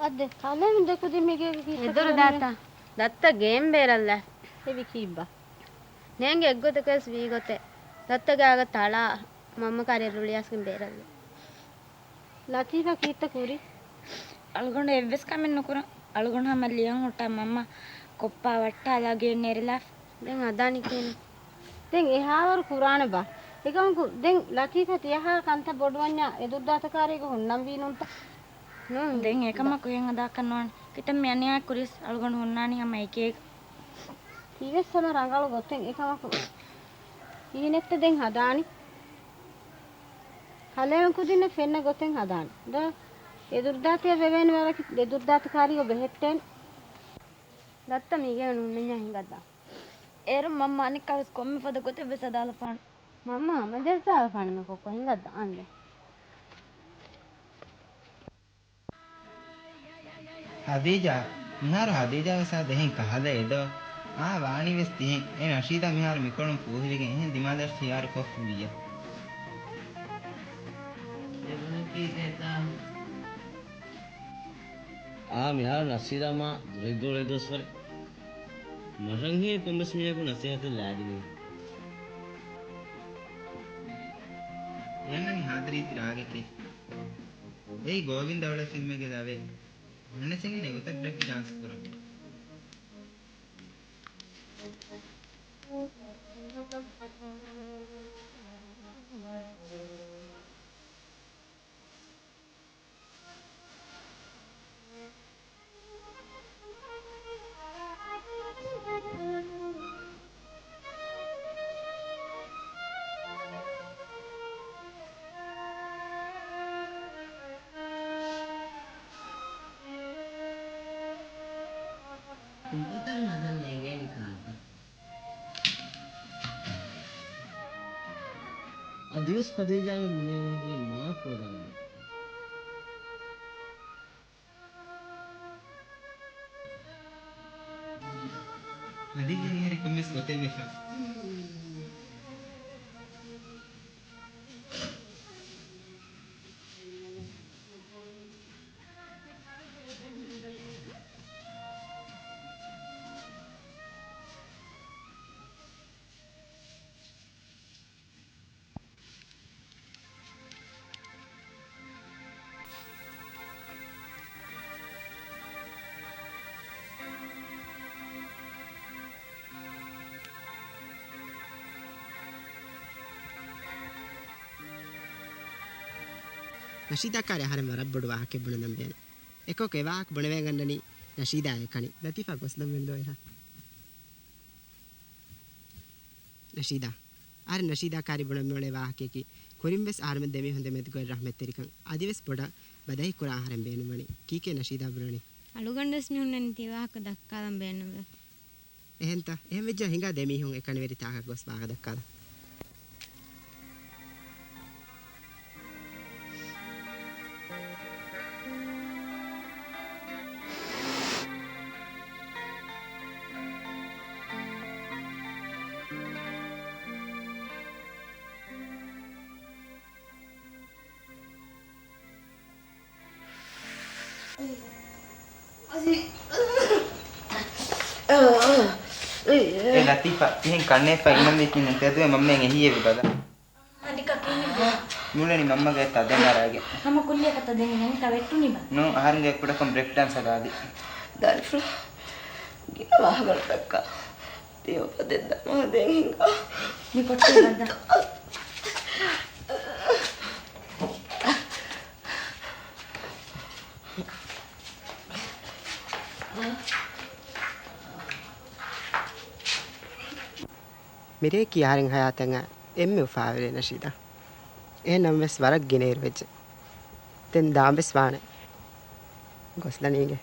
އަދެ، ކަލޭމެން ދެކުދިން މިގޭގެ ކީއްތަ އެދުރު ކުރަނީ؟ ދާތާ، ދައްތަ ގޭން ބޭރަށްލާ. އެވި ކީއްބާ؟ ނޭނގެ އެއްގޮތަކަސް ވީގޮތެއް. ދައްތަގާގަ ތަޅާ މަންމަ ކާރިއަށް ރުޅިއައިސްގެން ބޭރަށްލާ. ލަތީފާ ކީއްތަ ކުރީ؟ އަޅުގަނޑު އެއްވެސް ކަމެއް ނުކުރަން. އަޅުގަނޑު ހަމަ ލިޔަން ހުއްޓާ މަންމަ ކޮއްޕާ ވައްޓާލާ ގެއިން ނެރެލާފަ. ދެން ހަދާނީ ކިހިނެއް؟ ދެން އެހާވަރު ކުރާނެބާ؟ އެކަމަކު ދެން ލަތީފާ ތިޔަހާ ކަންތައް ބޮޑުވަންޏާ އެދުރުދާތަކާރީގަ ހުންނަންވީ ނޫންތަ؟ ނޫން. ދެން އެކަމަކު އެހެން ހަދާކަށް ނުވާނެ. ކިތަންމެ އަނިޔާ ކުރިޔަސް އަޅުގަނޑު ހުންނާނީ ހަމަ އެކޭގަ. ތީވެސް ހަމަ ރަނގަޅު ގޮތެއް އެކަމަކު ކިހިނެއްތަ ދެން ހަދާނީ؟ ކަލޭމެން ކުދިންނަށް ފެންނަ ގޮތެއް ހަދާނެ. ދޯ، އެދުރުދާތިއަށް ވެވޭނެ ވަރަކަށް އެދުރުދާތިކާރީގަ ބެހެއްޓޭނެ. ދައްތަ މީގެ ނޫންނަންޏާ ހިނގައްދާ. އޭރު މަންމަ އަނެއްކާވެސް ކޮންމެ ފަދަ ގޮތެއްވެސް ހަދާލަފާނެ. މަންމަ ހަމަޖެއްސާލަފާނެ މިކޮއްކޮ ހިނގައްދާ އަންދެ. ހަދީޖާ، މިހާރު ހަދީޖާ ވެސް އާ ދެހެން ކަހަލަ އެދޯ؟ އާ ވާނީ ވެސް ތިހެން. އެ ނަޝީދާ މިހާރު މިކޮޅުން ފޫހިވެގެން އެހެން ދިމާލަށް ޚިޔާރު ކޮށްފިއްޔާ. އާ މިހާރު ނަޝީދާ މާ ދުރެއްގަ އުޅޭ ދުވަސްވަރެއް. މަށަށް ހީ ކޮންމެސް މީހަކު ނަސޭހަތެއް ލާދިނީ. އެހެންނަނީ ހާދަ ރީތި ރާގެކޭ. އެއީ ގޯވިންދަ އުޅޭ ފިލްމެއްގެ ލަވެއް. އަނެއްސެން އެނގޭ ގޮތަށް ޑްރެކްޓް ޑާންސް ކުރަން. ކޮންކަތަރު ހަދަން އެނގޭނީ ކާކަށް؟ އަދިވެސް ޚަދީޖާގެ މުޅި އުމުރުގެ މާ ޕްރޮގްރާމެއް. އަދި ހަރި ކޮންމެސް ގޮތެއް ވެފަ. ނަޝީދާ ކާރި އަހަރެން ވަރަށް ބޮޑު ވާހަކައެއް ބުނަން ބޭނުން. އެކަކު އެ ވާހަކަ ބުނެވޭން އަންނަނީ ނަޝީދާ އެކަނި. ލަތީފާ ގޮސްލަން މެންދޯ އެހާ. ނަޝީދާ. އަހަރެން ނަޝީދާ ކާރި ބުނަން މިއުޅޭ ވާހަކަޔަކީ، ކުރިން ވެސް އަހަރުމެން ދެމީހުން ދެމެދުގައި ރަޙްމަތްތެރިކަން އަދިވެސް ބޮޑަށް ބަދަހި ކުރާ އަހަރެން ބޭނުންވަނީ. ކީކޭ ނަޝީދާ ބުނަނީ؟ އަޅުގަނޑުވެސް މިހުންނަނީ ތި ވާހަކަ ދައްކާލަން ބޭނުންވެ. އެހެންތަ؟ އެހެން ވެއްޖާ ހިނގާ ދެމީހުން އެކަނިވެރި ތާކަށް ގޮސް ވާހަކަ ދައްކާލަން. އޭ ލަތީފާ، ތިހެން ކަންނޭފަ އިނަންވީ ތިން ތެދުވެ މަންމައަށް އެހީއެވެ ބަލަ. އަދި ކަކީ މި މިއުޅެނީ މަންމަގެ އަތް ތަދެއް މަރާގެ. ހަމަ ކުއްލިއަކަށް ތަދެއް ނިނަން ތަ ވެއްޓުނިބަ. ނޫން، އަހަރުންގެ ކުޑަކޮށް ބްރެކް ޑާންސް ހަދާދީ. ދަރިފުޅާ ގިނަ ވާހަކަ ދައްކާ. ތިޔަ އުފަދެއް ދަމާ ދޭން ހިނގާ. މި ކޮޓަރި ބައްދަ. މިރޭ ކިޔާ އަހަރެން ހަޔާތަށް އައި އެންމެ އުފާވެރި ނަޝީދާ. އެހެން ނަމަވެސް ވަރަށް ގިނަ އިރު ވެއްޖެ. ދެން ދާން ވެސް ވާނެ. ގޮސްލަނީގެ.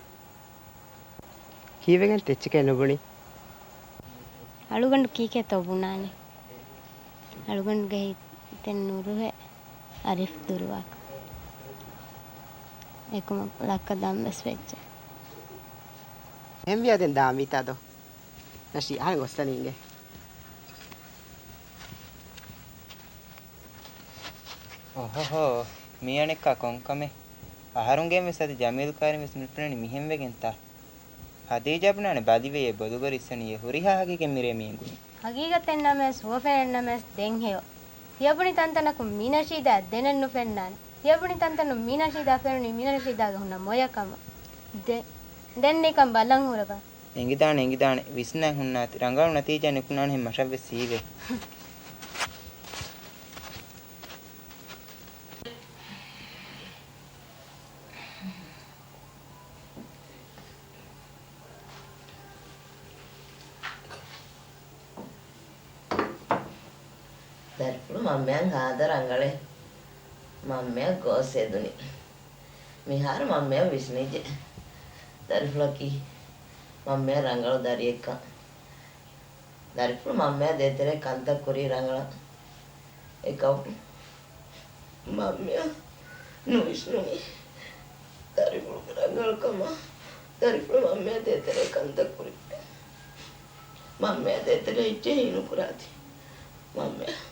ކީއްވެގެން ތެއްޗެކޭ ނުބުނީ؟ އަޅުގަނޑު ކީކޭތޯ ބުނާނީ؟ އަޅުގަނޑުގެ ހިތެއް ނުރުހޭ އަރީފް ދުރުވާކަށް. އެކަމަކު ލައްކަ ދާން ވެސް ވެއްޖެ. އެހެންވިޔާ ދެން ދާންވީތާ ދޯ؟ ނަޝީ، އަހަރެން ގޮސްލަނީ އިނގޭ. އޮހޮހޯ، މީ އަނެއްކާ ކޮންކަމެއް؟ އަހަރުންގެން ވެސް އަދި ޖަމީލް ކާރިން ވެސް ނުފެނުނީ މިހެން ވެގެންތާ؟ ހަދީޖާ ބުނާނެ ބަލިވެޔޭ ބޮލުގަ ރިއްސަނިޔޭ ހުރިހާ ހަގީގަތް މިރޭ މި އެނގުނީ. ހަގީގަތެއް ނަމަވެސް ހުވަފެނެއް ނަމަވެސް ދެން ހެޔޮ. ތިޔަބުނި ތަންތަނަކުން މި ނަޝީދާ ދެނެއް ނުފެންނާނެ. ތިޔަބުނި ތަންތަނުން މި ނަޝީދާ ފެނުނީ މި ނަޝީދާގެ ހުންނަ މޮޔަ ކަމަށް. ދެ-، ދެން ނިކަން ބަލަން ހުރެބަ. އެނގިދާނެ، އެނގިދާނެ. ވިސްނާ ހުންނާތި. ރަނގަޅު ނަތީޖާ ނިކުނާނެހެން މަށަށްވެސް ހީވޭ. ދަރިފުޅު މަންމައަށް ހާދަ ރަނގަޅޭ. މަންމައަށް ގޯސް އެދުނީ. މިހާރު މަންމައަށް ވިސްނިއްޖެ ދަރިފުޅަކީ މަންމައަށް ރަނގަޅު ދަރިއެއްކަން. ދަރިފުޅު މަންމައާ ދޭތެރޭ ކަންތައް ކުރީ ރަނގަޅަށް. އެކަމަކު މަންމައަށް ނުވިސްނުނީ ދަރިފުޅުގެ ރަނގަޅުކަމާ. ދަރިފުޅު މަންމައާ ދޭތެރޭ ކަންތައް ކުރި. މަންމައާ ދޭތެރޭ އެއްޗެއް ހީނުކުރާތި. މަންމައަށް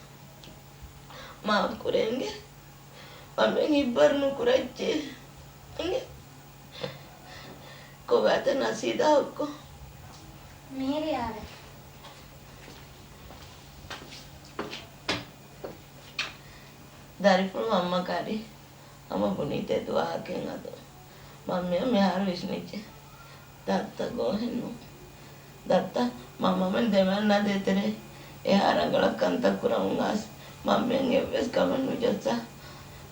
މާފް ކުރޭ އިނގޭ. މަންމައަށް ހިތްވަރު ނުކުރައްޗޭ އިނގޭ. ކޮބާތަ ނަސީދާ ހުއްކޮ؟ މީރި އާވެ. ދަރިފުޅު މަންމަ ކާރި ހަމަ ބުނީ ތެދު ވާހަކައެއް އަދު. މަންމައަށް މިހާރު ވިސްނިއްޖެ. ދައްތަ ގޯހެއްނު. ދައްތަ، މަންމަމެން ދެމަންނާ ދޭތެރޭ އެހާ ރަނގަޅަށް ކަންތައް ކުރަމުން އާސް މަންމައަށް އެއްވެސް ކަމެއް ނުޖައްސާ.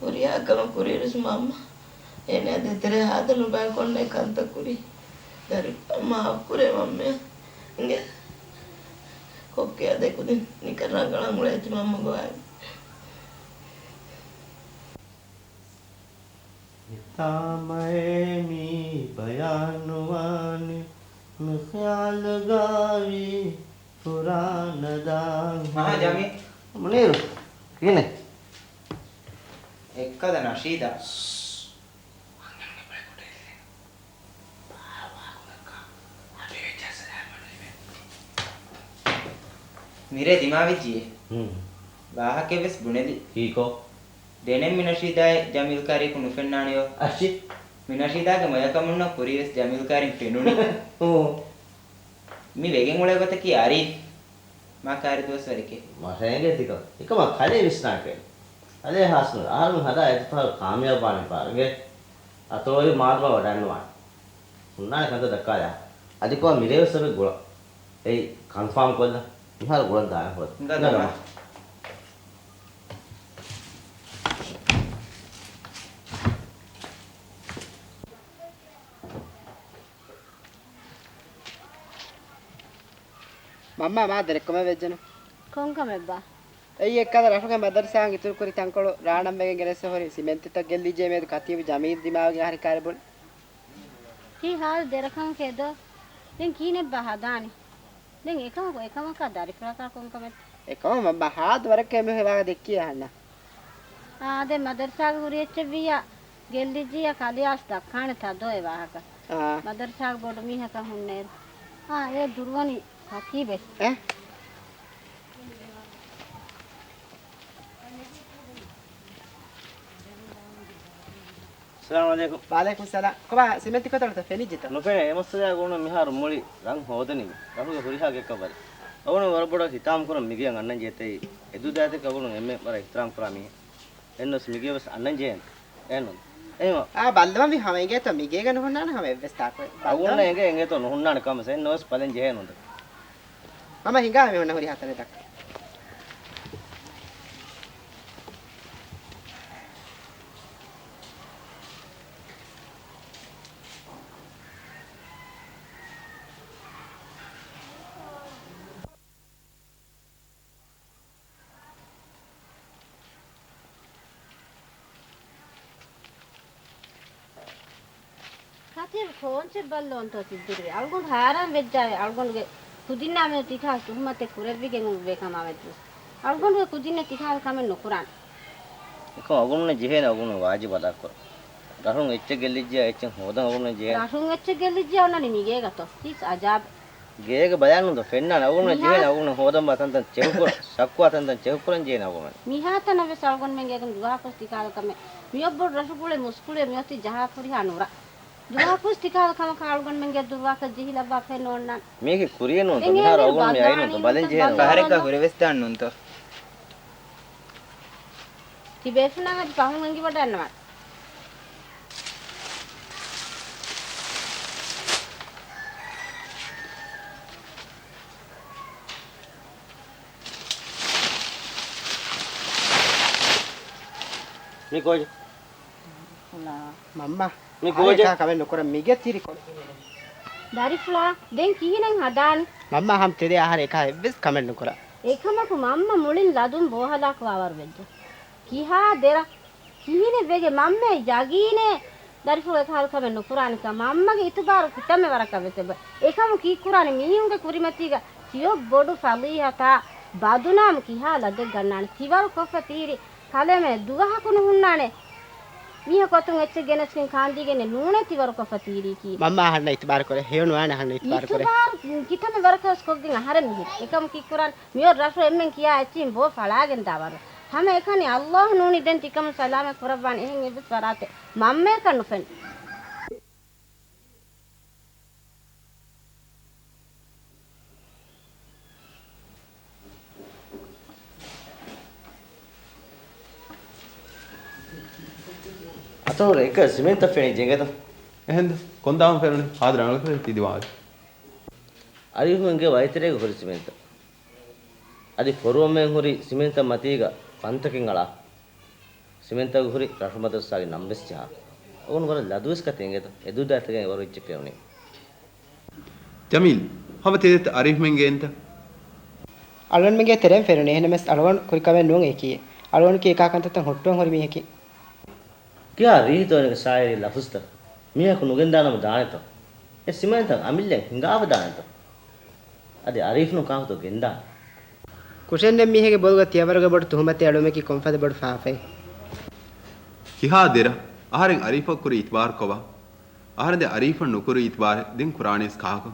ހުރިހާ ކަމެއް ކުރިއިރުސް މަންމަ އޭނަ ދޭތެރޭ ހާދަ ނުބައިކޮށްނޭ ކަންތައް ކުރީ. ދަރިފުޅަށް މާފް ކުރޭ މަންމައަށް އިނގޭ. ކޮއްކޮއާ ދެކުދިން ނިކަން ރަނގަޅަށް އުޅޭތި މަންމަ ގޮވާލި. ހިތާމައޭ މީ ބަޔާން ނުވާނެ، މި ޚިޔާލުގައި ފުރާނަ ދާން ހާ، ހެޔޮ. ޖަމީލް. މުނީރު، ކިހިނެއް؟ އެއްކަލަ ނަޝީދާ. މިރޭ ދިމާވެއްޖިއޭ. ހުން. ވާހަކައެއް ވެސް ބުނެލި. ކީކޯ؟ ދެނެއް މި ނަޝީދާއި ޖަމީލް ކާރިއަކު ނުފެންނާނެޔޯ. އަށި. މި ނަޝީދާގެ މޮޔަކަމުންނަށް ކުރީވެސް ޖަމީލް ކާރިން ފެނުނީ. ހުން. މި ވެގެން އުޅޭ ގޮތަކީ އަރީފް. މާ ކާރި ދުވަސްވަރެކޭ. މަށޭގެ ތިކަ. އެކަމަ ކަލޭ ވިސްނާކެ. ކަލޭ ހާސްނު. އަހަރުން ހަދާ އެތިފަހަރު ކާމިޔާބުވާނެ ބާރުގެ. އަތޮޅުވެރި މާދުމާ ވަޑަންނުވާނެ. ހުންނާނެ ކަންތައް ދައްކާލާ. އަދި ކޮޅަށް މިރޭވެސް އެބަ ގުޅަން. އެއީ ކަންފާމް ކޮށްލަން. މިހާރު ގުޅަން ދާނެ ހޯދަ. ހިނގާ ނަ، ނަ، ނަ. ނަ. މަންމާ މާ ދެރަކޮމެ ވެއްޖެނު. ކޮންކަމެއްބާ؟ އެއީ އެއްކަލަ ރަށުގެ މަދަރުސާއަށް އިތުރުކުރި ތަންކޮޅު ރާނަން ވެގެން ގެނެސް ހުރި ސިމެންތުތައް ގެއްލިއްޖެ މިއަދު ކަތީބު ޖަމީލް ދިމާވެގެން އަހަރެން ކާރި ބުނި. ތީ ހާލު ދެރަކަމަކޭ ދޯ؟ ދެން ކިހިނެއްބާ ހަދާނީ؟ ދެން އެކަމަކު އެކަމަކާ ދަރިފުޅަކާ ކޮންކަމެއް؟ އެކަމަކު މަންމާ ހާދަ ވަރަކަށް އެންމެ ހެވާގަ ދެއްކި އަހަންނަށް. އާދެ، މަދަރުސާގެ ހުރި އެއްޗެއްވިއްޔާ ގެއްލިއްޖިއްޔާ ކަލެއާސް ދައްކާނެ ތަދޯ އެ ވާހަކަ. އާ. މަދަރުސާގެ ބޮޑު މީހަކަށް ހުންނައިރު. އާ، އޭ ދުރުވަނީ ކަތީބެއް. އެ؟ އައްސަލާމު ޢަލައިކުމް. ވަޢަލައިކުމް ސަލާމް. ކޮބާ ސިމެންތި ކޮތަޅުތައް ފެނިއްޖެތަ؟ ނުފެނޭ. އެ މައްސަލައާ ގުޅުނަށް މިހާރު މުޅި ރަން ހޯދަނީ ރަށުގެ ހުރިހާ ގެއަކަށް ވަރި. އަޅުގަނޑު ވަރަށް ބޮޑަށް ހިތާމަކުރަން މިގެއަށް އަންނަން ޖެހޭތީ. އެދުވަދާތެރިކަށް އަޅުގަނޑު އެންމެ ވަރަށް އިޙްތިރާމް ކުރާ މީހެއް. އެހެންނަމަވެސް މިގެޔަށް ވެސް އަންނަން ޖެހޭނެ. އެހެންނުން. އެހެން. އާ، ބައްލަވަންވީ ހަމަ އިނގޭތޯ މިގޭގަ ނުހުންނާނެ ހަމަ އެއްވެސް ތާކު. އަޅުގަނޑަށް އެނގޭ އިނގޭތޯ ނުހުންނާނެ ކަމަށް. އެހެންނަމަވެސް ބަލަން ޖެހޭނުން. ހަމަ ހިނގާ މި ހުންނަ ހުރިހާ ތަނެއް ދައްކަން. ކަތީބު ކޯންޗެއް ބައްލަވަންތޯ ތިއްބުރި؟ އަޅުގަނޑު ހައިރާން ވެއްޖާވެ. އަޅުގަނޑުގެ ކުދިންނާ މެދު ތިކާ ތުހުމަތެއް ކުރެއްވިގެން އުޅުއްވޭ ކަމާމެދު. އަޅުގަނޑުގެ ކުދިންނެއް ތިކާ ކަމެއް ނުކުރާނެ. އެކަމަކު އަޅުގަނޑުމެންނަށް ޖެހޭނެ އަޅުގަނޑުމެން ވާޖިބު އަދާކުރަން. ރަށުން އެއްޗެއް ގެއްލިއްޖެޔާ އެއްޗެއް ހޯދަން އަޅުގަނޑުމެން ޖެހޭނެ. ރަށުން އެއްޗެއް ގެއްލިއްޖެޔާ އޮންނަނީ މިގޭގަތޯ؟ ތިސް އަޖާބެއް. ގޭގަ ބަލާނުންތޯ ފެންނާނެ އަޅުގަނޑުމެން ޖެހޭނެ އަޅުގަނޑުމެން ހޯދަން ބާ ތަންތަން ޗެކުކުރަން، ޝައްކުވާ ތަންތަން ޗެކުކުރަން ޖެހޭނެ އަޅުގަނޑުމެން. މިހާތަނަށް ވެސް އަޅުގަނޑުމެން ގޭގަނޑު ދުވަހަކުވެސް ތިކާލަކަމެއް މިއޮއްބޮޑު ރަށުގުޅޭ މުސްކުޅި މިއޮތީ ޖަހާ ފުރިހާ ނުރަ. ދުވަހަކުވެސް ތިކާލަ ކަމަކާ އަޅުގަނޑުމެންގެ ދުރުވާކަށް ޖެހިލައްވާފައެއް ނޯންނާނެ. މީގެ ކުރިޔެއް ނޫންތޯ؟ ދެން މިހާރު އޭގެ އަޅުގަނޑު މި އައިނުންތޯ؟ ބަލަން ޖެހޭނުންތޯ؟ ބަހަރެއްގަ ހުރެވެސްދާން ނޫންތޯ؟ ތިބޭފުޅުންނާ އަދި ފަހުން އެނގިވަޑައިގަންނަވާނެ. މީ ކޯޗެއް؟ މަންމާ، މީ ކޯޗެއް؟ ކާ ކަމެއް ނުކުރަން މިގެ ތިރިކޮޅެއް. ދަރިފުޅާ، ދެން ކިހިނެއް ހަދާނީ؟ މަންމާ ހަމަ ތެދެއް އަހަރެއް ކާ އެއްވެސް ކަމެއް ނުކުރާ. އެކަމަކު މަންމަ މުޅިން ލަދުން ބޯހަލާކު ވާވަރު ވެއްޖެ. ކިހާ ދެރަ ކިހިނެއް ވެގެ މަންމައަށް ޔަގީނޭ ދަރިފުޅު އެކަހަލަ ކަމެއް ނުކުރާނެކަން. މަންމަގެ އިތުބާރު ކިތަންމެ ވަރަކަށް ވެސް އެބަ. އެކަމު ކީއްކުރާނެ މީހުންގެ ކުރިމަތީގަ ތިޔޮއް ބޮޑު ފަޟީޙަތާ ބަދުނާމް ކިހާ ލަދެއް ގަންނާނެ. ތިވަރު ކޮށްފަ ތީރި ކަލޭމެ ދުވަހަކު ނުހުންނާނެ. މީހަކު އަތުން އެއްޗެއް ގެނެސްގެން ކާންދީގެން ނޫނޭ ތިވަރު ކޮށްފަ ތީރީކީ. މަންމަ އަހަންނަށް އިތުބާރު ކުރޭ. ހެޔޮނުވާނެ އަހަންނަށް އިތުބާރު ކުރޭ. އިތުބާރު ކިތަންމެ ވަރަކަށް ވެސް ކޮށްގެން އަހަރެން މިހިރީ. އެކަމު ކީއްކުރާނެ؟ މިއޮތް ރަށު އެންމެން ކިޔާ އެއްޗިހިން ބޯ ފަޅާގެން ދާވަރު. ހަމައެކަނި ﷲ ނޫނީ ދެން ތިކަމުން ސަލާމަތް ކުރައްވާނެ އެހެން އެއްވެސް ފަރާތެއް މަންމަޔަކަށް ނުފެން. އަތޮޅު އެކަ ސިމެންތައް ފެނި ޖެނގެތަ؟ އެހެންދަ؟ ކޮންދާހުން ފެނުނީ؟ ހާދަ ރަނގަޅަކަށް ތި ދިމާވެ. އަރީފުމެންގެ ވައިތެރޭގަ ހުރި ސިމެންތައް. އަދި ފޮރުވަމެން ހުރި ސިމެންތައް މަތީގަ ފަންތަކެއް އަޅާ. ސިމެންތަކުގަ ހުރި ރަށު މަދަރުސާގެ ނަން ވެސް ޖަހާ. އަޅުގަނޑު ވަރަށް ލަދުވެސް ކަތި އެނގޭތަ؟ އެދުވަދާތެރޭގަ އެވަރު އެއްޗެއް ފެނުނީ. ޖަމީލް، ހަމަ ތެދެއްތަ އަރީފްމެންގެ އެންތަ؟ އަޅުގަނޑުމެންގެ ތެރެއިން ފެނުނީ. އެހެންނަމަވެސް އަޅުގަނޑު ކުރި ކަމެއް ނޫން އެކީ. އަޅުގަނޑަކީ އެކާ ކަންތައްތައް ހުއްޓުވަން ހުރި މީހަކީ. ކިހާ ރީތި އޮނެގެ ޝާއިރީ ލަފުޒުތައް. މީހަކު ނުގެންދާނަމަ ދާނެތޯ؟ އެ ސިމެންތައް އަމިއްލައިން ހިނގާފަ ދާނެތޯ؟ އަދި އަރީފްނު ކާކުތޯ ގެންދާނެ؟ ކުށެއްނެތް މީހެއްގެ ބޮލުގަ ތިޔަވަރުގެ ބޮޑު ތުހުމަތެއް އަޅުވުމަކީ ކޮންފަދަ ބޮޑު ފާފައެއް؟ ކިހާ ދެރަ؟ އަހަރެން އަރީފަށް ކުރި އިތުބާރު ކޮބާ؟ އަހަރެން ދެން އަރީފަށް ނުކުރި އިތުބާރެއް ދެން ކުރާނީސް ކާކު؟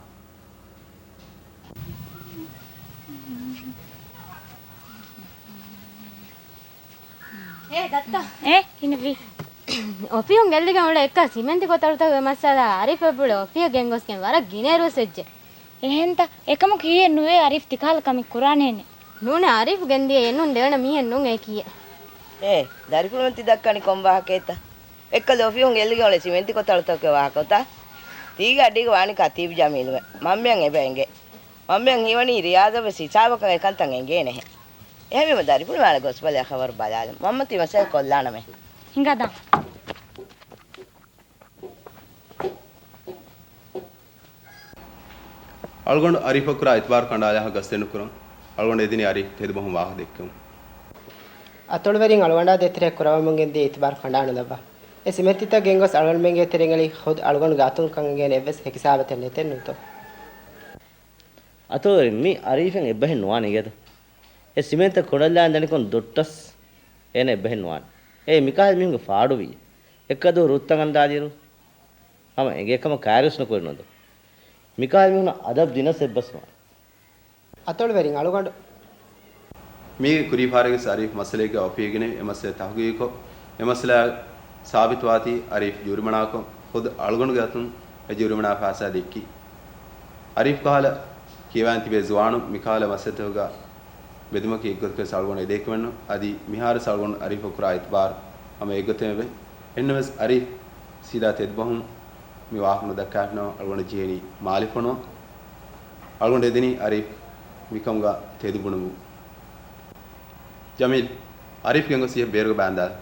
އޭ ދައްތަ. އޭ ކިހިނެއްވީ؟ އޮފީހުން ގެއްލިގެން އުޅޭ އެއްކަ ސިމެންތި ކޮތަޅުތަކުގެ މައްސަލަ އަރީފް އެބުޅެ އޮފީހަށް ގެންގޮސްގެން ވަރަށް ގިނައިރުވެސް ވެއްޖެ. އެހެންތަ؟ އެކަމަކު ކީއެއް ނުވޭ އަރީފް ތިކާލަ ކަމެއް ކުރާނޭނެ. ނޫނޭ އަރީފް ގެންދިޔަ އެނޫން ދެވަނަ މީހެއް ނޫން އޭ ކީއެއް. އޭ ދަރިފުޅުމެން ތި ދައްކަނީ ކޮން ވާހަކައެއްތަ؟ އެއްކަލަ އޮފީހުން ގެއްލިގެން އުޅޭ ސިމެންތި ކޮތަޅުތަކުގެ ވާހަކަ އޮތާ؟ ތީގެ އަޑީގަ ވާނީ ކަތީބު ޖަމީލުމެ. މަންމައަށް އެބަ އެނގޭ. މަންމައަށް ހީވަނީ ރިޔާޒަށް ވެސް ހިސާބަކަށް އެކަންތައް އެނގޭނެހެން. އެހެންވީމަ ދަރިފުޅު މާލެ ގޮސްބަލަ ޚަބަރު ބަލާލަން. މަންމަ ތި މަސައްކަތް ކޮށްލާނަމޭ. ހިނގާ ދާން. އަޅުގަނޑު އަރީފަށް ކުރާ އިތުބާރު ކަނޑާލާ ގަސްދެނުކުރަން. އަޅުގަނޑު އެދިނީ އަރީފް ތެދުބަހުން ވާހަކަ ދެއްކެވުން. އަތޮޅުވެރިން އަޅުގަނޑާ ދޭތެރޭ ކުރައްވަމުން ގެންދިޔަ އިތުބާރު ކަނޑާނުލައްވާ. އެ ސިމެންތިތައް ގެންގޮސް އަޅުގަނޑުމެންގެ ތެރެއިން އެޅި ޚުދު އަޅުގަނޑުގެ އަތުން ކަން އެނގޭނެ އެއްވެސް ހެކިސާބަތެއް ނެތެއްނުތޯ؟ އަތޮޅުވެރިން މި އަރީފެއް އެއްބަހެއް ނުވާނެ އިނގޭތަ؟ އެ ސިމެންތައް ކުޑައްލާން ދަނިކޮށް ދޮއްޓަސް އޭނަ އެއްބަހެއް ނުވާނެ. އޭ މިކަހަލަ މީހުންގެ ފާޑުވީ. އެއްކަ ދުވަހު ރުއްތައް އަންދާލިއިރު ހަމަ އެނގޭ ކަމަށް ކާރިވެސް ނުކުރި ނުދޯ. މިކަހަލަ މީހުނަށް އަދަބު ދިނަސް އެއްބަސް ނުވާނެ. އަތޮޅުވެރިން އަޅުގަނޑު. މީގެ ކުރީ ފަހަރެއްގެ އަރީފް މައްސަލައެއްގަ އޮފީގަ ގެނެވި އެ މައްސަލަ ތަހުގީގުކޮށް، އެ މައްސަލަ ސާބިތުވާތީ އަރީފް ޖޫރިމަނާކޮށް، ޚުދު އަޅުގަނޑުގެ އަތުން އެ ޖޫރިމަނާ ފައިސާ ދެއްކި. އަރީފް ކަހަލަ ކިޔަވާން ތިބޭ ޒުވާނުން މިކަހަލަ މައްސަލަތަކުގަ ބެދުމަކީ އެއްގޮތަކަށް އަޅުގަނޑު އެދޭ ކަމެއްނު. އަދި މިހާރުވެސް އަޅުގަނޑު އަރީފަށް ކުރާ އިތުބާރު ހަމަ އެއްގޮތެއްމެވެ. އެހެންނަމަވެސް އަރީފް ސީދާ ތެދުބަހުން މި ވާހަކަ ނުދައްކާފިނަމަ އަޅުގަނޑަށް ޖެހޭނީ މާލެ ފޮނުވަން. އަޅުގަނޑު އެދެނީ އަރީފް މިކަމުގަ ތެދު ބުނުމުން. ޖަމީލް، އަރީފް ގެންގޮސް އިހަށް ބޭރުގަ ބާންދާލަ.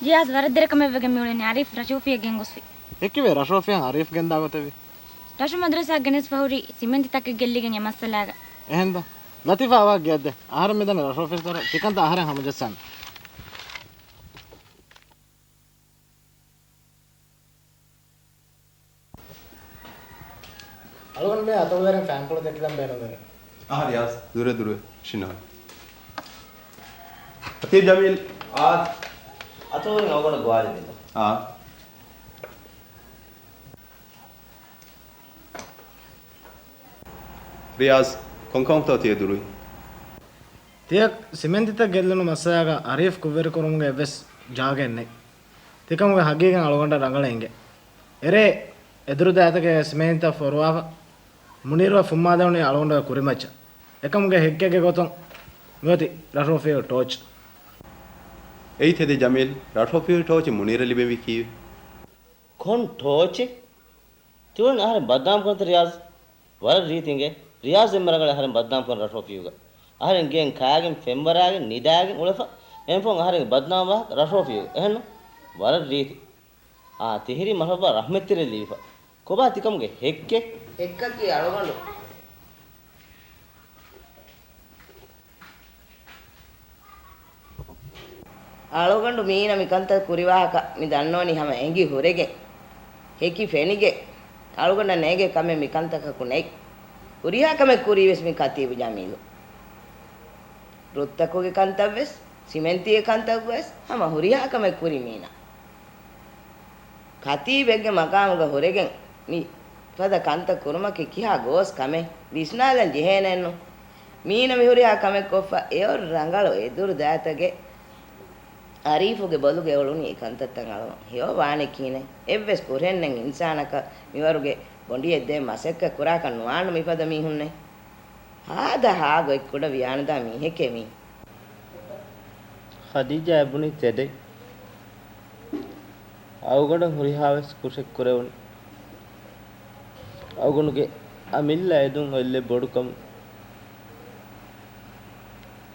ރިޔާޒް ވަރަށް ދެރަ ކަމެއްވެގެން މިއުޅެނީ އަރީފް ރަށު އޮފީހަށް ގެންގޮސްފި. އެކިވެ ރަށު އޮފީހަށް އަރީފް ގެންދާ ގޮތެވި. ރަށު މަދްރަސާ ގެނެސް ފަހުރި ސިމެންތިތަކެއް ގެއްލިގެން އެ މައްސަލާގަ. އެހެންދަ؟ ލަތީފާ އަވާ ގެއަށްދޭ. އަހަރެން މިދަނީ ރަށު އޮފީސް ދޮރަށް. ތިކަންތައް އަހަރެން ހަމަޖައްސާނެ. އަޅުގަނޑު މި އަތޮޅުވެރިން ފޭންޕުޅު ދެކިލަން ބޭނުންވޭ. އަހަ ރިޔާޒް، ދުރެ ދުރެ ޝިނާ. އަތީ ޖަމީލް. އާ. އަތޮޅުވެރިން އަޅުގަނޑަށް ގޮވާލެވިންތަ؟ އާ. ރިޔާޒް، ކޮންކަމަކުތޯ ތިޔަ ދުރުވި؟ ތިޔަ ސިމެންތިތައް ގެއްލުނު މައްސަލާގަ އަރީފް ކުށްވެރިކުރުމުގެ އެއްވެސް ޖާގައެއް ނެތް. ތިކަމުގެ ހަގީގަތް އަޅުގަނޑަށް ރަނގަޅަށް އެނގޭ. އެރޭ އެދުރު ދާތަކެއް ސިމެންތިތައް ފޮރުވާފަ، މުނީރުއަށް ފުއްމާދެވުނީ އަޅުގަނޑުގެ ކުރިމައްޗަށް. އެކަމުގެ ހެއްކެއްގެ ގޮތުން މިއޮތީ ރަށު އޮފީހުގެ ޓޯޗް. އެއީ ތެދެއް ޖަމީލް، ރަށު އޮފީހުގެ ޓޯޗެއް މުނީރަށް ލިބެންވީ ކީއްވެ؟ ކޮން ޓޯޗެއް؟ ތިއުޅެން އަހަރެން ބަދްނާމް ކުރަންތަ ރިޔާޒް؟ ވަރަށް ރީތި އިނގޭ. ރިޔާޒް އެންމެ ރަނގަޅީ އަހަރެން ބަދްނާމް ކުރަން ރަށު އޮފީހުގަ. އަހަރެން ގެއިން ކާގެން ފެންވަރާގެން ނިދާގެން އުޅެފަ، އެހެންފަހުން އަހަރެންގެ ބަދްނާމް ވާހަކަ ރަށު އޮފީހުގަ. އެހެންނު؟ ވަރަށް ރީތި. އާ، ތިހިރީ މަރުޙަބާ ރަޙްމަތްތެރި ލިބިފަ. ކޮބާ ތިކަމުގެ ހެއްކެއް؟ ހެއްކަކީ އަޅުގަނޑު. އަޅުގަނޑު މީނަ މިކަންތައް ކުރިވާހަކަ މި ދަންނަވަނީ ހަމަ އެނގި ހުރެގެން. ހެކި ފެނިގެން. އަޅުގަނޑަށް ނޭނގޭ ކަމެއް މިކަންތަކަކު ނެތް. ހުރިހާ ކަމެއް ކުރީވެސް މި ކަތީބު ޖަމީލު. ރުއްތަކުގެ ކަންތައްވެސް، ސިމެންތީގެ ކަންތައްވެސް ހަމަ ހުރިހާ ކަމެއް ކުރީ މީނަ. ކަތީބެއްގެ މަގާމުގަ ހުރެގެން މި ފަދަ ކަންތައް ކުރުމަކީ ކިހާ ގޯސް ކަމެއް ވިސްނާލަން ޖެހޭނެއްނު. މީނަ މި ހުރިހާ ކަމެއް ކޮށްފަ އެއޮށް ރަނގަޅު އެދުރު ދާތަގެ އަރީފުގެ ބޮލުގަ އުޅުނީ އެ ކަންތައްތައް އަޅުން ހެޔޮ ވާނެ ކިހިނެއް؟ އެއްވެސް ކުރެންނެން އިންސާނަކަށް މިވަރުގެ ބޮނޑިއެއްދޭ މަސައްކަތް ކުރާކަށް ނުވާނު މިފަދަ މީހުންނެއް. ހާދަ ހާގޮތް ކުޑަ ވިޔާނުދާ މީހެކޭ މީ. ޚަދީޖާ އެބުނީ ތެދެއް. އަޅުގަނޑަށް ހުރިހާވެސް ކުށެއް ކުރެވުނީ އަޅުގަނޑުގެ އަމިއްލަ އެދުން އެއްލެއް ބޮޑުކަމުން.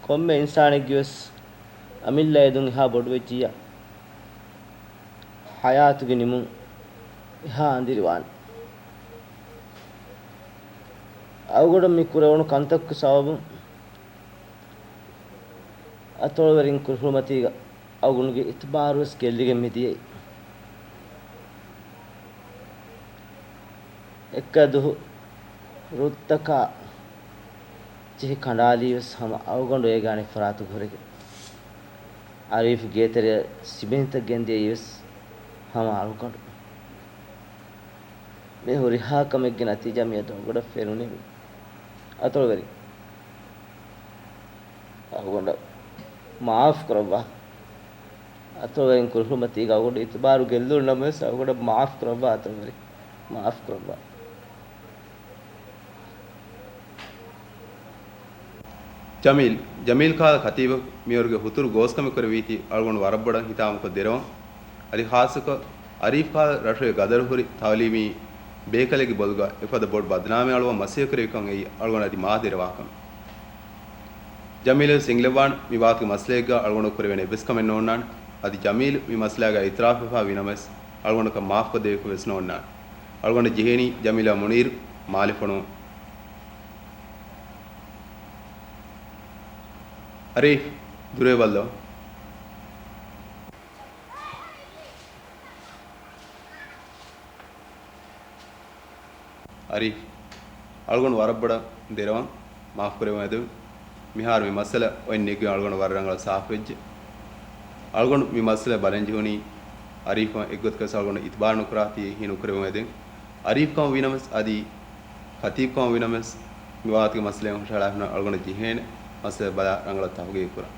ކޮންމެ އިންސާނެއްގެވެސް އަމިއްލަ އެދުން އެހާ ބޮޑުވެއްޖިއްޔާ، ޙަޔާތުގެ ނިމުން އެހާ އަނދިރިވާނެ. އަޅުގަނޑަށް މި ކުރެވުނު ކަންތައްގެ ސަބަބުން އަތޮޅުވެރިން ކުރިހުރުމަތީގަ އަޅުގަނޑުގެ އިތުބާރުވެސް ގެއްލިގެން މިދިޔައީ. އެއްކަ ދުވަހު ރުއްތަކާ ޖެހި ކަނޑާލީވެސް ހަމަ އަޅުގަނޑު އޭގެ އަނެއް ފަރާތުގަ ހުރެގެން. އަރީފް ގޭތެރެއަށް ސިމެންތައް ގެންދިޔައީވެސް ހަމަ އަޅުގަނޑު. މި ހުރިހާ ކަމެއްގެ ނަތީޖާ މިއަދު އަޅުގަނޑަށް ފެނުނީ. އަތޮޅުވެރިން، އަޅުގަނޑަށް މާފް ކުރައްވާ. އަތޮޅުވެރިން ކުރިހުރުމަތީގަ އަޅުގަނޑު އިތުބާރު ގެއްލުނު ނަމަވެސް އަޅުގަނޑަށް މާފް ކުރައްވާ އަތޮޅުވެރިން. މާފް ކުރައްވާ. ޖަމީލް، ޖަމީލް ކަހަލަ ކަތީބަކު މިވަރުގެ ހުތުރު ގޯސްކަމެއް ކުރެވީތީ އަޅުގަނޑު ވަރަށް ބޮޑަށް ހިތާމަކޮށް ދެރަވަން. އަދި ޚާއްޞަކޮށް އަރީފް ކަހަލަ ރަށުގެ ގަދަރުހުރި ތައުލީމީ ބޭކަލެއްގެ ބޮލުގަ އެފަދަ ބޮޑު ބަދުނާމެއް އަޅުވަން މަސައްކަތް ކުރެވިކަން އެއީ އަޅުގަނޑަށް އަދި މާ ދެރަވާ ކަމެއް. ޖަމީލަށް ވެސް އެނގިލައްވާނެ، މި ވާހަކަ މައްސަލައެއްގަ އަޅުގަނޑަށް ކުރެވޭނެ އެއްވެސް ކަމެއް ނޯންނާނެ. އަދި ޖަމީލް މި މައްސަލާގަ އިތިރާފްވެފަ ވީނަމަވެސް، އަޅުގަނޑަކަށް މާފްކޮށްދެވިފަވެސް ނޯންނާނެ. އަޅުގަނޑަށް ޖެހޭނީ ޖަމީލާ މުނީރު މާލެ ފޮނުވުން. އަރީފް، ދުރުވެވައްލޯ. އަރީފް، އަޅުގަނޑު ވަރަށް ބޮޑަށް ދެރަވަން، މާފްކުރެވުން އެދެވި. މިހާރު މި މައްސަލަ އޮތް ނެގި އަޅުގަނޑު ވަރަށް ރަނގަޅަށް ސާފުވެއްޖެ. އަޅުގަނޑު މި މައްސަލަ ބަލަން ޖެހުނީ އަރީފް އެއްގޮތަކަށް އަޅުގަނޑު އިތުބާރު ނުކުރާތީ ހީ ނުކުރެވުން އެދެން. އަރީފް ކަމަށް ވީނަމަވެސް އަދި ޚަތީބް ކަމަށް ވީނަމަވެސް މި ވާހަކަ މައްސަލައިން ހުށަހަޅާފިނަމަ އަޅުގަނޑަށް ޖެހޭނެ މައްސަލަ ބަލާ ރަނގަޅަށް ތަހުގީގު ކުރަން.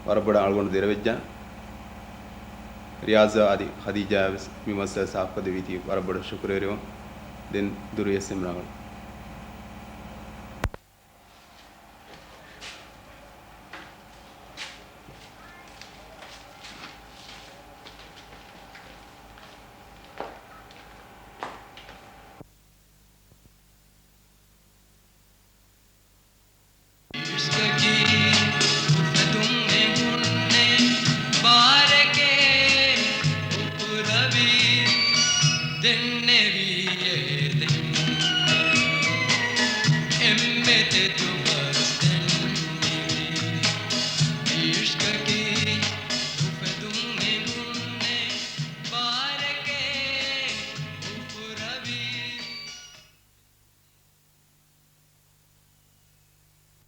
ވަރަށް ބޮޑަށް އަޅުގަނޑު ދެރަވެއްޖެ. ރިޔާޒާ އަދި ޚަދީޖާ ވެސް މި މައްސަލަ ސާފުކޮށްދެއްވީތީ ވަރަށް ބޮޑަށް ޝުކުރުވެރިވަން. ދެން ދުރުވިޔަސް އެންމެ ރަނގަޅު.